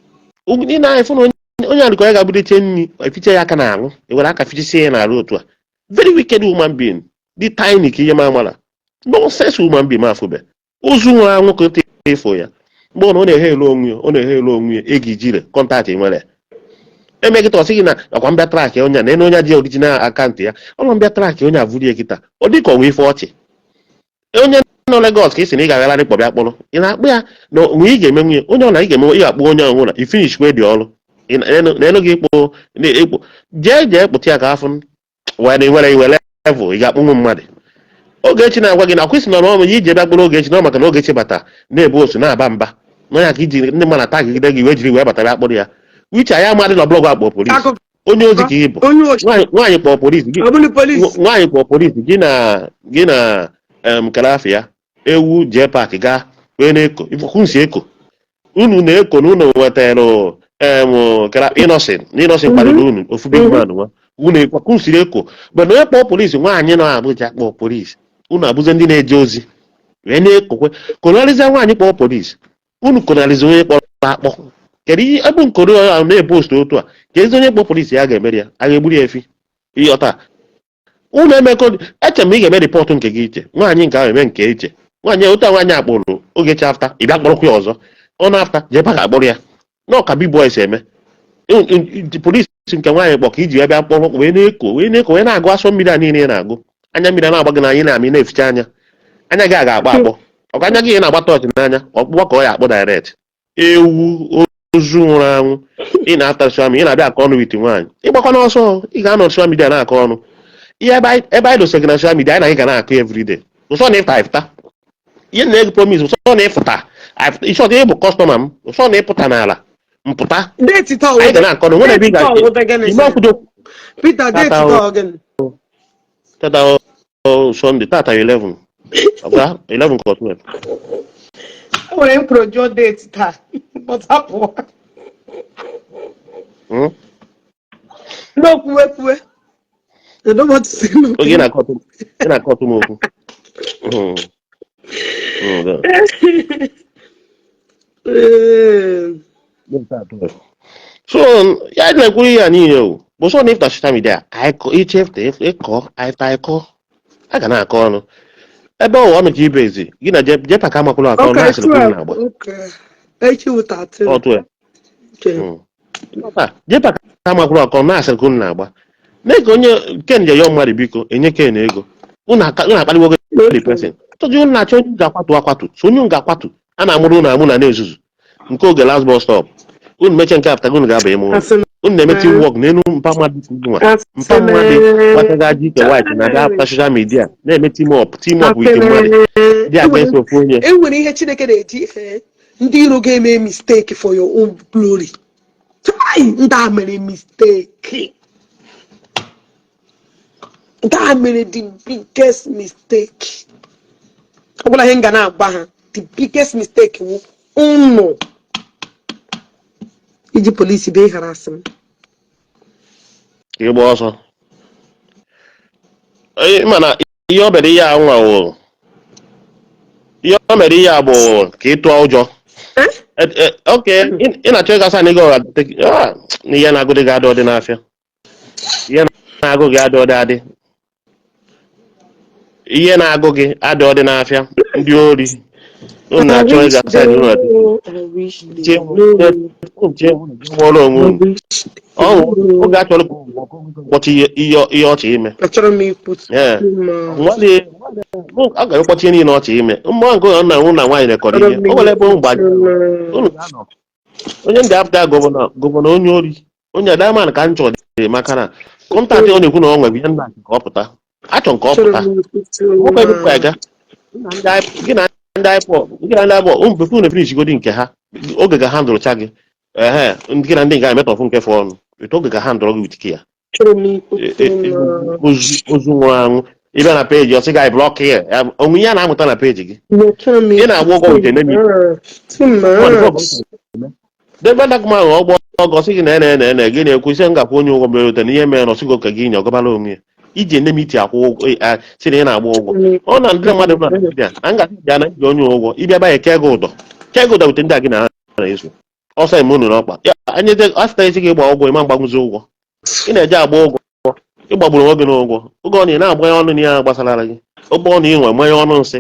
Ị na-efu na onye a dịka onye ga-abụrụ chie nri efiche ya aka n'arụ, ewere aka fichisie ya n'arụ otu a. Very wicked human being, dị tiny ka ihe ma amara, nonsense human being. Afụbe ozu nwụrụ anwụ ka ntị ịfụ ya. Mgbe ọ na ọ na-eghe elu onwe ya, ọ na-eghe elu onwe ya. Ego ijire contact nwere emekịta, ọ sị gị na ọkwa mbịa track onye a na ene onye a ji original account ya. Ọnụ mbịa track onye a vụrụ ya kịta, ọ dị ka ọnwa ife ọchị. Onye nọ Lagos ka ị sị na ị ga-agagharị kpọbịa kpọrọ, ị na-akpụ ya na onwe ị ga-eme nwunye onye ọ na ị ga-eme, ị ga-akpụ onye ọnwụra i finish kwe dị ọrụ. Ị na-enu gị ịkpụ ịkpụ jee jee kpụta ya ka afụ wee na nwere iwe level ị ga-akpụnwu mmadụ. Ogechi na-agwa gị na akwụsị nọ n'ọmụ ya iji bịa kpụrụ Ogechi na maka na Ogechi bata na-ebu osu na-aba mba n'ọnya ka iji ndị mmadụ atagide gị wee jiri wee bata bịa kpụrụ ya. Uche anyị amadị na blọgụ akpọ polisi. Akụkọ. Onye ozi ka ị bụ. Onye ochi. Nwaanyị kpọọ polisi gị. Ọ bụrụ polisi. Nwaanyị kpọọ polisi gị na kalafi ya ewu jee paakị gaa wee na-eko ifukunsi eko unu na-eko na unu nwetara kara Innocent na Innocent kparịrị unu ofu big man nwa unu ekwakunsiri eko. But na onye kpọọ polisi, nwaanyị nọ Abuja kpọọ polisi, unu abụzi ndị na-eje ozi wee na-ekokwe konarịza nwaanyị kpọọ polisi. Unu konarịza onye kpọrọ akpọ. Kedu ihe ebe nkoro ahụ na-epost otu a ka ezi onye kpọọ polisi ya ga-emeri ya, a ga-egburu ya efi? Ịghọta unu emekọ. Eche m ị ga-eme report nke gị iche, nwaanyị nke ahụ eme nke iche. Nwaanyị otu a nwaanyị akpụrụ Ogechi, after ị bịa kpọrọkwa ya ọzọ ọ na after jebe ga akpọrọ ya nọ ka big boys eme polisi nke nwaanyị kpọ ka iji wee bịa kpọrọ wee na-eko wee na-eko wee na-agụ asọ mmiri a niile ị na-agụ. Anya mmiri a na-agba gị n'anya, ị na-amị na-eficha anya, anya gị a ga-akpọ akpọ ọkwa anya gị na-agba tọọchị n'anya ọkpụkpọ ka ọ ya akpọ direct. Ewu ozu nwụrụ anwụ ị na-ata social media, ị na-abịa akọ ọnụ with nwaanyị. Ịgbakwa n'ọsọ, ị ga-anọ social media na-akọ ọnụ ihe ebe anyị dosere gị na social media. Anyị na gị ga na-akọ everyday. Ụsọ na ịfụta ịfụta ihe na ego promise, ụsọ na ịfụta ịchọta ịbụ customer m, ụsọ na ịpụta n'ala mpụta. Date taa. Anyị ga na-akọ ọnụ nwere ebe ị ga Date taa gịnị? Ime ọkwụdo. Peter, date Tata. Taa gịnị? Tata Sunday, tata 11 ọga 11 ka 12. Enwere m kwuru jụọ date taa, but hapụ. No, kwuwe kwuwe. I don't want to say nothing. Oge ị na-akọtụ m okwu. Ee. So ya na-ekwuru ihe a niile o bụ sọ na ịfụta social media ichefụta ịkọ ịfụta ịkọ a ga na-akọ ọnụ ebe ọwa ọnụ ka ibe ezi gị na jepa ka amakwụrụ akọ ọnụ. Okay, asịrị kwuru 12. na-agba. Okay. Echi wụ 13. Ọ 12. Okay. Jepa ka amakwụrụ akọ na asịrị kwuru na-agba na-ege onye ken je yọọ mmadụ biko enye ken ego. Unu akpaliwo the person tọji unu na-achọ onye ga-akwatu akwatu so onye unu ga-akwatu a na-amụrụ unu amụ na na-ezuzu nke oge last bus stop unu mechie nke apụta unu ga-aba ime ụlọ. Asị m. Unu na-eme teamwork n'elu mpa mmadụ nwa mpa mmadụ gbataga aja ike white na-abịa apụta social media na-eme team up with mmadụ dị against ofu onye. E nwere ihe Chineke na-eji ndị iro ga-eme mistake for your own glory. Chai, ndị a mere mistake. Ndị a mere the biggest mistake. Ọ bụla ihe m ga na-agwa ha, the biggest mistake wụ unu iji polisi bịa ịghara asị m. Ka ịgba ọsọ. Mana Ihe o mere ihe a nwa wụ, ihe o mere ihe a bụ ka ị tụọ ụjọ. Eh? Ok, ị na-achọ ịga sa na ego na ihe na-agụ gị adị ọdị n'afịa, ihe na-agụ gị adị ọdị adị, ihe na-agụ gị adị ọdị n'afịa. Ndị ori unu I na-achọ wish ịga they sa unu know. I wish they tie know. tie nwụọrọ onwe I unu wish they ọnwụ know. oge achọrọ ka kwọchi ihe ọchị ime. Achọrọ m ikwu Ee. too much. Nwanne a ga-ekpọchi ihe niile ọchị ime mgbe nke ọ na nwụ na nwaanyị rekọrọ Achọrọ ihe m o nwere ebe ikwu ụmụ gbaji too much. unu ga-anọ onye ndị apụta governor onye ori onye diamond ka m chọrọ dị maka na contact ọ na-ekwu na ọ nwere ihe nna ka ọ pụta achọ nke ọ Achọrọ pụta m ikwu too nwoke ebupụ aga much. gị na ndị IPOB, gị na ndị IPOB ụmụ before unu finish godi nke ha oge ga handụrụcha gị ehe gị na ndị nke emetọfụ nke fọ ọnụ etu oge ga handụrụ gị with care. Achọrọ m ikwu too much. Ozu nwụrụ anwụ ịbịa na peji ọsị gị block ya onwe ihe a na-amụta na peji gị. Achọrọ m Ị ikwu na-agba ụgwọ too with enemy. much. Too much. Debe dakụma ahụ ọgbọ ọgọ sị gị na ene ene ene gị na-ekwu isi ngakwa onye ụgwọ mere ute na ihe mere na ọsịgo ka gị nye ọgọbara onwe ya iji enemiti akwụ ụgwọ sị na ị na-agba ụgwọ ọ na ndị mmadụ na Naịjirịa na ngasị bịa na iji onye ụgwọ ịbịa banye kee gị ụdọ kee gị ụdọ wute ndị a gị na ha na-eso ọsọ eme unu n'ọkpa ya anya asịta isi gị gba ụgwọ ịma mgbanwụzi ụgwọ ị na-eje agba ụgwọ ịgbagburu onwe gị n'ụgwọ oge ọ na ị na-agbanye ọnụ na ihe gbasara gị ụgbọ ọnụ ị nwe manye ọnụ nsị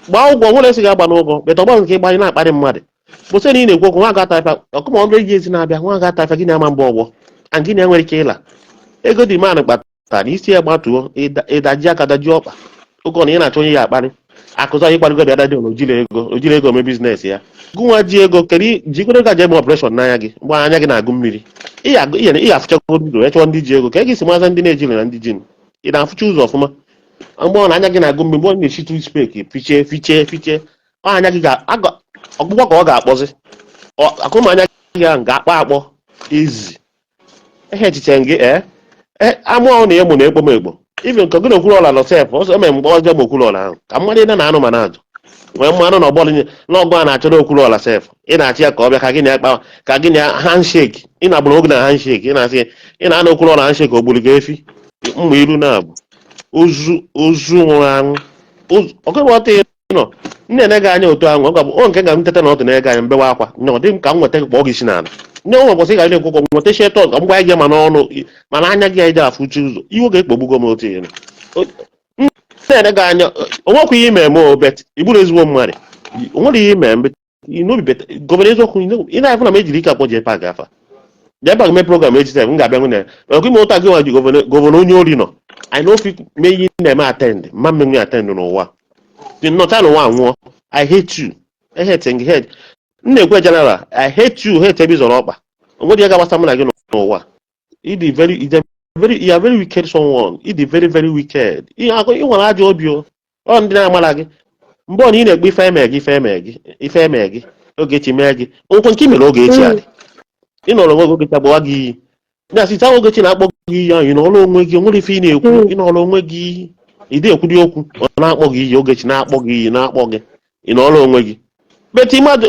gbaa ụgwọ nwere esi gị agba n'ụgwọ beta ọgba nke ịgbanye na-akparị mmadụ bụsị na ị na-ekwu okwu nwa ga-ata afịa ọkụma ọnụ eji ezi na-abịa nwa ga-ata afịa gị na-ama mgbe ọgbọ and gị na-enwere ike ịla ego dị man kpata na isi ya gbatuo ịdaji aka daji ọkpa oge ọ na ị na-achọ onye ya akparị akụzọ anyị kparịgo dị adadị ojiri ego ojiri ego mee business ya gụnwa ji ego kedu jikwere ego aja eme operation n'anya gị mgbe anya gị na-agụ mmiri ị ga-afụchago ụzọ ya chọọ ndị ji ego ka e gị si maza ndị na-ejiri na ndị ji ị na-afụcha ụzọ ọfụma mgbe ọ na anya gị na-agụ mmiri mgbe ọ na-esi toothpick fichie fichie fichie ọ anya gị ga ọkpụkpọ ka ọ ga-akpọzi akụma anya gị ahụ ga-akpọ akpọ ezi ehe echiche gị ee amụ ahụ na emu na ekpo m ekpo even ka gị na okwuru ọla nọ sef ọsọ eme mgbe ọjọọ ma okwuru ọla ahụ ka mmadụ ịna na anụ ma na-ajụ nwee mmanụ na ọgbọ n'ọgụ a na-achọrọ okwuru ọla sef ị na-achị ya ka ọ bịa ka gị na ya kpa ka gị na ya handshake ị na-agbụrụ oge na handshake ị na-asị ị na-anụ okwuru ọla handshake ogburu gị efi mma iru na-abụ ozu ozu nwụrụ anwụ ọgụghọta ị nọ m na-ene gị anya otu ahụ ọ ga-abụ o nke ga m teta na ọdụ na-ege anya mbewa akwa na ọ dị m ka m nweta gị kpọọ gị isi n'ala nne o nwekwasị ga na-ekwu okwu nweta shetọ ka m gwa gị ma n'ọnụ mana anya gị anyị afụchi ụzọ iwe ga-ekpogbugo m otu ihe m na-ene gị anya onwekwa ihe ime eme o but ị bụrụ ezigbo mmadụ o nwere ihe ime eme n'obi but governor eziokwu ị na-afụ na m ejiri ike akpọ JPAC afa JPAC mee program echi sef m ga-abịa nwụ na ya ọkụ ime ụta gị nwa ji governor onye ori nọ I no fit mee ihe ị na-eme attend mma mmenwe attend n'ụwa dị nnọcha n'ụwa nwụọ. I hate you, I hate gị, hate m na-ekwe general. I hate you, hate ebe ị zọrọ ọkpa onwere ihe ga-agbasa mụ na gị n'ụwa. Ị dị very ị dị very you are very wicked someone. Ị dị very very wicked. Ị nwere ajọ obi o ọ ndị na-amara gị mgbe ọ na ị na-ekpe ife eme gị ife eme gị ife eme gị Ogechi mee gị okwu nke i mere Ogechi adị ị nọrọ onwe gị Ogechi agbawa gị iyi na site Ogechi na-akpọ gị iyi ahụ ị nọrọ onwe gị onwere ife ị na-ekwu ị nọrọ onwe gị ị dị ekwudi okwu ọ na-akpọ gị iyi Ogechi na-akpọ gị iyi na-akpọ gị ị nọrọ onwe gị but mmadụ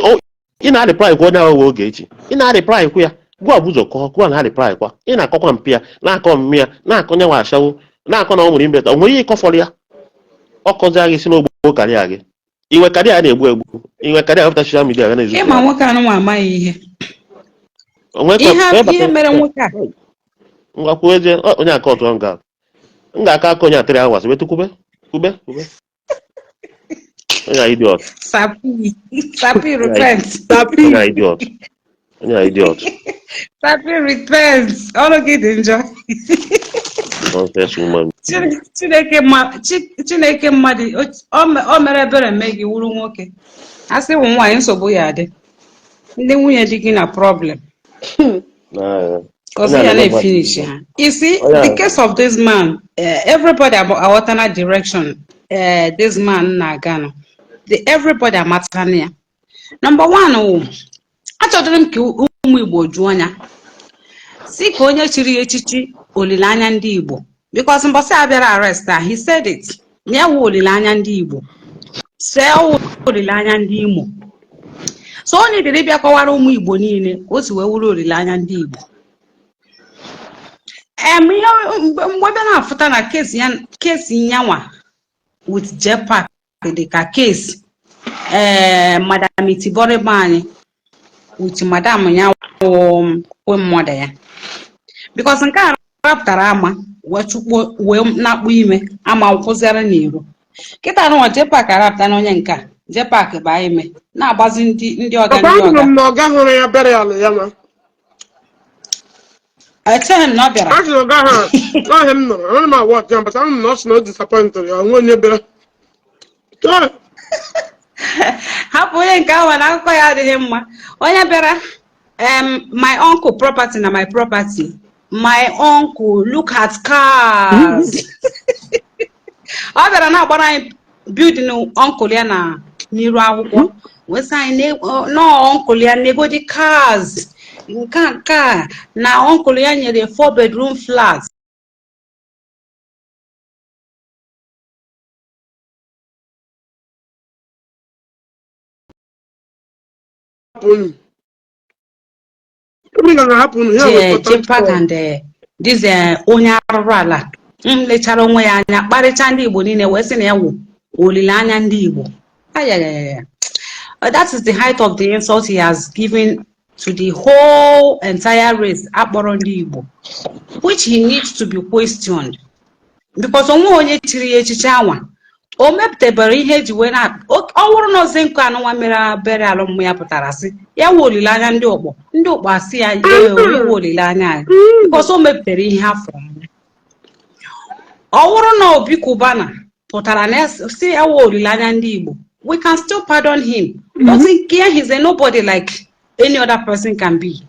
ị na-areply kwa onye ahụ Ogechi ị na-areply kwa ya gụọ bụ ụzọ kọọ gụọ na-areply kwa ị na-akọkwa mpi ya na-akọ mmi ya na-akọ nyanwa ashawo na-akọ na ọ nwere imbeta o nwere ihe ịkọfọrọ ya ọ kọzie gị si n'ogbo karịa gị inwe karịa na-egbu egbu inwe karịa wepụta social media ga na-ezu. Ịma nwoke anụnwa amaghị ihe onwe ihe ihe mere nwoke a. Ngwa kwuo ezie onye aka ọtụ nga m ga-aka aka onye a 3 hours wetu kwube kwube kwube onye a idiot. Sapi sapi, repent. Sapi. Onye a idiot, onye a idiot. Sapi, repent, ọrụ gị dị njọ. Nonsense woman. Chineke ma Chineke mmadụ o mere ebere mee gị wuru nwoke a sị wụ nwaanyị nsogbu ya adị ndị nwunye di gị na problem. Na Cause onye a ya na-eme na-efinish ha. You see, Onye the case of this man, everybody aghọtana direction this man na-aga nọ. The everybody amatana ya. Number one wụ, achọdụrụ m ka ụmụ Igbo jụọ ya si ka onye chiri ya echichi olileanya ndị Igbo because mbọsị a bịara arrest a, he said it na ya wụ olileanya ndị Igbo see wụ olileanya ndị Imo so onye dịrị ịbịa kọwara ụmụ Igbo niile ka o si wee wuru olileanya ndị Igbo em ihe mgbe mgbe bịa na-afụta na kesi ya kesi nyanwa. with Jpac dị ka case ee Madam Itiboribe anyị with madam ya wụ queen mother ya, because nke a rapụtara ama wee chụkpuo wee na-akpụ ime ama kwụziara n'iro. Kịta nụnwa Jpac arapụta na onye nke a Jpac baa ime na-agbazi ndị ọga Papa ndị ahụrụ ọga. M na ọga hụrụ ya bịara ala ya ma. Echeghị m na ọ bịara. A sị na ọga ha n'ọhịa m nụrụ anaghị m awa ọtụ ya, but ahụrụ m na ọ sị na o disappointed ya onwe onye bịara. Chọọ. Hapụ onye nke ahụ na akụkọ ya adịghị mma. Onye bịara, my uncle property na my property, my uncle, look at cars. Ọ bịara na-agbara anyị building uncle ya na n'iru akwụkwọ wee sị anyị nọọ uncle ya negodi cars nke a na uncle ya nyere 4 bedroom flat. Hapụ unu. Ebe ga na-ahapụ unu ya je wepụta Jpac and this onye arụrụ ala m lechara onwe ya anya kparịcha ndị Igbo niile wee sị na ya wụ olileanya ndị Igbo. Ayayaya. That is the height of the insult he has given to the whole entire race akpọrọ ndị Igbo, which he needs to be questioned, because onwe onye chiri ya echichi anwa o mepụtabere ihe eji wee na ọ wụrụ na ozi nkụ anụnwa mere bere alụmmụ ya pụtara sị ya wụ olileanya ndị ụkpọ, ndị ụkpọ asị ya ee, iwu olileanya anyị, because o mepụtara ihe afọ anya. Ọ wụrụ na Obi Cubana pụtara na si ya wụ olileanya ndị Igbo, we can still pardon him, but nke ya, he's a nobody like any other person can be.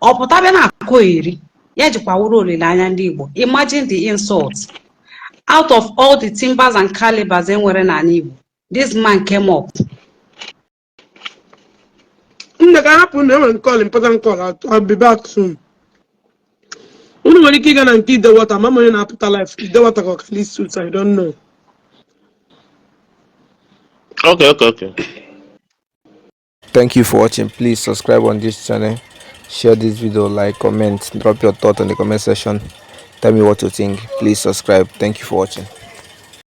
Ọ pụta bịa na-akụ eri ya jikwa wụrụ olileanya ndị Igbo. Imagine the insult. Out of all the timbers and calibers e nwere n'ala Igbo, this man came up. Nne ka hapụ unu, enwere call, important call. I'll be back soon. Unu nwere ike ịga na nke Idewata ma onye na-apụta live Idewata ka ọkali suit, I don't know. Okay. Thank you for watching. Please subscribe on this channel, share this video, like, comment, drop your thought in the comment section. Tell me what you think. Please subscribe. Thank you for watching.